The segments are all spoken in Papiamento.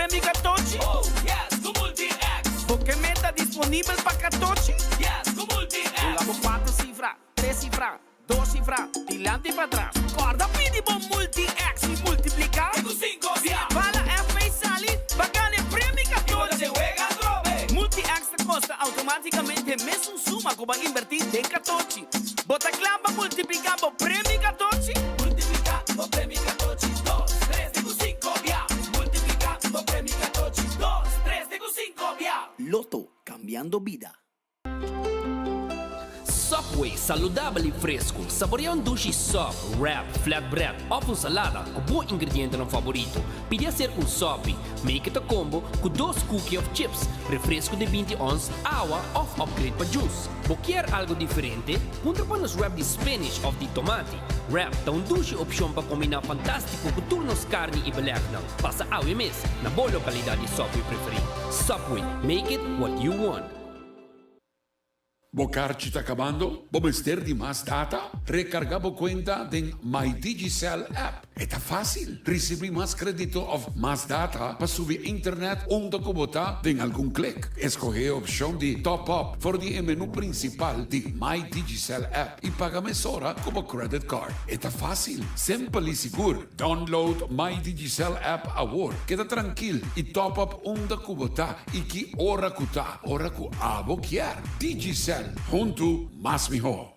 premio Catochi? Oh yes, ku Multi-X! Bo ke meta disponibel pa Catochi? Yes, ku Multi-X! Hunga bo kuater sifra, tres sifra, dos sifra, dilanti i patras. Kòrda pidi bo Multi-X i multipliká. Te ku sinku bia! Bala FP sali pa gana e premio I bo ta Catochi! den wega atrobe! Multi-X ta kosta outomátikamente mesun suma ku bo a inbertí den Catochi. Bo ta kla pa multipliká bo premio Catochi? Multipliká bo premio Catochi, dos, tres te ku sinku bia! Multipliká bo premio Catochi, dos, tres te ku sinku bia! Lotto, cambiando bida. Subway, saludabel y fresco. Saborea un dushi sub, wrap, flatbread of un salada cu bo ingredientenan favorito. Pidi hacer un sopi. Make it a combo cu dos cookie of chips, refresco di 20 ons, awa of upgrade pa juice. Bo kier algo diferente? Puntra pa nos wrap di spinach of di tomati. Wrap ta un dushi opcion pa combina fantastico cu tur nos carni y belegnan. Pasa awe mes na bo localidad di Subway preferi. Subway, make it what you want. Bo karchi ta kabando? Bo mester di mas data? Rekargá bo kuenta den My Digicel app. E ta fásil! Risibí mas kredito òf mas data pa subi internet unda ku bo ta den algun klik. Eskohé e opshon di Top Up for di e menú prinsipal di My Digicel app i paga mesora ku bo credit card. E ta fásil, simpel i sigur! Download My Digicel app awor. Keda trankil i top up unda ku bo ta i ki ora ku ta, ora ku abo kier. Digicel, huntu mas mihó.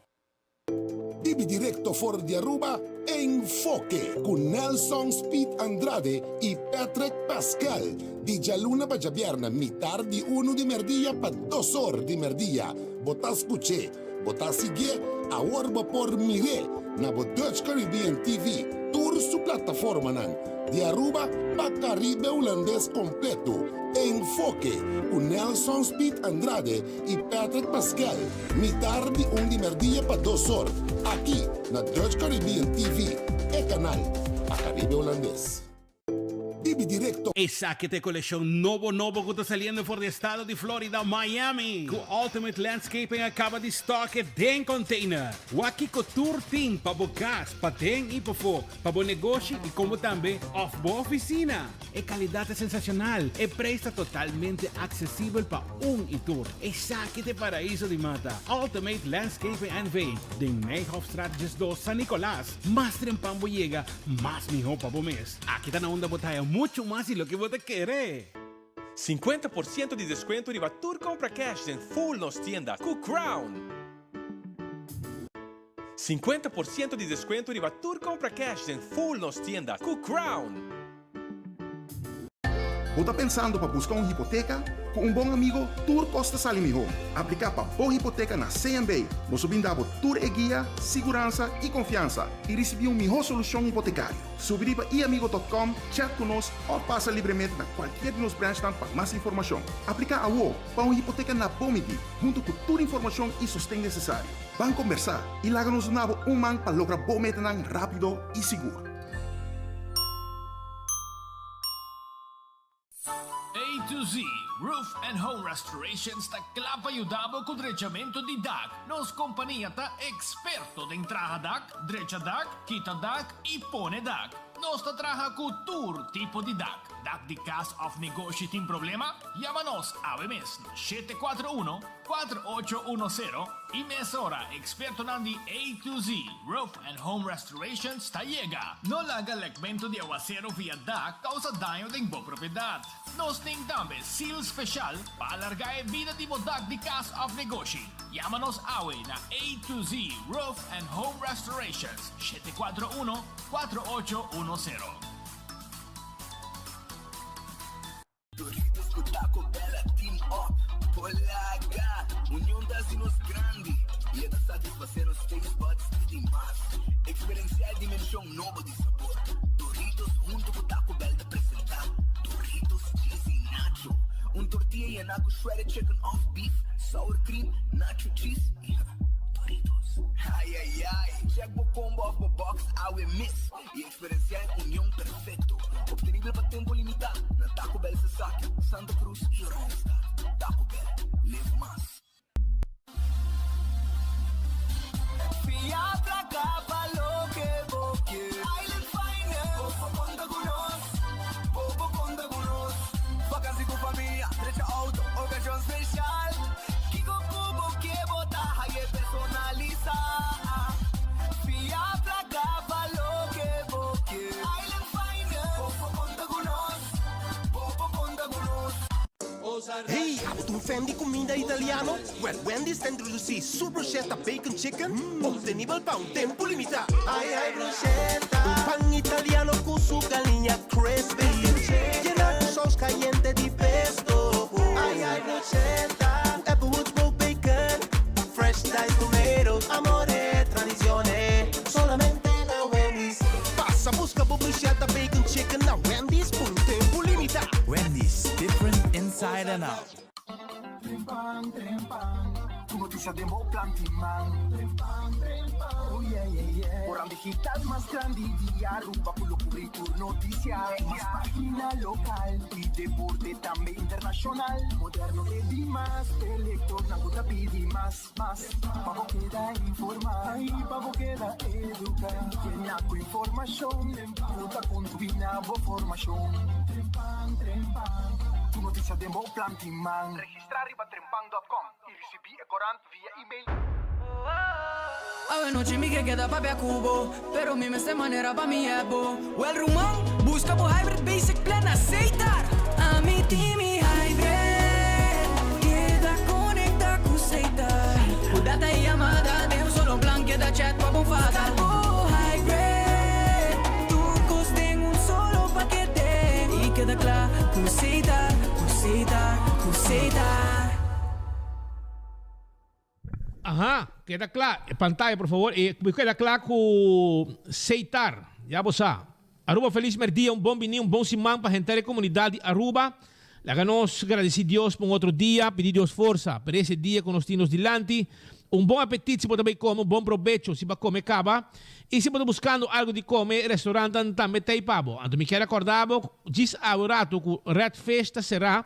Bibi directo for di Aruba, Enfoke cu Nelson Speed Andrade y Patrick Pascal di djaluna pa djabièrnè mitar di unu di merdia pa dos or di merdia. Bo ta scuch'é, bo ta siguié, awor bo por mir'é na bo Dutch Caribbean TV, tur su plataformanan, di Aruba pa Caribe Hulandes completo. Enfoke cu Nelson Speed Andrade y Patrick Pascal, mitar di un di merdia pa dos or, aki na Dutch Caribbean TV, e canal pa Caribe Hulandes. Bibi directo. Esaki ta e kolekshon nobo nobo ku ta saliendo for di estado di Florida, Miami, ku Ultimate Landscaping a kaba di stock e den container. Wak kiko tur tin pa bo kas, paden i pafó, pa bo negoshi i komo tambe òf bo ofisina. E kalidat ta sensashonal, e preis ta totalmente aksesibel pa un i tur. Esaki ta e paraiso di mata, Ultimate Landscaping NV, den Nijhofstraat 12, San Nicolas. Mas trempan bo yega, mas mihó pa bo mes. Aki ta na unda bo ta haya muchu mas di loke bo ta kere. 50% di descuento riba tur compra cash den full nos tienda cu Crown! 50% di descuento riba tur compra cash den full nos tienda cu Crown! Bo ta pensando pa busca un hipoteca? Cu un bon amigo tur cos ta sali miho. Aplica pa bo hipoteca na CMB. Nos lo brinda bo tur e guia, siguransa y confiansa y ricibi un miho solucion hipotecario. Subi riba iamigo.com, chat cu nos of pasa libremente na cualkier di nos branchnan pa mas informacion. Aplica awo pa un hipoteca na bo midi, hunto cu tur informacion y sosten necesario. Ban combersa y laga nos duna bo un man pa logra bo metanan rapido y sigur. A to Z Roof and Home Restorations ta kla pa yuda bo ku drechamentu di dak. Nos kompania ta eksperto den traha dak, drecha dak, kita dak i pone dak. Nos ta traha ku tur tipo di dak. Dak di kas òf negoshi tin problema? Yama nos awe mes na 741 4810 i mesora ekspertonan di A to Z Roof and Home Restorations ta yega. No laga lekmentu di awasero via dak kousa daño den bo propiedat. Nos tin tambe seal speshal pa alargá e bida di bo dak di kas òf negoshi. Yama nos awe na A to Z Roof and Home Restorations, 741 4810. Doritos cu Taco Bell a team up por laga Union ta haci nos grandi y e ta satisface nos taste buds di mas. Experiencia e dimension nobo di sabor. Doritos hunto cu Taco Bell ta presenta Doritos Cheesy Nacho, un tortilla yena cu shredded chicken of beef, sour cream, nacho cheese y Doritos. Ay ay ay, check bo combo of bo box awe mes y Experiencia e union perfecto, obtenibel pa tempo limita na Taco Bell Sasaki, Santa Cruz y Oranjestad. Taco Bell, live mas. Fia placa pa loke bo kier. Island Finance. Bo por conta cu nos. Bo por conta cu nos. Hey, abo ta un fan di cuminda italiano? Well, Wendy's ta introduci su bruschetta bacon chicken, obtenibel pa un tempo limita. Ay ay bruschetta! Un pan italiano cu su galiña crispy, yena cu saus cayente di pesto. Ay ay bruschetta! Cu Applewood smoked bacon, fresh diced tomatoes, amore, tradicione, solamente na Wendy's. Pasa busca bo bruschetta bacon chicken na Wendy's pa un tempo limita. Wendy's, different inside and out. Trempan, trempan, Tur noticia den bo planti man. Trempan, trempan, oh yeah, yeah, yeah. Corant digital mas grandi di Aruba cu lo cubri tur noticia. Mas pagina local y deporte tambe internacional. Moderno e di mas, e lectornan cu ta pidi mas, mas. Pa bo keda informa y pa bo keda educa. Yena cu informacion cu ta contribui na bo formacion. Trempan, trempan, Tur noticia den bo planti man. Registra riba trempan dot com y ricibi e corant via email. Awe nochi mi ke keda papia ku bo, pero mi mester manera pa mi hèp bo. Wèl ruman, buska bo Hybrid Basic Plan na Setar! Ami tin mi Hybrid, keda konekta ku Setar. Ku data i yamada den un solo plan, keda chat pa bo fada. Buska bo Hybrid, tur kos den un solo pakete. I keda kla ku Setar, ku Setar, ku Setar. Aha, keda kla. E pantaya por favor. E keda kla ku Seitar. Ya bo sa. Aruba felis merdia, un bon bini, un bon siman pa henter e komunidat di Aruba. Laga nos gradisi Dios pa un otro dia, pidi Dios forsa pa ese dia ku nos tin nos dilanti. Un bon apetit si bo ta bay kome, un bon probecho si bo a kome kaba. I si bo ta buskando algu di kome, e restaurantan tambe ta ei pa bo. Anto mi kier a kòrda bo djis awe ratu ku Red Fish ta será.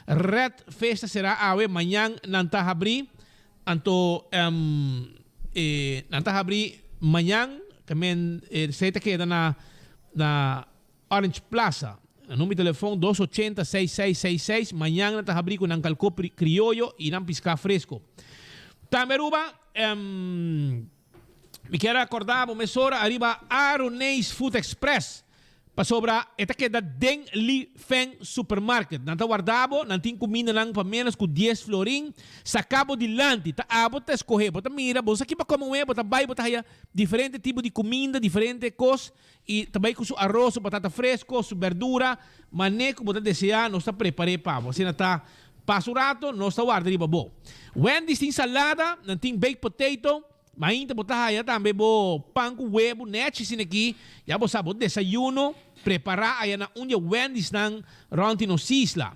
Red Fish ta será awe, mañan nan ta habrí. Anto e nan ta habrí mañan, tamen esei ta keda na na Orange Plaza. Nan number di telefon dos ochenta seis seis seis seis. Mañan nan ta habrí ku nan kalkó krioyo i nan piská fresko. Tambe Aruba, mi kier a kòrda bo mesora ariba Aroneis Food Express. Pasobra e ta keda den Li Feng Supermarket. Nan ta warda bo, nan tin kumindanan pa ménos ku dies florin. Saka bo dilanti, ta abo ta eskohé. Bo ta mira, bo sa ki pa kome un e, bo ta bai, bo ta haya diferente tipo di kuminda, diferente kos, i ta bai ku su aros, su batata fresko, su berdura, mané ku bo ta deseá, nos ta prepar'é pa bo. Asina ta, pasa un rato, nos ta warda riba bo. Wendy's tin salada, nan tin baked potato. Mainta bo ta haya tambe bo pan ku webu nechi asina aki, ya bo sa bo desayuno prepara aya na un di e Wendy's-nan rond di nos isla.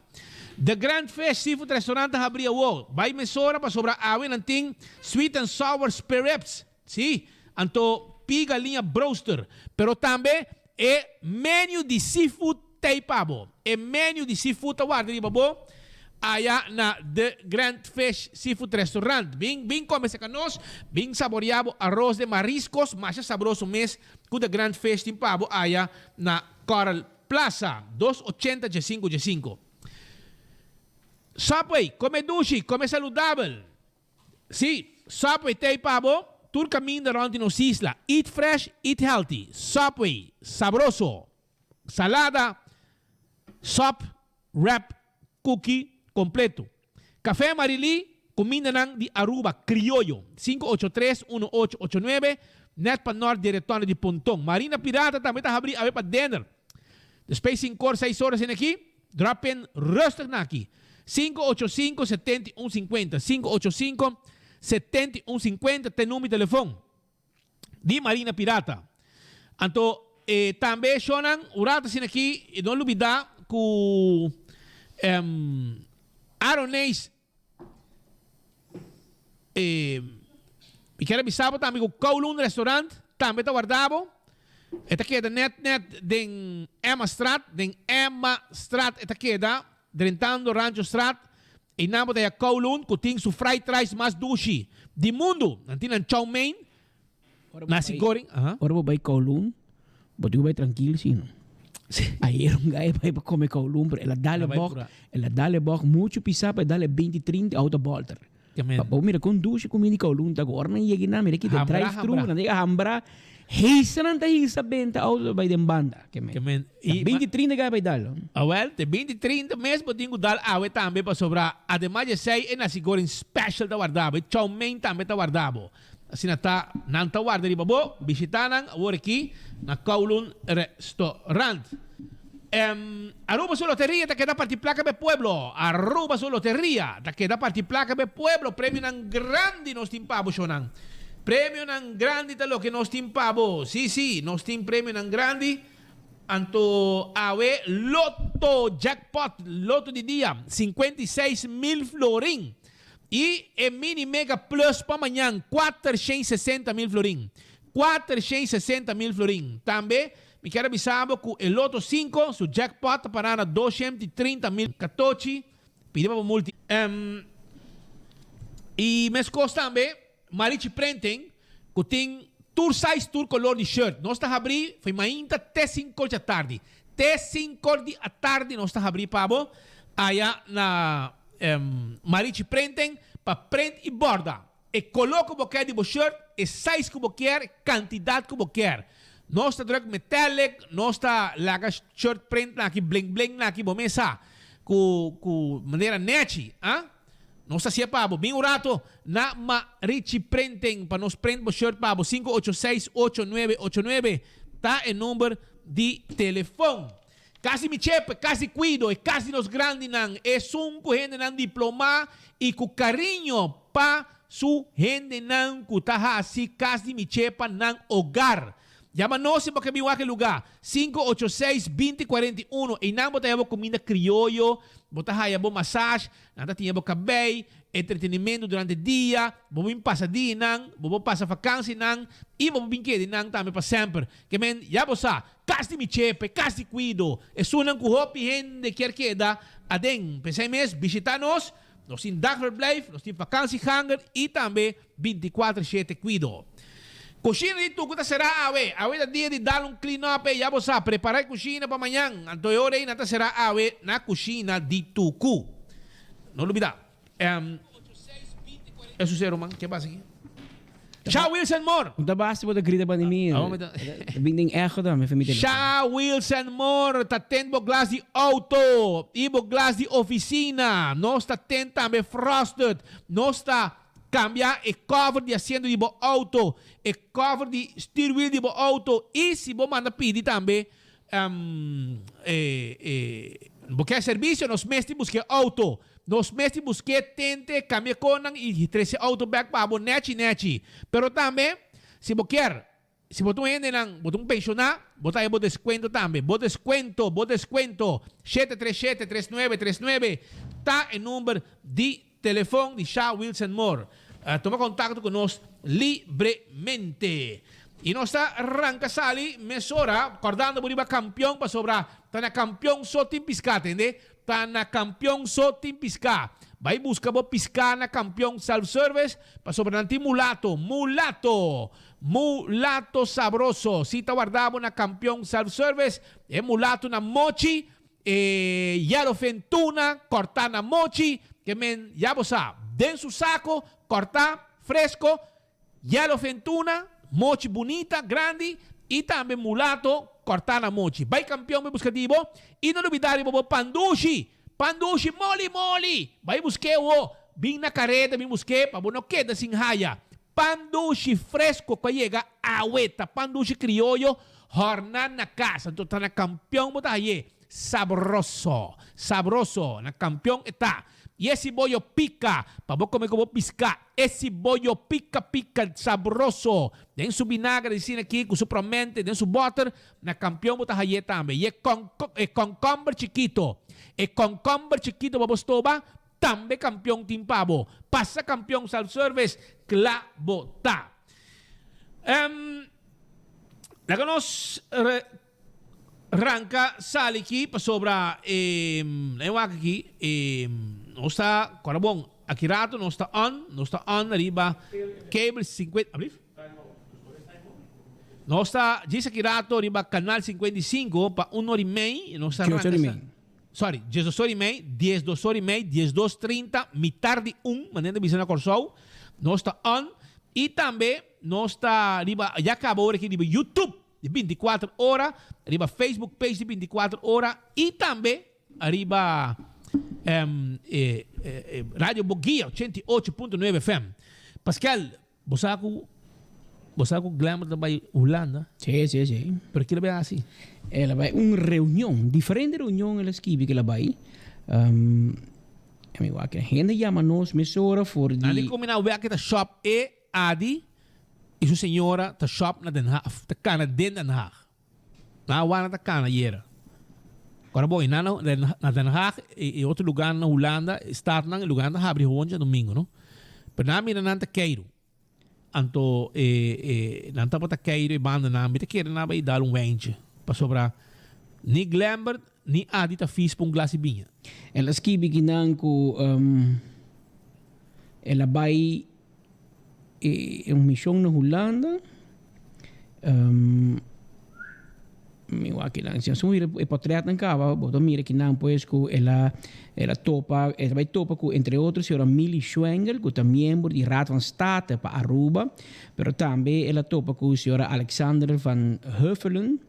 The Grand Fish Seafood Restaurant ta habri awo, bai mesora pasobra awe nan tin sweet and sour spareribs, si, anto pi galiña broaster, pero tambe e menu di seafood Tei pa bo. E menu di seafood ta warda riba bo aya na The Grand Fish Seafood Restaurant. Bin, bin come cerca nos, bin saborea bo arroz de mariscos masha sabroso mes cu The Grand Fish tin pa bo aya na Coral Plaza, dos ochenta djesinku djesinku. Subway, come dushi, come saludabel. Sí, Subway t'ei pa bo tur caminda rond di nos isla. Eat fresh, eat healthy. Subway, sabroso. Salada, sòp, wrap, kuki kompleto. Café Marilí, kumindanan di Aruba krioyo, sinku ocho tres, uno ocho ocho nuebe, nèt pa nòrt di Retòne di Ponton. Marina Pirata tambe ta habrí awe pa dinner. Despues sinkor, seis ora asina aki, drop in rustig na aki. Sinku ocho sinku, setenta i un sinkuenta, sinku ocho sinku, setenta i un sinkuenta ta e number di telefon. di Marina Pirata. Anto e tambe shownan un rato asina aki e no lubida ku Aroneis e mi kier a bisa bo tambe ku Kowloon Restaurant tambe ta warda bo. E ta keda net net den Emmastraat, den Emmastraat e ta keda drentando Ranchostraat. Einan bo ta haya Kowloon ku tin su fried rice mas dushi di mundu. Nan tin nan chow mein, nasi goreng. Aha. Ora bo bai Kowloon, bo tin ku bai trankil si no. Ayer un guy bai pa kome Kowloon, pero el a dal e bog, el a dal e bog muchu pisá pa e dal e binti trinta, e auto a bolter. Pa bo mira kon dushi kuminda di Kowloon ta ku ora nan yega nan mira kita drive thru nan ta yega hambra hisa nan ta hisa benta auto ta bai den banda. Ke men. Ta binti trinta gai bai dal. Awel te binti trinta mes bo tin ku dal awe tambe pasobra ademas di esei e nasi goreng special ta warda bo e chow mein tambe ta warda bo. Asina ta nan ta warda riba bo bishita nan awor aki na Kowloon Restaurant. Aruba su loteria ta keda parti placa be pueblo Aruba su loteria ta keda parti placa be pueblo Premionan grandi nos tin pa bo shownan Premionan grandi ta loke nos tin pa bo Si si nos tin premionan grandi Anto awe loto jackpot loto di dia 56 mil florin Y e mini mega plus pa mañan 460 mil florin 460 mil florin Tambe mi kier a bisa bo cu e Lotto 5 su jackpot ta para na 230 mil catochi pidi pa bo multi. Y mescos tambe Marichi Printing cu tin tur size tur color di shirt. Nos ta habri foi mainta te cinco di atardi. Te cinco di atardi nos ta habri pa bo aya na Marichi Printing pa print y borda. E color cu bo kier di bo shirt, e size cu bo kier, cantidad cu bo kier. Nos ta druk metallic, nos ta laga shirt print na aki bling bling na aki bo mes sa cu cu manera nechi, ah. Nos ta hacié pa bo. Bin un rato na Marichi Printing pa nos print bo shirt pa bo. 586 8989 ta e number di telefon. Cas di mi chepe, cas di cuido, e cas di nos grandinan, esun cu hendenan diploma y cu cariño pa su hendenan cu ta haci cas di mi chepa nan hogar. Yama nos si bo ke bin wak e luga, 586 20 41, eynan bo ta haya bo cuminda crioyo, bo ta haya bo massage, nan ta tiña bo cabey, entretenimento durante dia, bo bin pasa dianan, bo por pasa vakansinan y bo por bin keda eynan tambe pa semper. Ke men, ya bo sa, Cas di mi chepe, cas di cuido, esunnan cu hopi hende kier keda aden. P'esei mes, bishita nos, nos tin dagverblijf, nos tin vakantieganger y tambe 24 shete cuido. Cushina di Tucu ta cera awe. Awe ta dia di dal un clean up ey, ya bo sa, prepara e cushina pa mañan. Anto e ora ey nan ta cera awe na cushina di Tucu. No lubida. Eso sero man, ke pasa aki? Sha Wilson Moore. Un ta basta bo ta grita pa di mi. Bin den echo tambe for mi telefon. Sha Wilson Moore ta tent bo glas di auto y bo glas di oficina. Nos ta tent tambe frosted. Nos ta cambia e cover di asiento di bo auto, e cover di stuurwiel di bo auto y si bo manda pidi tambe Bo ke servicio, nos mes tin buske auto. Nos mes tin buske tente, cambia conan y trece auto bek pa bo nechi nechi. Pero tambe, si bo kier, si bo ta un hendenan, bo ta un pensiona, bo ta haya bo descuento tambe. Bo descuento, bo descuento, 737 3939 ta e number di telefon di Sha Wilson Moore. Tuma contacto cu nos libremente. Y nos ta ranca sali mesora, cordando bo riba campeon pasobra ta na campeon so tin pisca, tende? Ta na campeon so tin pisca. Bay busca bo pisca na campeon self service pasobra nan tin mulato, mulato! Mulato sabroso. Si ta warda bo na campeon self service, e mulato na mochi E yellowfin tuna kòrtá na mochi, ke men ya bo sa, den su sako, kòrtá, fresko, yellowfin tuna, mochi bunita, grandi, i tambe mulato kòrtá na mochi. Bai kampion bai buska di bo, i no lubidá riba bo pandushi, pandushi moli moli! Bai busk'é wo, bin na kareda bin busk'é pa bo no keda sin haya. Pan dushi fresco cu a yega awe ta pan dushi crioyo horna na cas anto ta na campeon bo ta haye sabroso sabroso na campeon e ta y e siboyo pica pa bo come cu bo pisca e siboyo pica pica sabroso den su binager di asina aki cu su promente den su boter na campeon bo ta haye tambe y e e concomber chikito e concomber chikito pa bo stoba Tambe kampion tin pa bo. Pasa kampion self service kla bo ta. Em laga nos ranka sali aki pasobra e e wak aki e nos ta kora bon aki rato nos ta on nos ta on ariba cable 50 ablief? Nos ta djis aki rato riba canal 55 pa un ora y mei nos ta ranka. Sorry, 12 or i mei, 12 or i mei, 12 30, mitar di un, manera ta bisa na Kòrsou. Nos ta on i tambe nos ta riba, ya kaba ora aki riba YouTube di 24 ora, riba Facebook page di 24 ora i tambe riba Radio Boguia 88.9 FM. Paskel, Bo sa ku bo sa ku Glamour ta bai Hulanda? Sí, sí, sí. Pero kila bai hasi? El a bai un reunion, diferente reunion el a skibi ku el a bai. Um, mi wak, hende yama nos mesora for di... Nan di kombiná wek ta shop e Adi i su señora ta shop na Den Haag, ta kana den Den Haag. Nan a wak ta kana ayera. Ora bo, i nan na Den Haag i otro lugarnan na Hulanda, e stadnan, e lugarnan ta habri gewoon djadomingo, no? Pero nan a mira nan ta keiru. Anto e e nan tabata keiru e bandanan, mi ta kere nan a bai dal un wijntje, pasobra ni Glembert ni Adi ta fis pa un glas di biña. El a skibi ki nan ku el a bai E un mision na Hulanda. Um, mi wak kinan. Si nos mira e portretnan kaba, bo ta mira kinan pues ku el a el a topa, el a bai topa ku entre otro señora Milly Schwengle, ku ta miembro di Raad van State pa Aruba, pero tambe el a topa ku señora Alexander van Huffelen.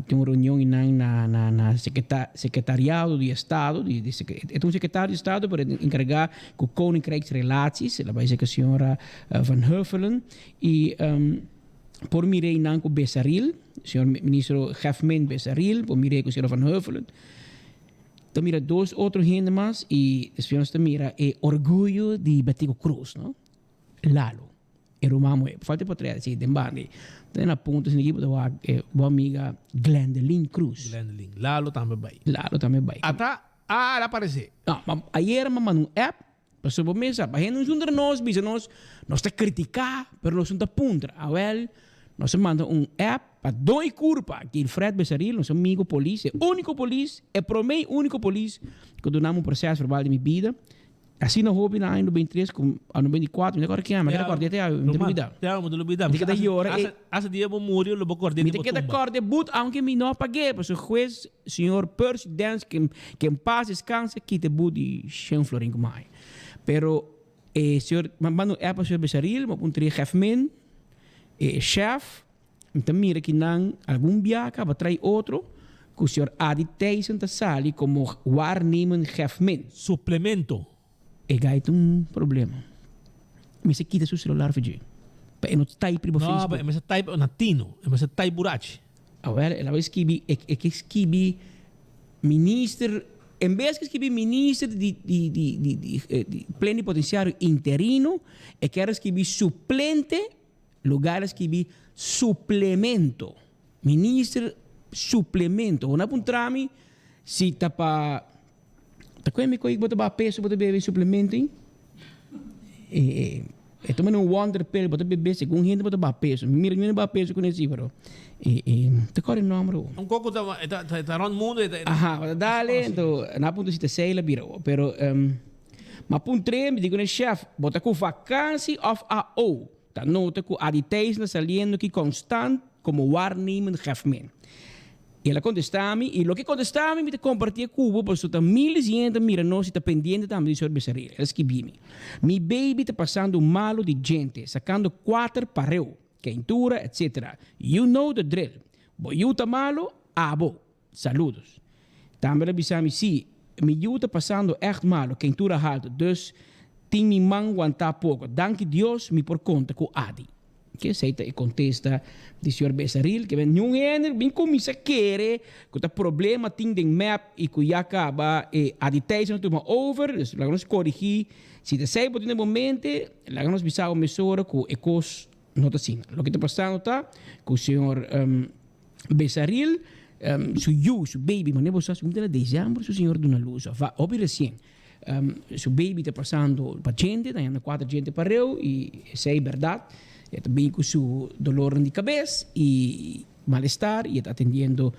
Tin un reunion einan na na na Secretariado di Estado, di di e ta un secretario di Estado pero e ta encarga cu Koninkrijksrelaties, el a bai serka señora Van Huffelen y por mira einan cu Besaril, señor ministro Geffmin Besaril, por mira cu señora Van Huffelen. Ta mira dos otro hende mas y despues nos ta mira e orguyo di Betico Croes, no? Lalo. E ruman muhé. Falta e potret si den banda. Ta na punto sin ekipo ta wak e bo amiga Glendeline Cruz. Glendeline. Lalo tambe bai. Lalo tambe bai. Ata a al aparece. No, ma ayer mi a manda un app pasobra bo mes sa pa hende no zundra nos bisa nos nos ta critica pero nos no ta puntra. Awel nos a manda un app pa doy curpa Gilfred Besaril nos amigo polis e unico polis e prome y unico polis cu dunami un proces verbal di mi bida. Asina hopi na aña 93 ku a 94, mi ta kòrda kian, mi ta kòrda te awe, mi ta lubida. Te awe bo ta lubida. Mi ta keda yora e. Asa dia bo muri lo bo kòrda di bo tumba. Mi ta keda kòrda e but aunke mi no a pag'é, pasobra hues señor Percy Dance ke en paz descanse kita e but di shen florin ku mi haña. Pero e señor, mi a manda un app pa señor Besaril, mi a puntra e hefmin, e chef, Mi ta mira ki nan algun bia kaba trai otro ku señor Adi Thijssen ta sali komo waarnemend gefmin. Suplemento. E gai ta un problema. Mester kita su celular for dje. Pa e no type riba No, Facebook. pa e mester type na tino. E mester type burachi. Awel, el a bai skibi, e e ke skibi minister, en bes ke skibi minister di di di di di di plenipotenciario interino, e kier a skibi suplente Lugar a skibi suplemento. Minister suplemento. Bo no a puntra mi si ta pa ta kue mi koi bo ta baha peso bo ta bebe suplemento ei? E e ta manda un wonder pill bo ta bebe segun hende bo ta baha peso. Mi mira mi no baha peso ku nesi pero e e ta kòrda e nòmber awo. Un koko ta ta ta rònt mundu e ta Aha, bo ta dale anto nan a puntra si ta esei el a bira awo pero mi a puntr'é mi di ku e chef bo ta ku vakansi òf AO? Ta nota cu Adi Thijs na saliendo ki constant como waarnemend gefmin. Y el a contesta mi, y loke contesta mi, mi ta comparti e cu bo pasobra ta miles di hende ta mira nos y ta pendiente tambe di señor Becerril. El a skibi mi, Mi baby ta pasando un malo di djente, sacando cuater pareu, keintura, etc. You know the drill. Bo yu ta malo? Abo. Saludos. Tambe el a bisa mi, Sí, mi yu ta pasando ègt malu, keintura haltu, dus tin mi man wantá poko. Danki Dios mi por konta ku Adi. Ke esei ta e kontesta di señor Besaril, ke ben niun hende bin kuminsá kere ku ta problema tin den mep i ku ya kaba e Adi Thijssen a tuma over, dus laga nos korigí. Si ta esei bo tin den bo mente, laga nos bisa bo mesora ku e kos no ta asina. Loke ta pasando ta ku señor Besaril, su yu, su baby, manera bo sa, segun ta na december su señor duna luz, of hopi recien. Su baby ta pasando pa djente, ta yanda cuater djente pareu y esey berdad. E ta bin cu su dolornan di cabes y malestar y e ta atendiendo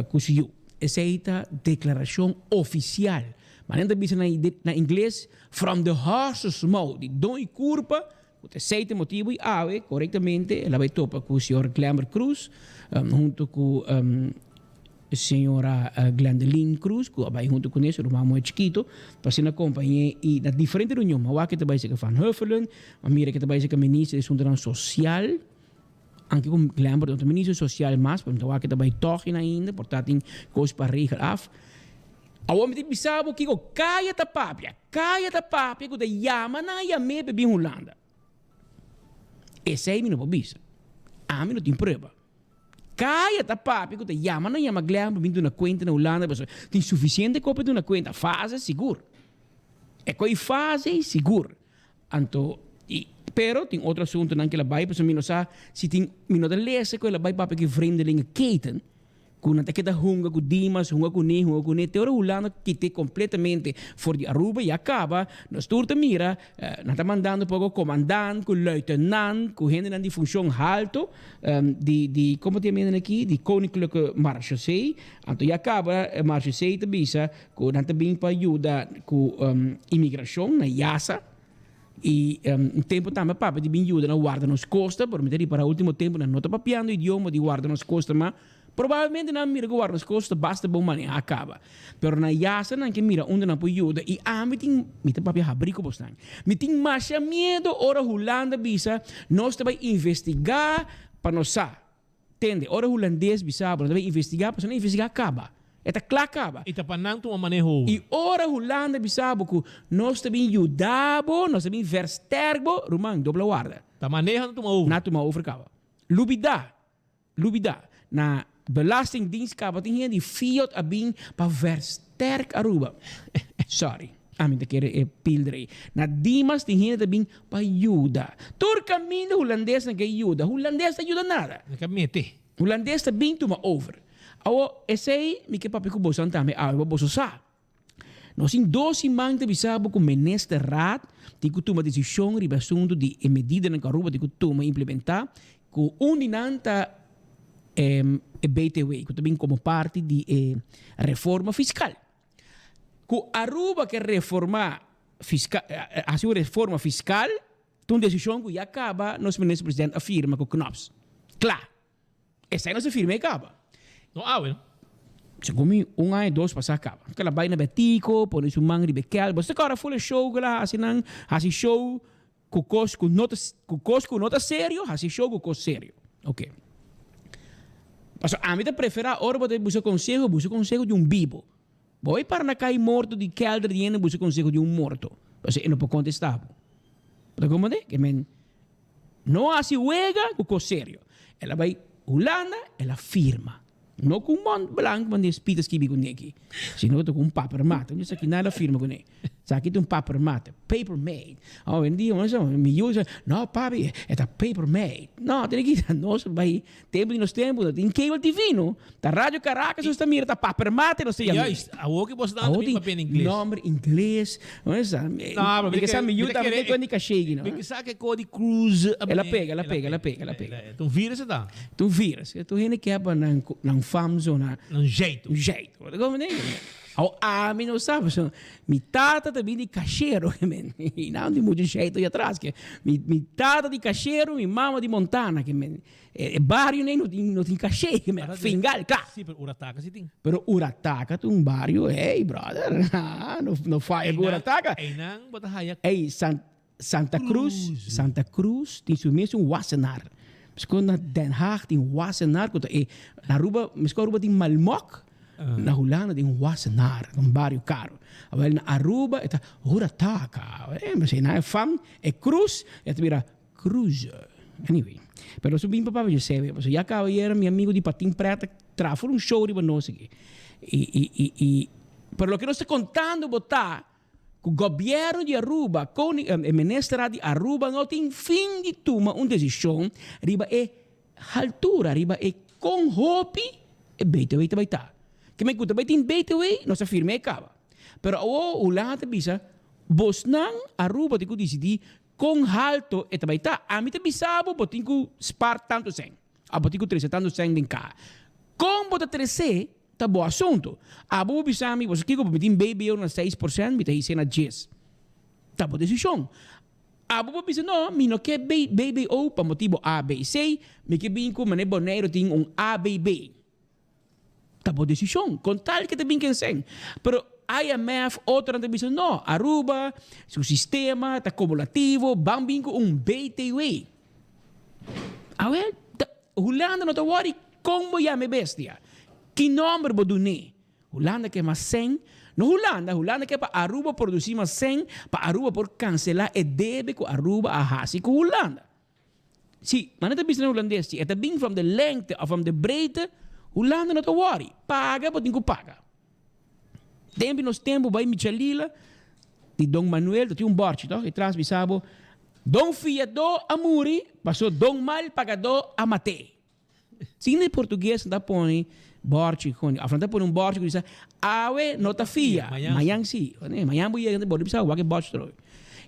cu su yu. Esey ta declaracion oficial. Manera ta bisa na ingles, from the horse's mouth, di don y curpa Ku ta esei ta e motibu i awe korektamente el a bai topa ku señor Glenbert Croes hunto ku señora Glendeline Cruz cu a bay hunto cune, su ruman muhe chikito, pa asina acompañe y na diferente reunion. Mi a wak ke ta bay cerca Van Huffelen, mi a mira ke ta bay cerca Minister di Asuntonan Social, anke cu Glenbert no ta Minister Social mas, pero mi ta wak ke ta bay tog ainda, por ta tin cos pa regel af. Awor mi ta bisa bo kico Kaya ta papia, Kaya ta papia cu ta yama nan a yam'é pa bin Hulanda. Esey mi no por bisa. Ami no tin prueba. Kaya ta papia ku ta yama nan yama Glenn pa bin duna kuenta na Hulanda pasobra tin sufisiente kos pa duna kuenta. Fase sigur. E koi fase sigur. Anto i pero tin otro asuntonan ku el a bai pasobra mi no sa si tin mi no ta lesa ku el a bai papia ku e vreemdelingenketen. Ku nan ta keda hunga ku Dimas, hunga kuné, hunga kuné, te ora Hulanda kit'é kompletamente for di Aruba i a kaba, nos tur ta mira, nan ta mandando poko komandant ku luitenant ku hendenan di funshon halto di di komo ta yama hendenan aki, di Koninklijke Marechaussee, anto ya kaba Marechaussee ta bisa ku nan ta bin pa yuda ku imigrashon na Yasa. I un tempu tambe papia di bin yuda na warda nos kosta, pero mi ta ripará ultimo tempu nan no ta papiando idioma di warda nos kosta mas. Probablemente nan a mira ku warda nos kosta basta bon manehá kaba. Pero na yasa nan ke mira unda nan por yuda i ami tin, mi ta papia habrí ku bosnan, mi tin masha miedu ora Hulanda bisa nos ta bai investigá pa nos sa. Tende, ora Hulandes bisa bo nan ta bai investigá, pasobra nan investigá kaba. E ta kla kaba. I ta pa nan tuma maneho over. I ora Hulanda bisa bo ku nos ta bin yuda bo, nos ta bin versterk bo, ruman, dobla warda. Ta maneho nan tuma over. Nan tuma over kaba. Lubidá, lubidá. Na Belastingdienst kaba tin hende di Fiat a bin pa versterk Aruba. Sorry. Ami ta kere e pilder ei. Na Dimas tin hende ta bin pa yuda. Tur kaminda hulandesnan ke yuda. Hulandes ta yuda nada. Nan ka mete. Hulandes ta bin tuma over. Awor, esei mi ke papia ku bosonan tambe awe pa boso sa. Nos tin dos siman ta bisa bo ku Ministerraad tin ku tuma desishon riba e asuntu di e medidanan ku Aruba tin ku tuma i implementá, ku un di nan ta e BTW, ku ta bin komo parti di e reforma fiskal. Ku Aruba ke reforma fiskal, hasi un reforma fiskal, ta un desishon ku ya kaba nos minister president a firma ku Knops. Kla. Esei nos a firma e kaba. No awe no. Segun mi un aña dos pasá kaba. Ke la bai na Betico, pone su man riba e kel. Bo ta kòrda ful e show ku el a hasi nan, hasi show ku kos ku no ta, ku kos ku no ta serio, hasi show ku kos serio. Oke. Pasobra ami ta preferá ora bo ta buska konseho, buska konseho di un bibo. Bo bai para na kai morto di kelder di hende buska konseho di un morto. Pasobra e no por kontestá bo. Bo ta komprendé? Ke men no hasi wega ku kos serio. El a bai Hulanda, el a firma. No ku un mont blank manera Speed a skibi kuné aki, sino ku ta ku un papermat. Un esaki nan a firma kuné. Esaki ta un papermat, paper made. Awendia mi yu sa, no papi, e ta paper made. No, tene ki nos bai tempu di nos tempu no tin cable TV no. Ta Radio Caracas nos ta mira, ta papermat nos ta yama. Juist, awor ki bo sta dando mi papia na ingles. Nomber ingles. No, pero mi ke sa mi yu tambe te kuenta di kashegi no. Mi ke sa ke Cody Cruz. El a pega, el a pega, el a pega, el a pega. Ta un virus e ta. Ta un virus. Tu hende ke pa nan nan fam zo na. Nan jeito. Un jeito. Bo ta comprende? Awor ami no sa pasobra mi tata ta bin di kashero ke men. I nan tin mucho jeito atras ke mi mi tata di kashero, mi mama di Montana ke men. E bario nei no tin no tin kashe ke men. Fingal kla. Si, pero Urataka si tin. Pero Urataka ta un bario, hey brother, no no faya ku Urataka. Einan bo ta haya. Ey San Santa Cruz, Santa Cruz tin su mes un Wassenaar. Mesco na Den Haag tin Wassenaar cu ta e na Aruba, mesco Aruba tin Malmok, na Hulanda tin Wassenaar, un bario caro. Awel na Aruba e ta Hurataka. Eh, mester na e fam e cruz e ta bira Cruz. Anyway, pero nos bin pa papia José, pasobra ya caba ayera mi amigo di Patin Pret a traha for un show riba nos aki. Y y y y pero loke nos ta contando bo ta Ku gobièrnu di Aruba, koning, e ministernan di Aruba no tin fin di tuma un desishon riba e haltura, riba e kon hopi e btw ta bai ta. Ke men ku ta bai tin btw, nos a firma e kaba. Pero awor Hulanda ta bisa, bosnan Aruba tin ku disidí kon halto e ta bai ta. Ami ta bisa bo, bo tin ku spar tantu sèn, òf bo tin ku trese tantu sèn den kaha. Kon bo ta tres'é Ta bo asuntu. Abo bo bisa mi, boso kiko bo tin BBO na 6%, mi ta hise na djes. Ta bo desishon. Abo bo bisa no, mi no ke BBO pa motibo A, B, C, mi ke bin ku manera Boneiru tin un ABB. Ta bo desishon, kon tal ke ta bin ken sen. Pero IMF, otronan ta bisa no, Aruba su sistema ta kumulativo, ban bin ku un BTW. Awel, ta Hulanda no ta wòri kon bo yama e bestia, ki nòmber bo dun'é. Hulanda ke mas sen, no Hulanda, Hulanda ke pa Aruba produsí mas sen pa Aruba por kanselá e debe ku Aruba a hasi ku Hulanda. Si, ma no ta bisa na hulandes, si e ta bin from de lengte of from de breedte, Hulanda no ta worry. Paga bo tin ku paga. Tempu nos tempu bai Michalila di Don Manuel ta tin un borchi toch, e tras bisa bo, Don fiadó a muri, paso don mal pagadó a mat'é. Si na portugues nan ta pone borchi con, of nan ta pone un borchi cu bisa, Awe no ta fia, mañan si. Mañan bo yega bo bisa wak e borchi trobe.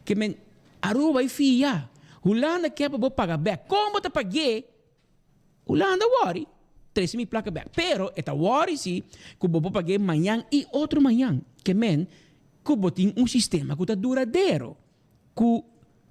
Ke men Aruba bai fia, Hulanda ke pa bo paga bek. Con bo ta pag'é? Hulanda wori, trece mi placa bek. Pero e ta wori si cu bo por pag'é mañan y otro mañan. Ke men cu bo tin un sistema cu ta duradero. Ku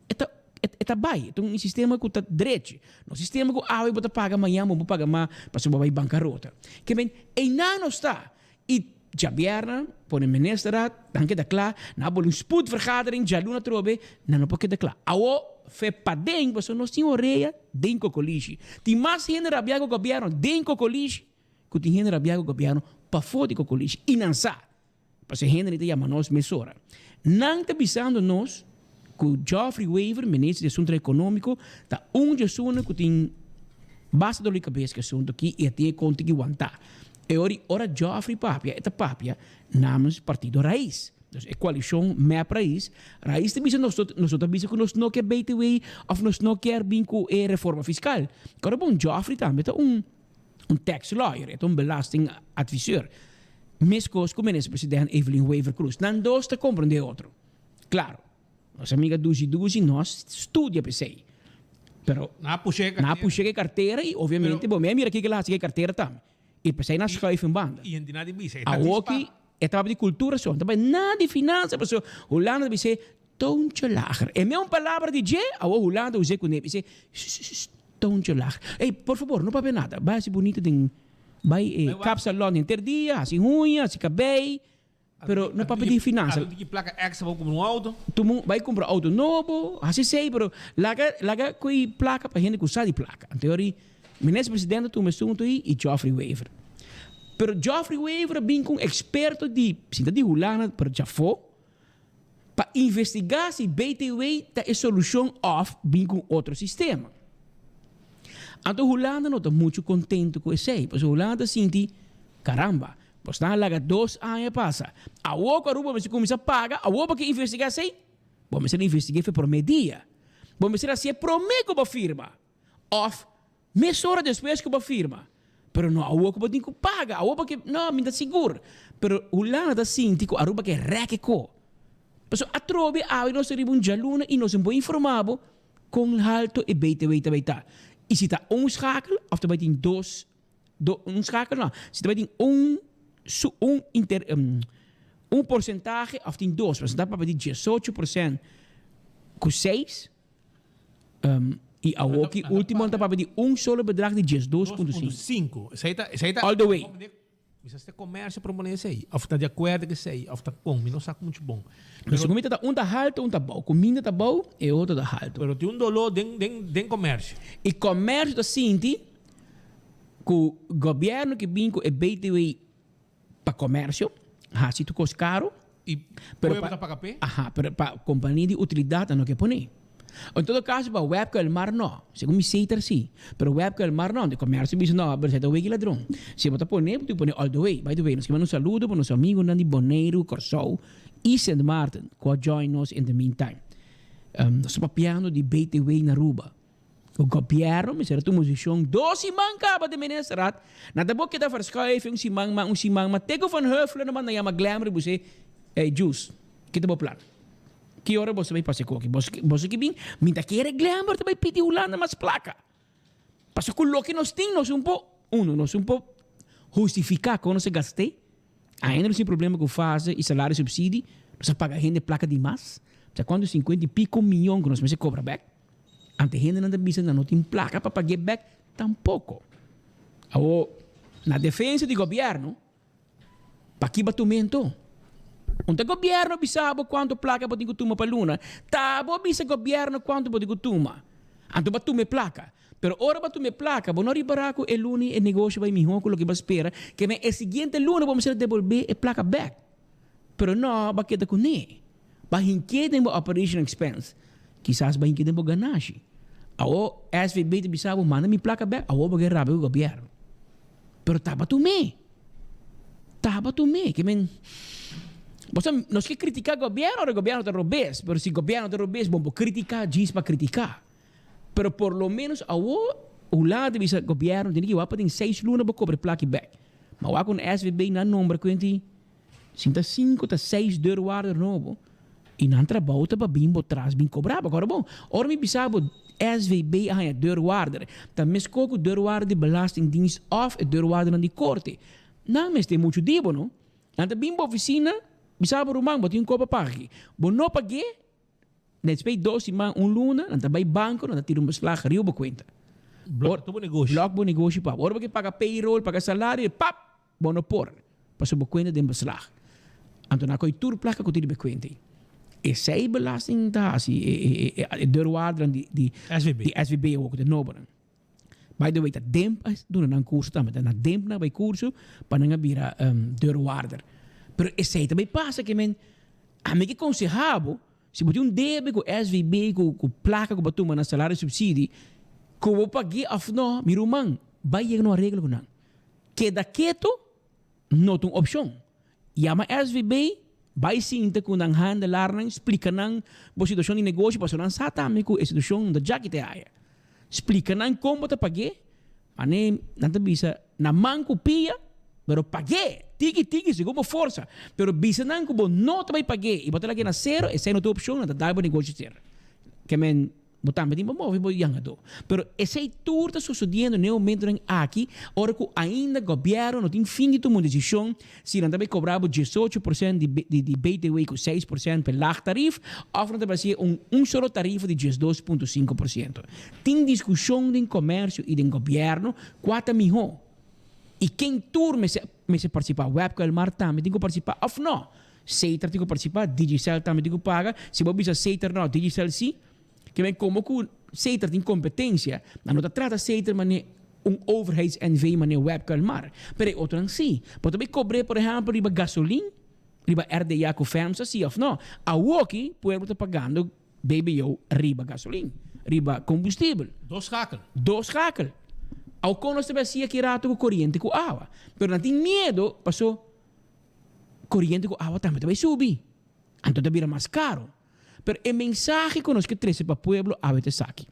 e ta e ta bai, e ta un sistema ku ta drechi. No sistema ku awe bo ta paga mañan bo no por paga mas pasobra bo a bai bankarota. Ke men einan nos ta. I djabièrnè pone ministerraad, nan keda kla, nan a boli un spoedvergadering djaluna atrobe, nan no por keda kla. Awo fe paden pasobra nos tin orea den kokolishi. Tin mas hende rabiá ku gobièrnu den kokolishi ku tin hende rabiá ku gobièrnu pafó di kokolishi i nan sa. Pasobra hende ta yama nos mesora. Nan ta bisando nos ku Geoffrey Wever, minister di Asuntonan Ekonómiko, ta un di esunnan ku tin basta dolor di kabes ku e asuntu aki i a tin e konta ki wantá. E ora i ora Geoffrey papia, e ta papia namens Partido Raiz. Dus e koalishon mep Raiz. Raiz ta bisa nos nos no ta bisa ku nos no ke BTW òf nos no kier bin ku e reforma fiskal. Kòrda bon, Geoffrey tambe ta un. un tax lawyer, e ta un belastingadviseur. Meskos ku Minister President Evelyn Wever-Croes. Nan dos ta komprendé otro. Klaro, nos amiga Dushi Dushi no a studia p'esei. Pero Nan a push'é e nan a push'é e kartera i obviamente bo mi a mira kiko el a hasi ku e kartera tambe. I p'esei nan a schuif un banda. I hende na di bisa, e ta Awoki dispa. e tabata di kultura so, no tabata nada di finansa pasobra Hulanda ta bis'é Toontje lager. E meun palabra di dje, awor Hulanda us'é kuné. Bis'é, Shh, toontje lager. Ey, por fabor, no papia nada. Bai hasi bunita den, bai e kapsalon henter dia, hasi huña, hasi kabei, pero no papia di finansa. Abo tin ki plaka extra pa bo kumpra un auto? Tuma un, bai kumpra auto nobo, hasi esei, pero laga, laga koe plaka pa hende ku sa di plaka. Anto yori Minister Presidente a tuma e asuntu ei i Geoffrey Wever. Pero Geoffrey Wever a bin ku un eksperto di, sinta di Hulanda, pero djafó, Pa investigá si BTW ta e solushon òf bin ku un otro sistema. Anto Hulanda no ta muchu kontentu ku esei, pasobra Hulanda ta sinti, Karamba, bosnan a laga dos aña pasa, awor ku Aruba mester kuminsá paga, awor bo ke investigá esei? Bo mester investig'é for promé dia. Bo mester hasié promé ku bo firma. Òf mesora despues ku bo firma. Pero no awor ku bo tin ku paga, awor bo ke, no, mi ta sigur. Pero Hulanda ta sinti ku Aruba ke rèk e ko. Pasobra atrobe awe nos ta riba un djaluna i nos no por informá bo kon halto e btw ta bai ta. I si ta un schakel òf ta bai tin dos, do, un schakel no, si ta bai tin un su un inter un porsentahe òf tin dos. Pasobra ta papia di diesocho porshènt ku seis. I awoki ultimo nan ta papia di un solo bedrag di 12.5. Sinku. Esei ta, esei ta. All the way. Mi sa si ta comercio propone esei, of ta di acuerdo cu esei, of ta con, mi no sa mucho bon. Pero segun mi ta un ta halto, un ta bou. Cuminda ta bou, e otro ta halto. Pero tin un dolor den, den, den comercio. I comercio ta sinti cu gobierno ke bin cu e BTW Pa comercio, haci tur cos caro. Y Pero pueblo pa, ta paga p'e? Aha, pero pa compania di utilidad nan no ke pone. En todo caso pa Webke Elmar no. Segun mi Seter si. Pero Webke Elmar no. De comercio bisa no, pero esei ta weki ladron. Si bo ta pone, bo tin pone all the way. By the way, nos ke manda un saludo pa nos amigonan di Boneiru, Corsou y Sint Maarten cu a join nos in the meantime. Nos ta papiando di BTW na Aruba. O gobierno mester a tuma un decision dos siman caba den ministerraad. Nan ta bo keda verschuiven un siman mas, un siman mas. Te cu Van Huffelen a manda yama Glemmer y bus'e, Ey Jules, kita bo plan? Ki ora boso ta bay pasa e koki? Boso, boso ki bin? Mi ta kere Glemmer ta bay pidi Hulanda mas placa. Pasobra cu loke nos tin nos un por, uno, nos un por hustifica con nos a gast'e. Ainda nos tin problema cu fase y salario subsidi. Nos a paga hende placa di mas. Sa cuanto cincuenta y pico miyon cu nos mester cobra bek. Ante hendenan ta bisa nan no tin plaka pa pag'é bèk tampoko. Awor. Na defensa di gobièrnu, paki bo a tuma anto? Un ta gobièrnu a bisa bo kuantu plaka bo tin ku tuma pa luna? Ta bo a bisa gobièrnu kuantu bo tin ku tuma? Anto bo a tuma e plaka. Pero ora bo a tuma e plaka, bo no ripará ku e luna e negoshi bai mihó ku loke bo a spera, ke men e siguiente luna bo mester debolbé e plaka bèk. Pero no, bo a keda kuné. Bo a hink'é den bo operation expense. Kisas bo a hink'é den bo ganashi. Awor SVB ta bisa bo manda mi plaka bèk, awor bo ke rabia ku gobièrnu. Pero tabata un me. Tabata un me. Ke men, bo sa, nos ke kritiká gobièrnu ora gobièrnu ta robes, pero si gobièrnu ta robes, bon bo kritiká djis pa kritiká. Pero por lo menos awor Hulanda ta bisa gobièrnu tene ki wak pa den seis luna bo kobra e plaki bèk. Ma wak ku SVB nan nombra kuenti Sinta sinku ta seis deurwaarder nobo y nan trabou ta pa bin bo tras bin cobra bo. Agora bon, ora mi bisa bo SVB a haña deurwaarder, ta mesco cu deurwaarder di belastingdienst of e deurwaardernan di corte. Nan mester mucho di bo, no? Nan ta bin bo oficina, bisa bo ruman, bo tin un copa paga aki. Bo no pag'é, Despues dos siman, un luna, nan ta bai banco, nan ta tira un beslag riba bo cuenta. Blok bo negoshi. Blok bo negoshi pa bo. Ora bo ke paga payroll, paga salario, pap! Bo no por, pasobra bo cuenta den beslag. Anto nan a coy tur placa cu tin riba e cuenta ey. Esey belasting ta haci, e deurwaardernan di SVB. Di SVB awor cu ta nobonan. By the way, ta Demp a duna nan curso tambe. Ta na Demp nan a bay curso pa nan a bira deurwaarder. Pero esey ta bay pasa ke men, ami ke conseha bo, si bo tin un debe cu SVB, cu placa cu bo a tuma na salario subsidie, cu bo pag'e of no, mi ruman, bay yega na un areglo cu nan. Keda keto no ta un opcion. Yama SVB, bai sinta ku nan handelaarnan, splika nan bo situashon di negoshi pasobra nan sa tambe ku e situashon no ta djaki te aya. Splika nan kon bo ta pag'é, mane nan ta bisa na man ku pia, pero pag'é tiki tiki segun bo forsa. Pero bisa nan ku bo no ta bai pag'é i bo ta lag'é na sero, esei no ta un opshon, nan ta dal bo negoshi sera. Ke men Bo tambe tin pa move bo yangadó. Pero esei tur ta sosodiendo n'e momentonan aki ora ku ainda gobièrnu no tin fin di tuma un desishon si nan ta bai kobra bo 18% di di btw ku 6% pa e laag tarif òf nan ta bai hasi un un solo tarifa di 12.5%. Tin diskushon den komersio i den gobièrnu kua ta mihó i ken tur mester mester partisipá. Webco Elmar tambe tin ku partisipá òf nò? Setar tin ku partisipá, Digicel tambe tin ku paga. Si bo bisa Setar nò, Digicel si. Ke men komo ku Setar tin kompetensia, nan no ta trata Setar mane un overheids NV mane Webco Elmar, pero e otronan si. Bo ta bay kobr'é por ehèmpel riba gasolin, riba RDA ku FEMSA si òf no. Awoki pueblo ta pagando BBO riba gasolin, riba kombustibel. Dos schakel. Dos schakel. Awo kon nos ta bay hasi aki rato ku koriente ku awa? Pero nan tin miedo paso koriente ku awa tambe ta bay subi. Anto ta bira mas karo. Pero e mensahe ku nos ke trese pa pueblo awe ta esaki,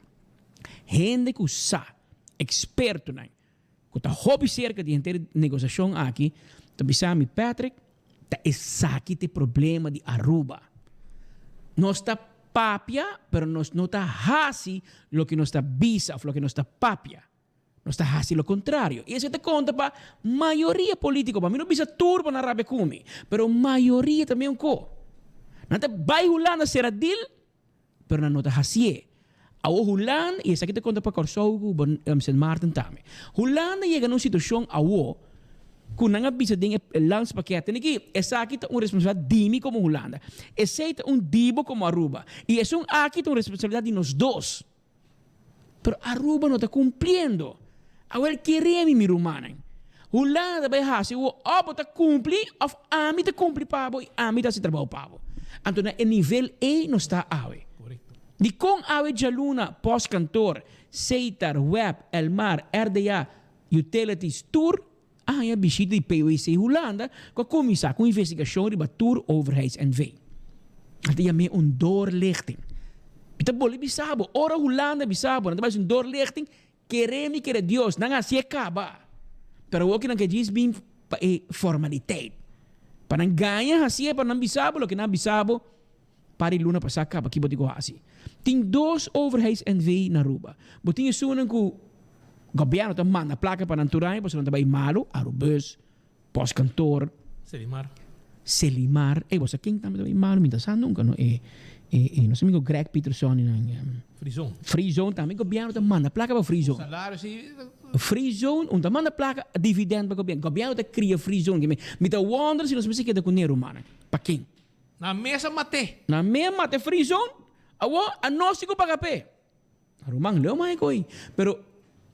Hende ku sa, ekspertonan, ku ta hopi serka di henter e negosiashon aki, ta bisa mi, Patrick, ta esaki ta e problema di Aruba. Nos ta papia, pero nos no ta hasi loke nos ta bisa òf loke nos ta papia. Nos ta hasi lo kontrario. I esei ta konta pa mayoria polítiko. Pa mi no bisa tur pa nan rabia ku mi, pero mayoria ta meun ko. Nan ta bai Hulanda sera deal, pero nan no ta hasié. Awor Hulanda, i esaki ta konta pa Kòrsou ku Sint Maarten tambe. Hulanda yega na un situashon awor ku nan a bisa den e landspakket, tene ki esaki ta un responsabilidat di mi komo Hulanda. Esei ta un di bo komo Aruba. I esun aki ta un responsabilidat di nos dos. Pero Aruba no ta cumpliendo. Awel kere mi, mi rumannan. Hulanda ta bay haci wo of bo ta cumpli of ami ta cumpli pa bo y ami ta haci trabao pa bo. Anto na e nivel ey nos ta awe. Dicon awe djaluna postkantoor, Setar, web, Elmar, RDA, Utilities tur a haña bishita di PwC Hulanda cu a cuminsa cu investigacion riba tur Overheids NV. Nan ta yam'é un doorlichting. Mi ta bolbe bisa bo, ora Hulanda bisa bo nan ta bai haci un doorlichting, kere mi kere Dios, nan hacié caba. Pero awor ki nan ke djis bin pa e formaliteit. Pa nan gaña hacié, pa nan bisa bo loke nan a bisa bo par di luna pasá caba ki bo tin cu haci. Tin dos Overheids NV na Aruba. Bo tin esunnan cu Gobierno ta manda placa pa nan tur aña pasobra nan ta bay malo, Arubus, Postkantoor, Sedimar. Selimar, ey bo sa ken tambe ta bay malo mi ta sa nunca no e e nos amigo Greg Peterson y nan Free zone. Free zone tambe gobierno ta manda placa pa free zone. Salario si. Free zone un ta manda placa dividend pa gobierno. Gobierno ta cria free zone mi mi ta wonder si nos mester keda cu ne rumannan. Pa ken? Nan mes a mate. Nan mes a mate free zone awor a nos tin cu paga p'e. Ruman leu mai koe. Pero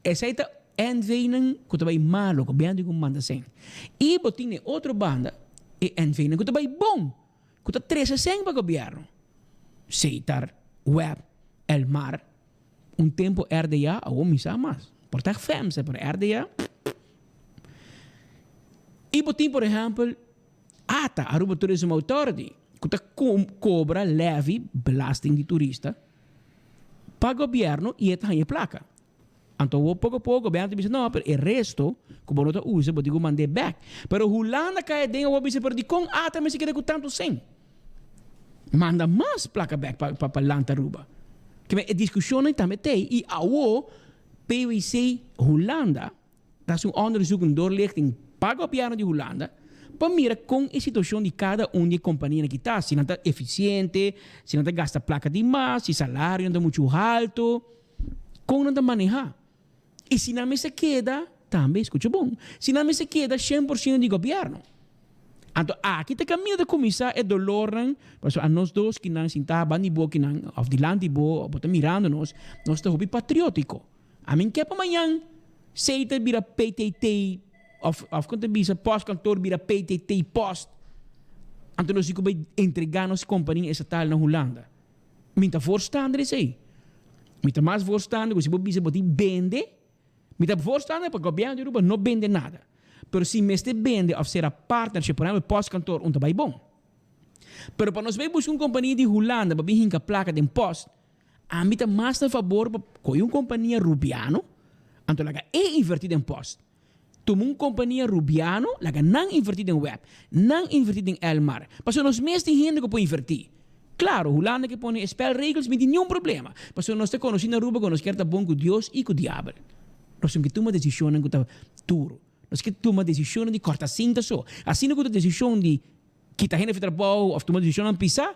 esei ta NV nan ku ta bai malo, gobièrnu tin ku manda sèn. I bo tin e otro banda e NV nan ku ta bai bon, ku ta trese sèn pa gobièrnu. Setar, web, Elmar, un tempu RDA, awor mi sa mas. Por ta FEMSA, pero RDA. I bo tin por ehèmpel ata, Aruba Tourism Authority, ku ta kobra levy, belasting di turista. Pa gobierno y e ta haña e placa. Anto awor poco poco gobierno ta bisa no pero e resto cu bo no ta usa bo tin cu mand'e bek. Pero Hulanda cay aden awor bisa pero dicon ata mester keda cu tanto cen? Manda mas placa bek pa pa lanta Aruba. Kimen e discusionnan tambe t'ey y awor PWC Hulanda Ta haci un onderzoek, un doorlichting pa gobierno di Hulanda pa mira con e situacion di cada un di e companianan aki ta, si nan ta eficiente, si nan ta gasta placa di mas, si salarionan ta mucho halto, con nan ta maneha. Y si nan mester keda, tambe, scucha bon, si nan mester keda cien por ciento di gobierno. Anto aki ta caminda ta cuminsa e dolornan, pasobra anos dos kinan sinta banda di bo kinan of dilanti bo, bo ta mirando nos, nos ta hopi patriotico. Amin ke pa mañan Seita bira PTT of of kon ta bisa postkantoor bira PTT post. Anto nos di ku bai entrega nos kompania estatal na Hulanda. Mi ta voorstander esei. Mi ta mas voorstander ku si bo bisa bo tin bende, mi ta voorstander pa gobièrnu di Aruba no bende nada. Pero si mester bende of sera partnership, por ehèmpel postkantoor un ta bai bon. Pero pa nos bai buska un kompania di Hulanda pa bin hinka plaka den post, Ami ta mas na fabor pa kohe un kompania rubiano, anto laga e invertí den post. Tuma un kompania rubiano, laga nan invertí den web, nan invertí den Elmar. Pasobra nos mes tin hende ku por invertí. Klaro, Hulanda ke pone e spelregels, mi tin niun problema. Pasobra nos ta konosí na Aruba ku nos kier ta bon ku Dios i ku diabel. Nos tin ke tuma desishonnan ku ta duru. Nos ke tuma desishonnan di kòrta sinta so. Asina ku ta desishon di kita hende for trabou òf tuma desishonnan pisá,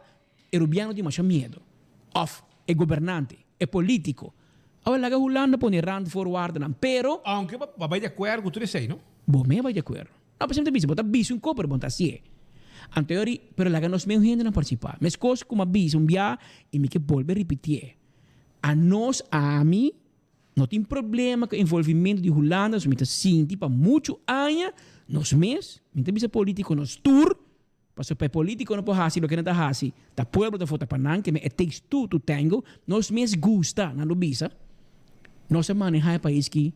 E rubiano tin masha miedo. Of e gobernante, e politico. Awor laga Hulanda pone randvoorwaardennan, pero. Aunke bo a bai di acuerdo cu tur esey, no? Bo me a bai di acuerdo. No, pasobra mi ta bisa, bo ta bisa un co, pero bo no ta hacié. Anto e ori, pero laga nos meun hendenan participa. Mescos cu mi a bisa un bia y mi ke bolbe ripitié. Anos, ami, no tin problema cu envolvimento di Hulanda, so mi ta sinti pa mucho aña nos mes, mi ta bisa politico, nos tur, Pasobra pa e politico no por haci loke nan ta haci, ta pueblo ta vota pa nan, keme it takes two to tango, nos mes gusta, nan lo bisa, nos a maneha e pais ki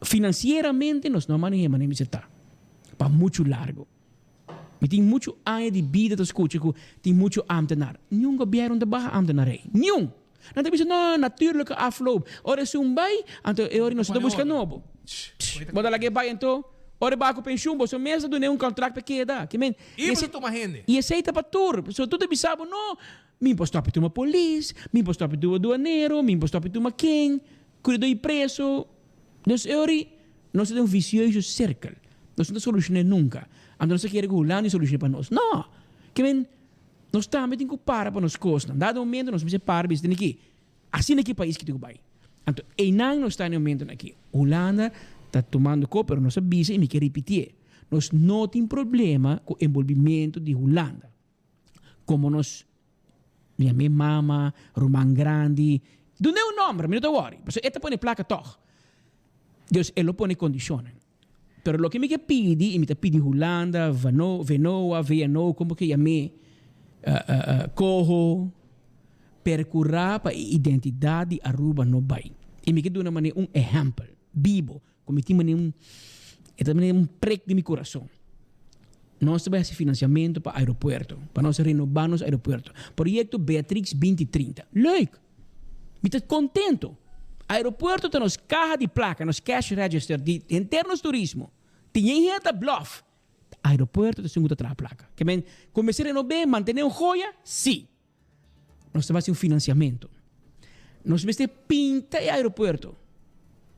financieramente nos no a maneha manera mester ta, pa mucho largo. Mi tin mucho aña di bida ta scucha cu tin mucho ambtenaar. Niun gobierno no ta baha ambtenaar ey. Niun! Nan ta bisa, no, natuurlijke afloop. Ora esun bai, anto e ora nos ta buska nobo. Bo ta laga e bai anto, ora e bai ku penshun, boso mes ta dun'é un kontrakt pa keda. Ke men, I boso tuma hende. I esei ta pa tur. Pasobra tur ta bisa bo, no, mi por stòp di tuma polis, mi por stòp di tuma duanero, mi por stòp di tuma ken, kuido i preso. Dus e ora nos ta den un vicioso sirkel. Nos no ta solushoné nunka. Anto nos ta kere ku Hulanda solushoné pa nos. No! Ke men, Nos tambe tin ku para pa nos kosnan. Dado momento nos mester para bisa tin aki, asina ki pais ki tin ku bai. Anto einan nos ta na e momentonan aki. Hulanda ta tumando ko pero nos a bisa i mi ke ripitié, nos no tin problema ku enbolbimento di Hulanda. Komo nos yam'é mama, ruman grandi, dun'é un nòmber, mi no ta wòri, pasobra e ta pone plaka tòg. Dus e lo pone kondishonnan. Pero loke mi ke pidi, i mi ta pidi Hulanda, Vano, Venoa, VNO, kon bo ke yam'é, Coho, perkurá pa e identidat di Aruba no bai. I mi ke duna manera un ehèmpel bibo, ku mi tin manera un, e ta manera un prek den mi kurason. Nos ta bai hasi finansiamentu pa aeropuerto, pa nos renobá nos aeropuerto. Proyekto Beatrix 2030. Leuk! Mi ta contento. Aeropuerto ta nos caha di placa, nos cash register di henter nos turismo. Tin yen hende ta bluff. Aeropuerto ta esun cu ta traha placa. Ke men cu mester renob'é, mantené un joya? Sí. Nos ta basi un financiamento. Nos mester pinta e aeropuerto.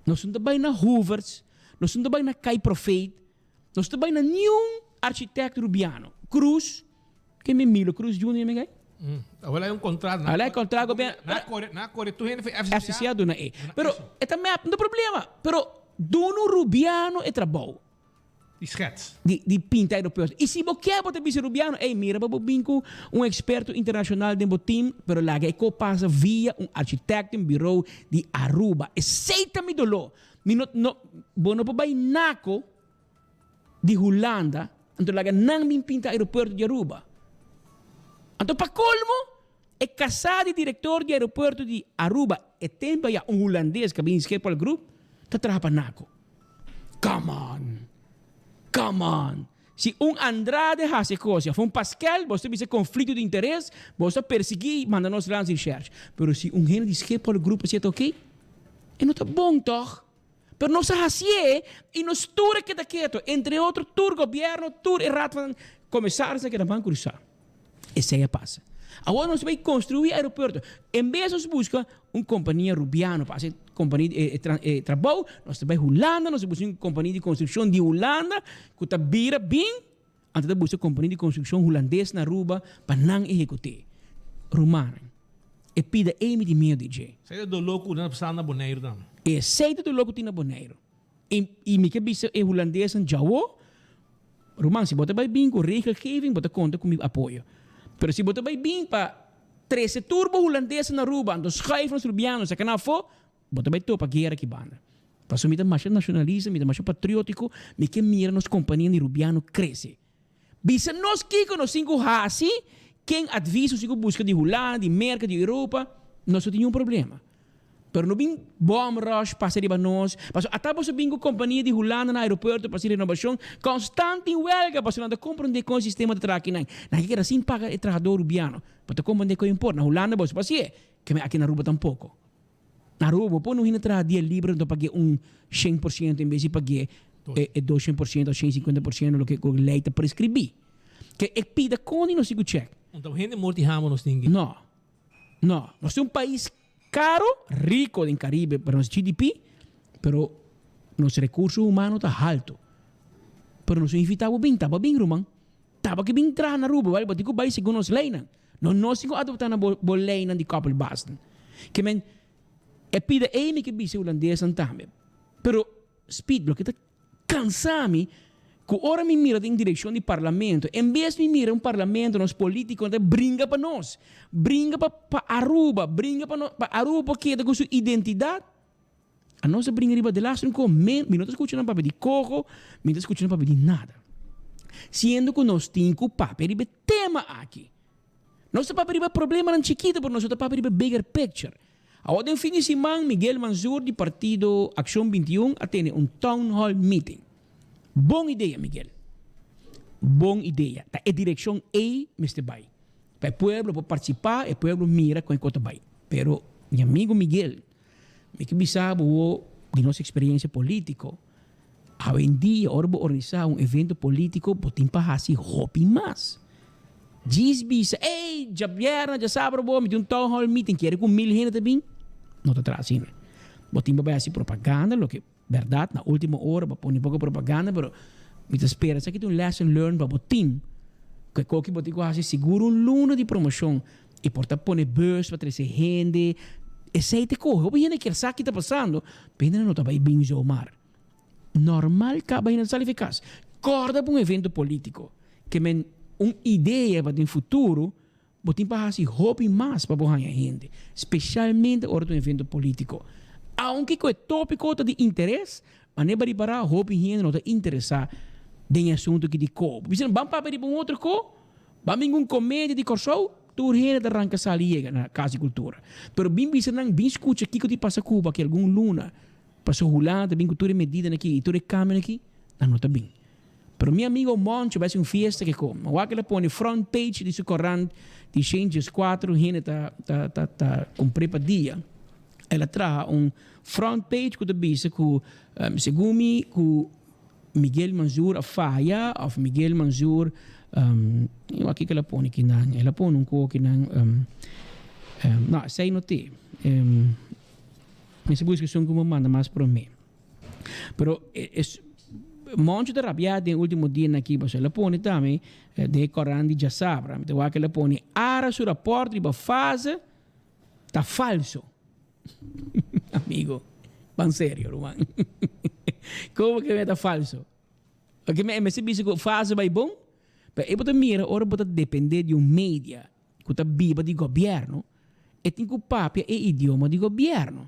Nos no ta bay na Hoover's, nos no ta bay na Kai Profeet, nos no ta bay na niun architect Rubiano. Cruz, ken mi Milo Cruz Junior mi gai? Awel hay un contrato. Awel hay contrato ben. Na core, na core tu hende FCCA. FCCA duna e. Pero e ta mep, no problema. Pero duna un Rubiano e trabou. Di schets. Di, di pinta aeropuerto. Y si bo kier bo ta bisa Rubiano, ey mira pa bo bin cu un experto internacional den bo team, pero laga e co pasa via un architecto, un bureau di Aruba. Esey ta mi dolor. Mi no, no, bo no por bay naco di Hulanda, anto laga nan bin pinta aeropuerto di Aruba. Anto pa colmo, e casa di director di aeropuerto di Aruba, e tempo aya un Hulandes cu a bin Schiphol Group, ta traha pa naco. Come on! Come on! Si un Andrade haci e cos, of un Pasquel, boso ta bisa conflicto di interes, boso ta persigui y manda nos landsrecherche. Pero si un hende di Schiphol Group haci e ta ok? E no ta bon toch? Pero nos a hacié y nos tur a keda keto, entre otro tur gobierno, tur e raad van commissaris a keda man cruza. Esei a pasa. Awor nos ta bai construi aeropuerto. En bes nos busca un compania Rubiano pa haci compania e e trabou, nos ta bai Hulanda, nos ta busca un compania di construccion di Hulanda cu ta bira bin, anto ta busca compania di construccion Hulandes na Aruba pa nan ehecute. Rumannan, e pida ei mi tin miedo di dje. Esei ta doló cu nan ta pasa na Boneiru tambe. Esei ta doló cu tin na Boneiru. I mi ke bisa e Hulandesnan djawo, Ruman, si bo ta bai bin ku regelgeving, bo ta konta ku mi apoyo. Pero si bo ta bai bin pa trese tur bo hulandesnan na Aruba, anto schuif nos rubianos saka nan afó, bo ta bai topa guera aki banda. Pasobra mi ta masha nashonalista, mi ta masha patriótiko, mi ke mira nos kompania di rubiano krese. Bisa nos kiko nos tin ku hasi, ken advis nos tin ku buska di Hulanda, di Merka, di Europa, nos no tin niun problema. Pero no bin bom rush pasa riba nos, pasobra ata boso bin ku kompania di Hulanda na aeropuerto pa hasi renobashon, konstant tin welga pasobra nan ta komprondé kon e sistema ta traha akinan. Nan ke keda sin paga e trahadó rubiano pa ta komprondé kon impor. Na Hulanda boso por hasié, keme aki na Aruba tampoko. Na Aruba bo por no hina traha dia libre anto pag'é un 100% en bes di pag'é e 200% o 150% loke ku lei ta preskribí. Ke e pida kon di nos tin ku chèk. Anto hende morti hamo nos tin ki. No. No. Nos tin un pais caro, rico den Caribe pa nos GDP, pero nos recurso humano ta halto. Pero nos no invita bo bin, taba bin ruman. Taba ke bin traha na Aruba, wèl bo tin ku bai segun nos leynan. No nos tin ku adopta na bo bo leynan di koppelbazen. Ke men e pida ei mi ke bisa e hulandesnan tambe. Pero Speed, loke ta Cansa mi cu ora mi mira den direccion di parlamento, en bes mi mira un parlamento nos politiconan ta bringa pa nos, bringa pa pa Aruba, bringa pa no pa Aruba por keda cu su identidad, anos ta bringa riba delaster un co me mi no ta scucha nan papia di coho, mi no ta scucha nan papia di nada. Siendo cu nos tin cu papia riba e tema aki. Nos ta papia riba problemanan chikito pero nos no ta papia riba e bigger picture. Awor den fin di siman Miguel Mansur di partido Accion 21 a tene un town hall meeting. Bon idea Miguel. Bon idea. Ta e direccion ey mester bay. Pa e pueblo por participa, e pueblo mira con e cos ta bay. Pero mi amigo Miguel, mi ke bisa bo wo di nos experiencia politico, awendia ora bo organisa un evento politico bo tin pa haci hopi mas. Djis bisa, Ey, djabièrnè, djasabra bo, mi tin un town hall meeting, kere ku mil hende ta bin? No ta traha asina. Bo tin pa bai hasi propaganda, loke bèrdat na último ora bo a pone poko propaganda, pero mi ta spera esaki ta un lesson learned pa bo tin, ku e koki bo tin ku hasi sigur un luna di promoshon i por ta pone bus pa trese hende, esei ta kohe. Hopi hende kier sa ki ta pasando, pero hende no ta bai bin zomaar. Normal kaba hende ta sali fi kas. Kòrda pa un evento polítiko ke men un idea pa den futuro bo tin pa hasi hopi mas pa bo haña hende, spesialmente ora ta un evento polítiko. Aunke ku e tópiko ta di interes, manera bo a ripará hopi hende no ta interesá den e asuntu aki di ko. Bo bisa ban papia riba un otro ko, ban bin ku un komedia di Kòrsou, tur hende ta ranka sali yega na Kas di Kultura. Pero bin bisa nan bin skucha kiko ti pasa Cuba aki algun luna. Pasobra Hulanda ta bin ku tur e medidanan aki i tur e kambionan aki, nan no ta bin. Pero mi amigo Moncho bai hasi un fiesta ke kom. Wak el a pone front page di su korant di Shen 14 hende ta ta ta ta kumpr'é pa dia. El a traha un front page ku ta bisa ku segun mi ku Miguel Manzur a faya of Miguel Manzur wak kiko el a pone kinan. El a pone un koki nan no esei no te. Mester busca esun cu bo manda mas prome. Pero es. Moncho ta rabiá den último dianan aki pasobra el a pone tambe den e korant di djasabra. Mi ta wak el a pone Ara su rapòrt riba fase ta falso. Amigo, ban serio ruman. Komo ke ta falso? Oke, mi mester bisa ku fase bai bon, pero e bo ta mira ora bo ta depende di un media ku ta biba di gobièrnu, e tin ku papia e idioma di gobièrnu.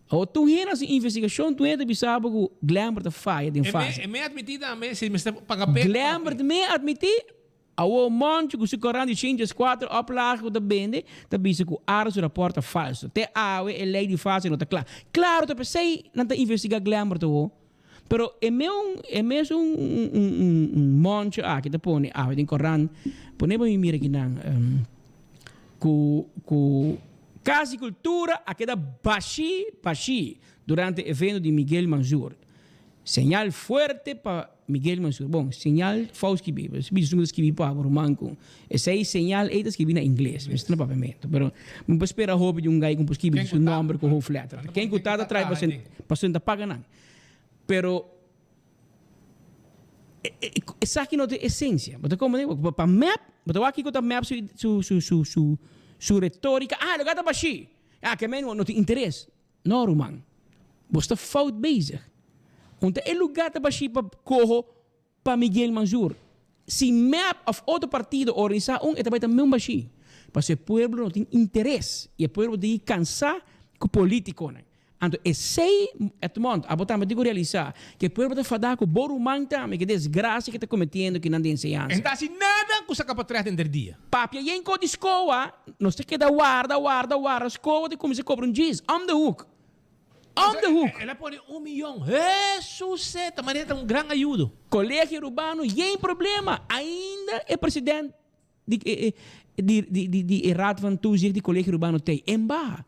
Awor tur hende hasi investigashon, tur hende ta bisa bo ku Glenbert ta faya den fase. E me admití tambe si mester paga p'e. Glenbert me admití, awor Moncho ku su korant di shinches kuater oplage ku ta bende ta bisa ku Ara su rapòrt ta falso. Te awe e lei di fase no ta kla. Klaro ta p'esei nan ta investigá Glenbert awor. Pero e meun e mes un un un moncho aki ta pone awe den korant pone pa mi mira kinan ku ku Kas di Kultura a keda bashí bashí durante evento di Miguel Mansur. Señal fuerte pa Miguel Mansur. Bon, señal fout skibí. Bisa esun ku ta skibí pa bo ruman ku esei señal ei ta skibí na ingles, mester na papiamentu. Pero mi por spera hopi di un gai ku por skibi su nòmber ku hoofdletter. Ken ku ta ta trae pasobra ta paga nan. Pero esaki no ta e esencia. Bo ta comprende? Pa mep, bo ta wak kiko ta mep su su su su su su retorica. Ah, loke a ta bashí. Ah, ke men no tin interes. No, ruman. Bo sta fout bezig. Un ta e lugar ta bashí pa koho Pa Miguel Mansur, si mep of otro partido organisa un e ta bay ta meun bashi. Pasobra e pueblo no tin interes y e pueblo tin cansa cu politiconan. Anto esey, Edmond, abo tambe tin cu realisa cu e pueblo ta fada cu bo ruman tambe cu e desgracia cu ta cometiendo kinan den enseñansa. E no ta haci nada cu saca pa tres denter dia. Papia yen co di scoa, nos ta keda warda, warda, warda, scoa ta cuminsa cobra un djis, om de hoek. Om de hoek. El a pone un miyon. Hesus zeta, manera ta un gran ayudo. Colegio Arubano yen problema. Ainda e president di di di di e raad van toezicht di Colegio Arubano tey en baha.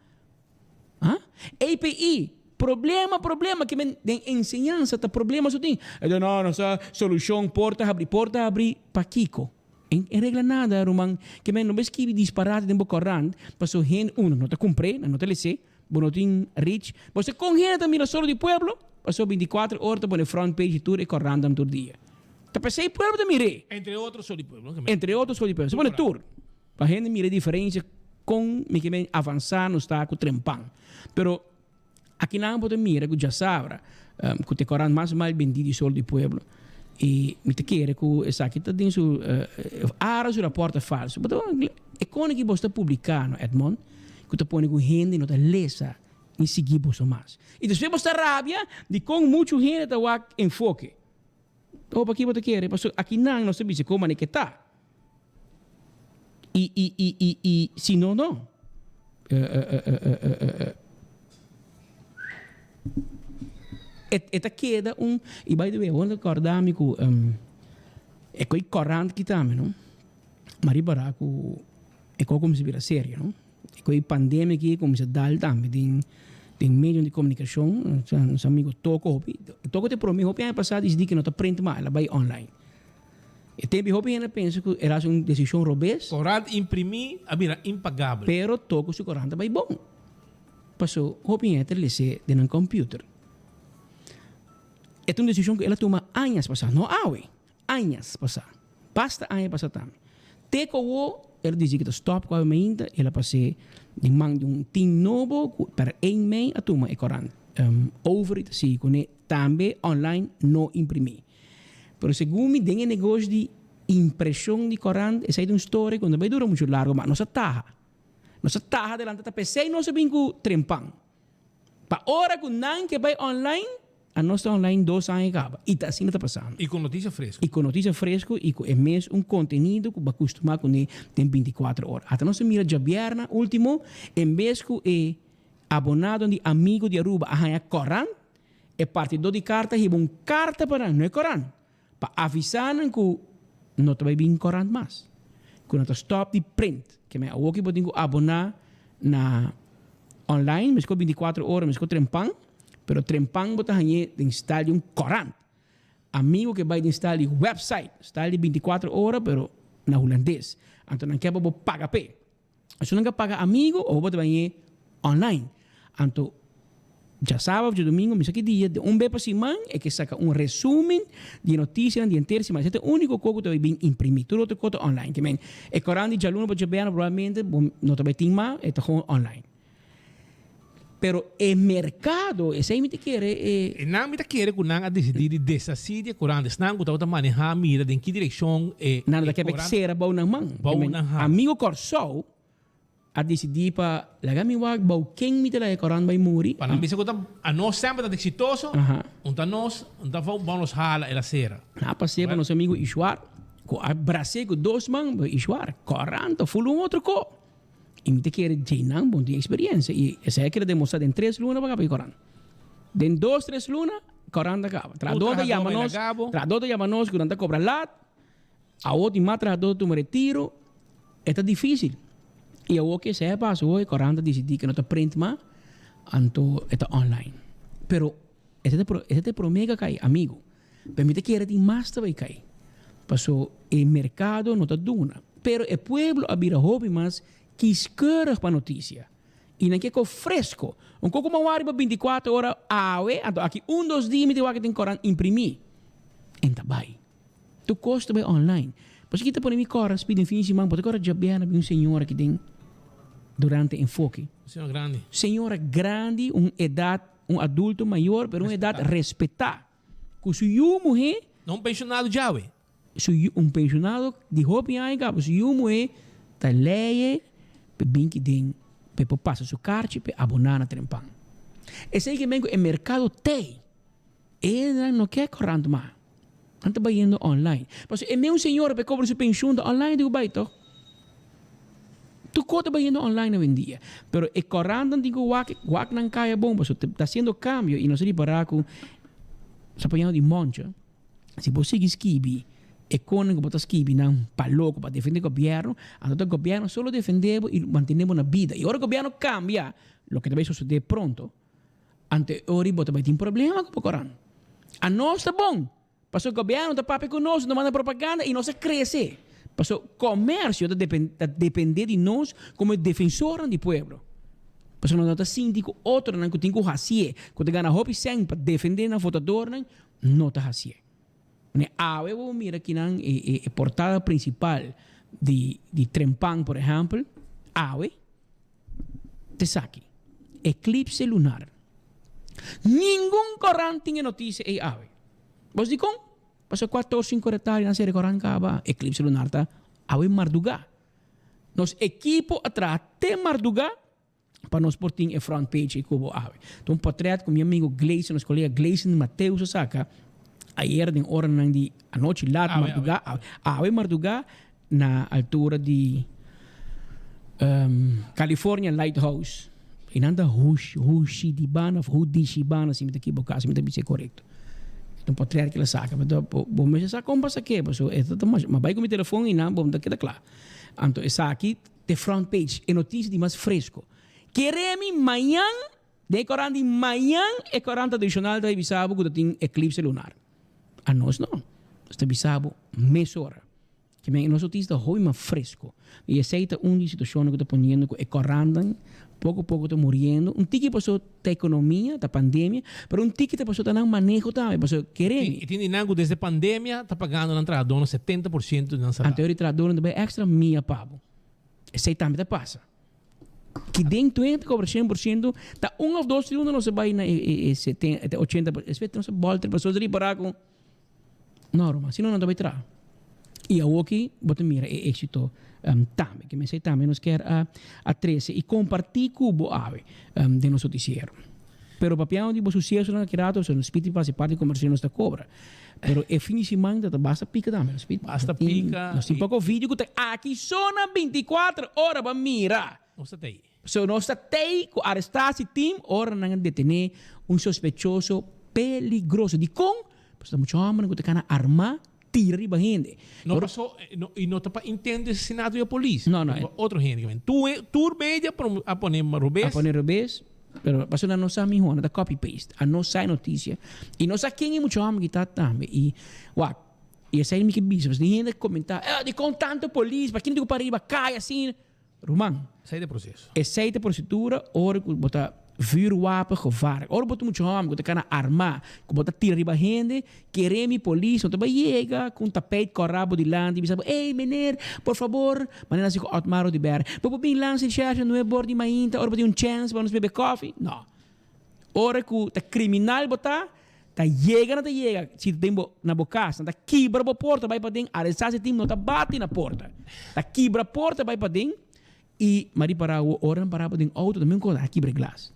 Ha? EPI, problema, problema. Ke men den enseñansa ta problema su tin. E di no, nos a solucion porta habri, porta habri pakiko? En en regla nada ruman. Ke men no bay skibi disparate den bo corant paso hende uno no ta cumpr'e, nan no ta lese. Bo no tin reach. Bo sa kon hende ta mira solo di pueblo? Pasobra binticuatro ora ta pone front page di tur e korantan tur dia. Ta pesey pueblo ta mir'é. Entre otro solo di pueblo. Entre otro solo di pueblo. Se pone tur. Pa hende mira e diferencia kon mi ke men avansa nos ta ku trempan. Pero akinan bo ta mira ku djasabra ku ta e korant mas mal bendí di solo di pueblo. I mi ta kere ku esaki ta den su ara su raport ta falso. Bo ta e kone ki bo sta publica no Edmond? Ku ta pone ku hende no ta lesa ni sigui boso mas. I despues bo sta rabia dikon muchu hende ta wak enfoke. Oh, paki bo ta kere? Pasobra akinan nos ta bisa kon manera ke ta. I, i, i, i, i si no, no. E, e ta keda un, i by the way, awor ta kòrda mi ku e koi kòrant ki tambe, no? M'a ripará ku E kos kuminsá bira serio, no? E ku e pandemia aki kuminsá dal tambe den den medio di komunikashon. Nos amigo Toko hopi, Toko ta e promé hopi aña pasá disidí ku no ta print mas, el a bai online. E tempu hopi hende a pensa ku el a hasi un desishon robes. Korant imprimí a bira impagabel. Pero Toko su korant a bai bon. Paso hopi hende ta les'é den nan computer. E ta un desishon ku el a tuma añas pasá, no awe. Añas pasá. Basta aña pasá tambe. Te ku awor el a disi ku ta stòp ku awe mainta, el a pas'é den man di un tim nobo ku per ein mei a tuma e korant over i ta sigui kuné tambe online no imprimí. Pero segun mi den e negoshi di impreshon di korant esei ta un storia ku no ta bai dura muchu largu ma nos a taha. Nos a taha delante ta p'esei nos a bin ku trempan. Pa ora ku nan ke bai online, anos ta online dos aña kaba. I ta asina ta pasando. I ku notisia fresku. I ku notisia fresku i ku e mes un kontenido ku bo a kustumá kuné den bintikuater ora. Ata nos a mira djabièrna último, en bes ku e abonadonan di Amigo di Aruba a haña kòrant, e partidó di karta a hiba un karta pa nan, no e kòrant, pa avisá nan ku no ta bai bin kòrant mas, ku nan ta stòp di print. Ke men awoki bo tin ku aboná na online, meskos bintikuater ora, meskos trempan, pero trempan bo ta hañ'é den style di un kòrant. Amigo ke bai den style di website, style di bintikuater ora pero na hulandes. Anto nan ke pa bo paga p'e. Esun nan ka paga amigo o bo ta bañ'é online. Anto. Djasabra of djadumingu, mi sa ki dia, den un be pa siman e ke saka un resumen di e notisianan di henter siman. Esei ta e úniko ko ku ta bai bin imprimí. Tur otro ko ta online. Ke men, e korant di djaluna pa djabièrnè probablemente bo no ta bai tin mas, e ta gewoon online. Pero e merkado, esei mi ta kere e. E nan mi ta kere ku nan a disidí di deshasí di e korant. Esnan ku tabata manehá mira den ki direkshon e Nan no ta kere sera bou nan man. Bou nan han. Amigo Kòrsou A disidí pa laga mi wak bou ken mi ta laga e korant bai muri. Pa nan bisa ku ta anos semper ta eksitoso, un ta nos, un ta bon nos hala el a sera. Nan a pas'é pa nos amigu Ishwar, ku a bras'é ku dos man, pero Ishwar, korant ta ful un otro ko. I mi ta kere djei nan bon tin eksperensia i esei a keda demostrá den tres luna pa kaba e korant. Den dos tres luna, korant a kaba. Trahadó ta yama nos, trahadó ta yama nos ku nan ta kobra lat. Awor tin mas trahadó ta tuma retiro, e ta difísil. I awor ke esei a pasa hoy, korant a disidí ke no ta print mas, anto e ta online. Pero esei ta esei ta e promé ke a kai, amigu. Pero mi ta kere tin mas ta bai kai. Paso e merkado no ta duna. Pero e pueblo a bira hopi mas kieskeurig pa notisia. I nan ke ko fresko. Un koko man wak riba bintikuater ora awe, anto aki un dos dia mi ta wak den korant imprimí. En ta bai. Tur kos ta bai online. Pasobra ki ta pone mi kòrda speed den fin di siman, bo ta kòrda djabièrnè bin un señora aki den durante enfoke. Un señora grandi. Señora grandi, un edat, un adulto mayor, pero un edat respetá. Ku su yu muhé. No un penshonado djawe. Su yu, un penshonado di hopi aña kaba, su yu muhé ta leye p'e bin ki den, p'e por pasa su karchi p'e aboná na Trempan. Esei ke men ku e merkado t'ei. Enan no ke korant mas. Nan ta bayendo online. Pasobra e meun señora pa e kobra su penshun ta online di ku bai toch? Tur kos ta bayendo online awendia. Pero e korantnan tin ku wak wak nan kaya bon pasobra ta hasiendo kambio i nos a ripará ku sa pañado di moncha. Si bo sigui skibi e konan ku bo ta skibi nan pa loko pa defende gobièrnu, anto ta gobièrnu solo defende bo i mantene bo na bida. I ora gobièrnu kambia, loke ta bai sosodé pronto, Anto e ora bo ta bai tin problema ku bo koran. Anos ta bon, pasobra gobièrnu ta papia ku nos, ta manda propaganda i nos a krese. Pasobra komersio ta ta dependé di nos komo e defensornan di pueblo. Pasobra nos no ta sinti ku otronan ku tin ku hasié, ku ta gana hopi sèn pa defendé nan votadornan, no ta hasié. Mane awe bo mira kinan e e portada prinsipal di di Trempan por ehèmpel, awe. T'esaki, eklipse lunar. Ningun korant tin e notisia ei awe. Bos dikon? Pasobra kuator sinku ora tardi nan sera e korant kaba. Eklipse lunar ta awe mardugá. Nos ekipo a traha te mardugá pa nos por tin e front page ei ku bo awe. Ta un portret ku mi amigo Gleison, nos kolega Gleison Mateus a saka ayer den oranan di anochi lat mardugá, awe mardugá Na altura di California Lighthouse. I nan ta hush, hushidibana of hudishibana si mi ta ekiboká, si mi ta bisa e korekto. E ta un potret ku el a saka, pero bo mester sa kon pa sak'é, pasobra e ta masha, mi a bai ku mi telefon i nan bo ta keda kla. Anto esaki ta e front page, e notisia di mas fresko. Kere mi mañan, den e korant di mañan, e korant tradishonal ta bisa bo ku ta tin eklipse lunar. Anos no, nos ta bisa bo mesora. Ke men e nos otista hopi mas fresco. I esei ta un di situacionnan ku ta poniendo ku e korantan poko poko ta muriendo. Un tiki paso ta ekonomia, ta pandemia, pero un tiki ta paso ta nan maneho tambe. Paso kere mi. I tin di nan ku desde pandemia ta pagando nan trahadornan 70% di nan salario. Anto e trahadornan ta bai extra mia pa bo. Esei tambe ta pasa. Ki den 20 kobra 100% ta un of dos luna nos a bai na e e 70, 80, esei nos a bolter paso nos a ripara ku. No, ruman, si no nan ta bai traha. I awoki bo ta mira e éxito tambe. Ke mester tambe nos kier a a trese i kompartí ku bo awe den nos notisiero. Pero papiando di bo susesonan aki rato, so nos piti pasa e parti komersial nos ta kobra. Pero e fin di siman ta ta basta pika tambe. Nos piti. Basta pika. Nos tin poko video ku ta aki so na 24 ora bo a mira. Nos ta tei. So nos ta tei ku arestá si team ora nan a detené un sospechoso peligroso. Dikon? Pasobra ta mucha hòmbernan ku ta kana armá tira riba hende. No paso, no, i no ta pa intento di asesinato di e polis. No, no. Pa otro hende ke men. Tur, tur media a pone robes. A pone robes, pero pasobra nan no sa mihó, nan ta copy paste. A no sa e notisia. I no sa ken e mucha hòmber ki ta tambe. I wak, i esei mi ke bisa, pasobra tin hende komentá, eh, dikon tantu polis? Pakindo tin ku para riba kaya asina? Ruman. Esei ta e proseso. Esei ta e prosedura ora ku bo ta. Vuurwapen gevaarlijk. Ora bo ta mucha hòmber ku ta kana armá, ku bo ta tira riba hende, kere mi polis no ta bai yega ku un tapijt kòrá bo dilanti i bisa bo, Ey, meneer, por fabor, manera hasi ku Otmar Oduber, bo por bin lansa recherche nuebe or di mainta ora bo tin un chèns pa nos bebe kòfi? No. Ora ku ta kriminal bo ta, ta yega nan ta yega, si ta den bo na bo kas, nan ta kibra bo porta bai paden, arestá si tin no ta bati na porta. Ta kibra porta bai paden I m'a ripará awo ora nan pará bo den outo ta mesun kos, a kibra e glas.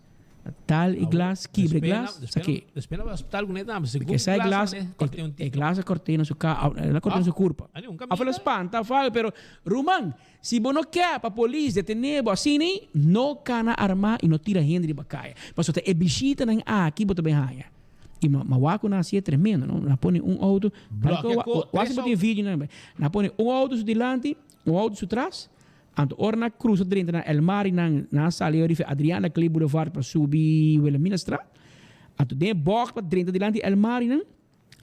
A tal e glas, kibra e glas, sa ke. Despues nan bai hospital ku ne tambe, segun Ke sa e glas glas, nan e kort'é un e tiki. glas a kort'é na su ka, el a kort'é na su kurpa. Af el a spanta, af algo, pero ruman, si bo no ke pa polis detené bo asina, no kana armá i no tira hende riba kaya. Pasobra ta e bishitanan aki bo ta bin haña. I ma, ma wak ku nan hasié tremendo, no? Nan a pone un outo, Blòkia ko, wak si tres bo tin outo. video nan, nan a pone un outo su dilanti, un outo su tras, Anto ora nan a cruza drenta na El Mar y nan nan a sali riba Adriana Clay Boulevard pa subi Wilhelminastraat. Anto den e bocht pa drenta dilanti El Mar y nan,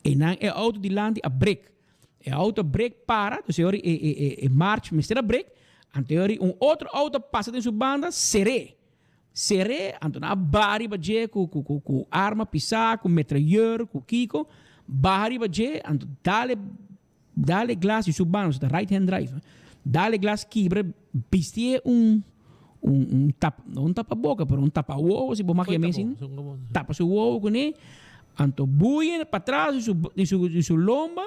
e nan e auto dilanti a brek. E auto a brek para, dus e ora e e e e march mester a brek, anto e ora un otro auto a pasa den su banda ser'é. Ser'é, anto nan a baha riba dje ku ku ku ku arma pisá, ku metrayeur, ku kiko, baha riba dje, anto dal e Dal e glas di su bano, su ta right hand drive, dal e glas kibra, bistié un un un tap, no un tapaboka, pero un tapawowo si bo mag yam'é asina, tapa su wowo kuné, anto buye patras di su di su di su lomba,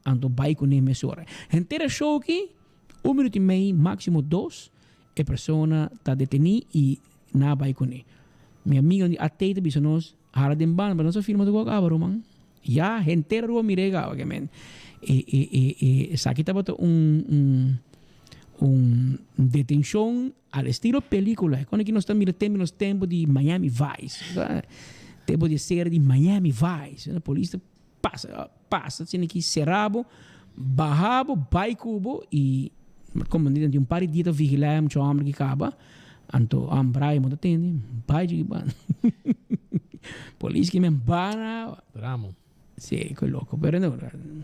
anto bai kuné mesora. Henter e show aki, un minuut i mei, máksimo dos, e persona ta detení i nan a bai kuné. Mi amigonan di AT ta bisa nos, Hala den banda, pero nos a firma tur kaba ruman. Ya henter Aruba mir'é kaba ke men. E e e e esaki tabata un un un detenshon al estilo pelikula. E kòne ki nos ta mira tempu nos tempu di Miami Vice. Tempu di e serie di Miami Vice. E polis ta pasa pasa asina ki sera bo, baha bo, bai ku bo i komo di un par di dia ta vigilá e mucha hòmber ki kaba. Anto Brian bo ta tende, bai djiki banda. Polis ki men bana. Bramo. Sí, ku loko. Pero no,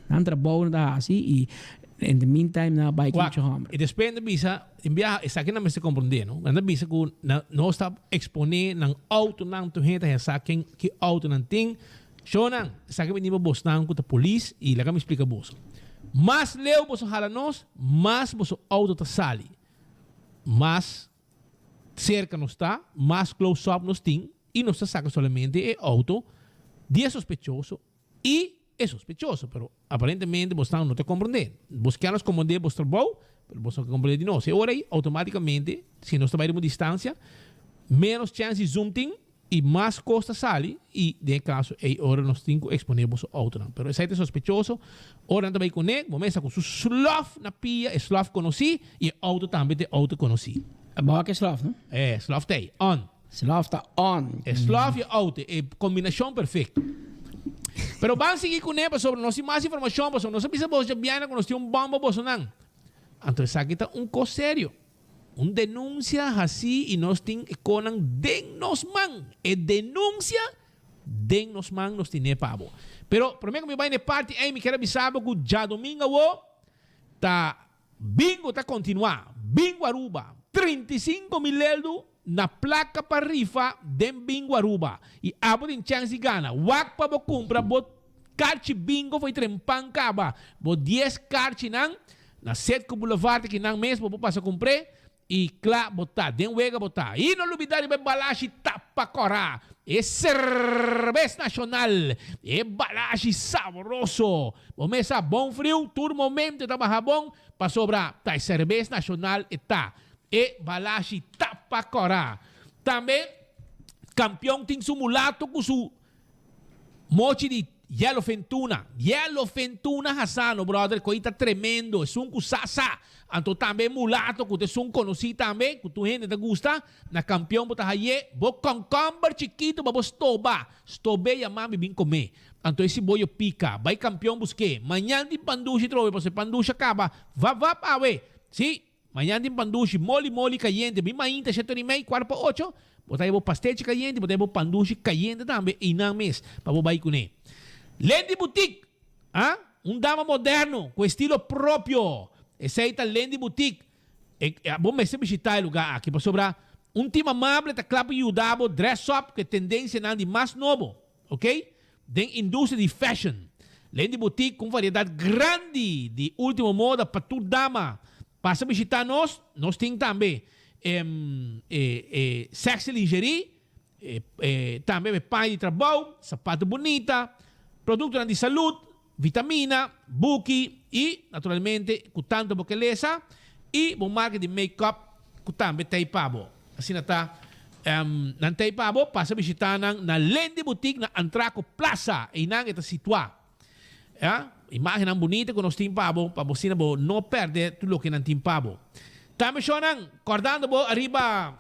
nan trabou nan ta hasi i in the meantime nan a bai ku mucha hòmber. I despues nan ta bisa, tin biaha esaki nan mester komprondé no, nan ta bisa ku nan nos ta eksponé nan outonan tur hende ta haña sa ken ki outo nan tin. Shownan, esaki mi di pa bosnan ku ta polis i laga mi splika boso. Mas leu boso hala nos, mas boso outo ta sali. Mas serka nos ta, mas close up nos tin i nos ta saka solamente e outo di e sospechoso i e sospechoso. Pero aparentemente bosnan no ta komprondé. Bos kier nos komprondé bos trabou, pero bos no ke komprondé di nos. E ora ei outomátikamente si nos ta bai riba un distansia, ménos chèns di zoom tin I mas kos ta sali, i den e kaso ei ora nos tin ku eksponé boso outonan. Pero esei ta sospechoso, ora nan ta bai kuné, bo mester ku su slòf na pia, e slòf konosí, i e outo tambe ta e outo konosí. Bo a ke slòf, no? E slòf ta ei, on. Slòf ta on. E slòf i e outo, e kombinashon perfekto. Pero ban sigui kuné pasobra nos tin mas informashon, pasobra nos a bisa boso djabièrnè ku nos tin un bòm pa bosonan. Anto esaki ta un kos serio. Un denuncia haci y nos tin e conan den nos man. E denuncia den nos man nos tine pa bo. Pero prome cu mi bay na e parti ey mi kier a bisa bo cu djadomingo awo ta bingo ta continua. Bingo Aruba. 35 mil eldo na placa pa rifa den Bingo Aruba. Y abo tin chance di gana. Wak pa bo cumpra bo karchi bingo fo'i trempan caba. Bo dies karchinan Na Setco Boulevard aki nan mes bo por pasa cumpr'é y cla bo ta, den wega bo ta. Y no lubida riba e balashi tapa cora, e cerbes nacional, e balashi sabroso. Bo mes sa bon friu tur momento e ta baha bon pasobra ta e cerbes nacional e ta, e balashi tapa cora. Tambe Campeon tin su mulato cu su Mochi di Yellowfin Tuna. Yellowfin Tuna Hassano, brother, ko'i ta tremendo. Esun ku sa sa. Anto tambe e mulato ku ta esun konosí tambe, ku tur hende ta gusta. Na Kampion bo ta haye bo kònkòmber chikitu pa bo stoba. Stob'é yamá mi bin komé. Anto e siboyo pika. Bai Kampion busk'é. Mañan tin pandushi trobe pasobra e pandushi a kaba. Vap vap awe. Sí. Mañan tin pandushi moli moli kayente, mi mainta shete ora i mei, kuart pa ocho, bo ta haya bo pastechi kayente, bo ta haya bo pandushi kayente tambe einan mes pa bo bai kuné. Lendy Boutique, ah, un dama moderno ku estilo propio, esei ta Lendy Boutique, e, bo mester bishita e lugá aki pasobra. Un team amable ta kla pa yuda bo dress up ku e tendensianan di mas nobo, ok? Den industria di fashion. Lendi Boutique ku un variedat grandi di ultimo moda pa tur dama. Pasa bishita nos, nos tin tambe e e sexy lingerie, e e tambe e paña di trabou, sapato bunita, produktonan di salud, vitamina, buki y naturalmente cu tanto bo ke lesa y bo marca di make-up cu tambe ta ey pa bo. Asina ta nan ta ey pa bo, pasa bishita nan na Lendy Boutique na Antraco Plaza, eynan e ta situa. Ya, imagennan bunita cu nos tin pa bo, pa bo asina bo no perde tur loke nan tin pa bo. Tambe shownan, cordando bo ariba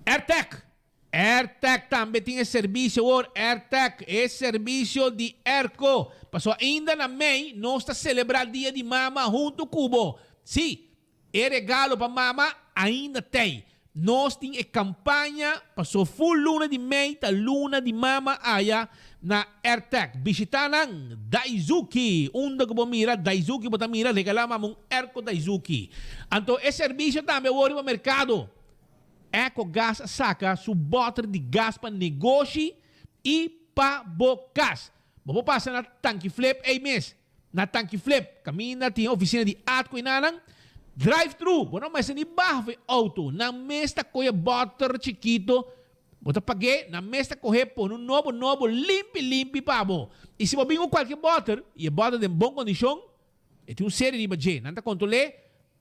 Airtec. AirTag tambe tin e servisio awor, AirTag, e servisio di airco. Pasobra ainda na mei nos ta celebra Dia di Mama hunto cu bo. Sí, e regalo pa mama ainda t'ey. Nos tin e campaña paso full luna di mei ta luna di mama aya na AirTag. Bishita nan Daizuki. Unda cu bo mira Daizuki bo ta mira regala mama un airco Daizuki. Anto e servisio tambe awor riba mercado. Ecogas a saka su bòter di gas pa negoshi i pa bo kas. Bo por pasa na Tanki Flip ei mes. Na Tanki Flip, kaminda tin e ofisina di Atco i nanan. Drive thru, bo no mester ni baha for e outo. Nan mes ta kohe bòter chikito, bo ta pag'é, nan mes ta kohe pone un nobo nobo limpi limpi pa bo. I si bo bin ku kualke bòter i e bòter den bon kondishon, e tin un seri riba dje, nan ta kontrol'é.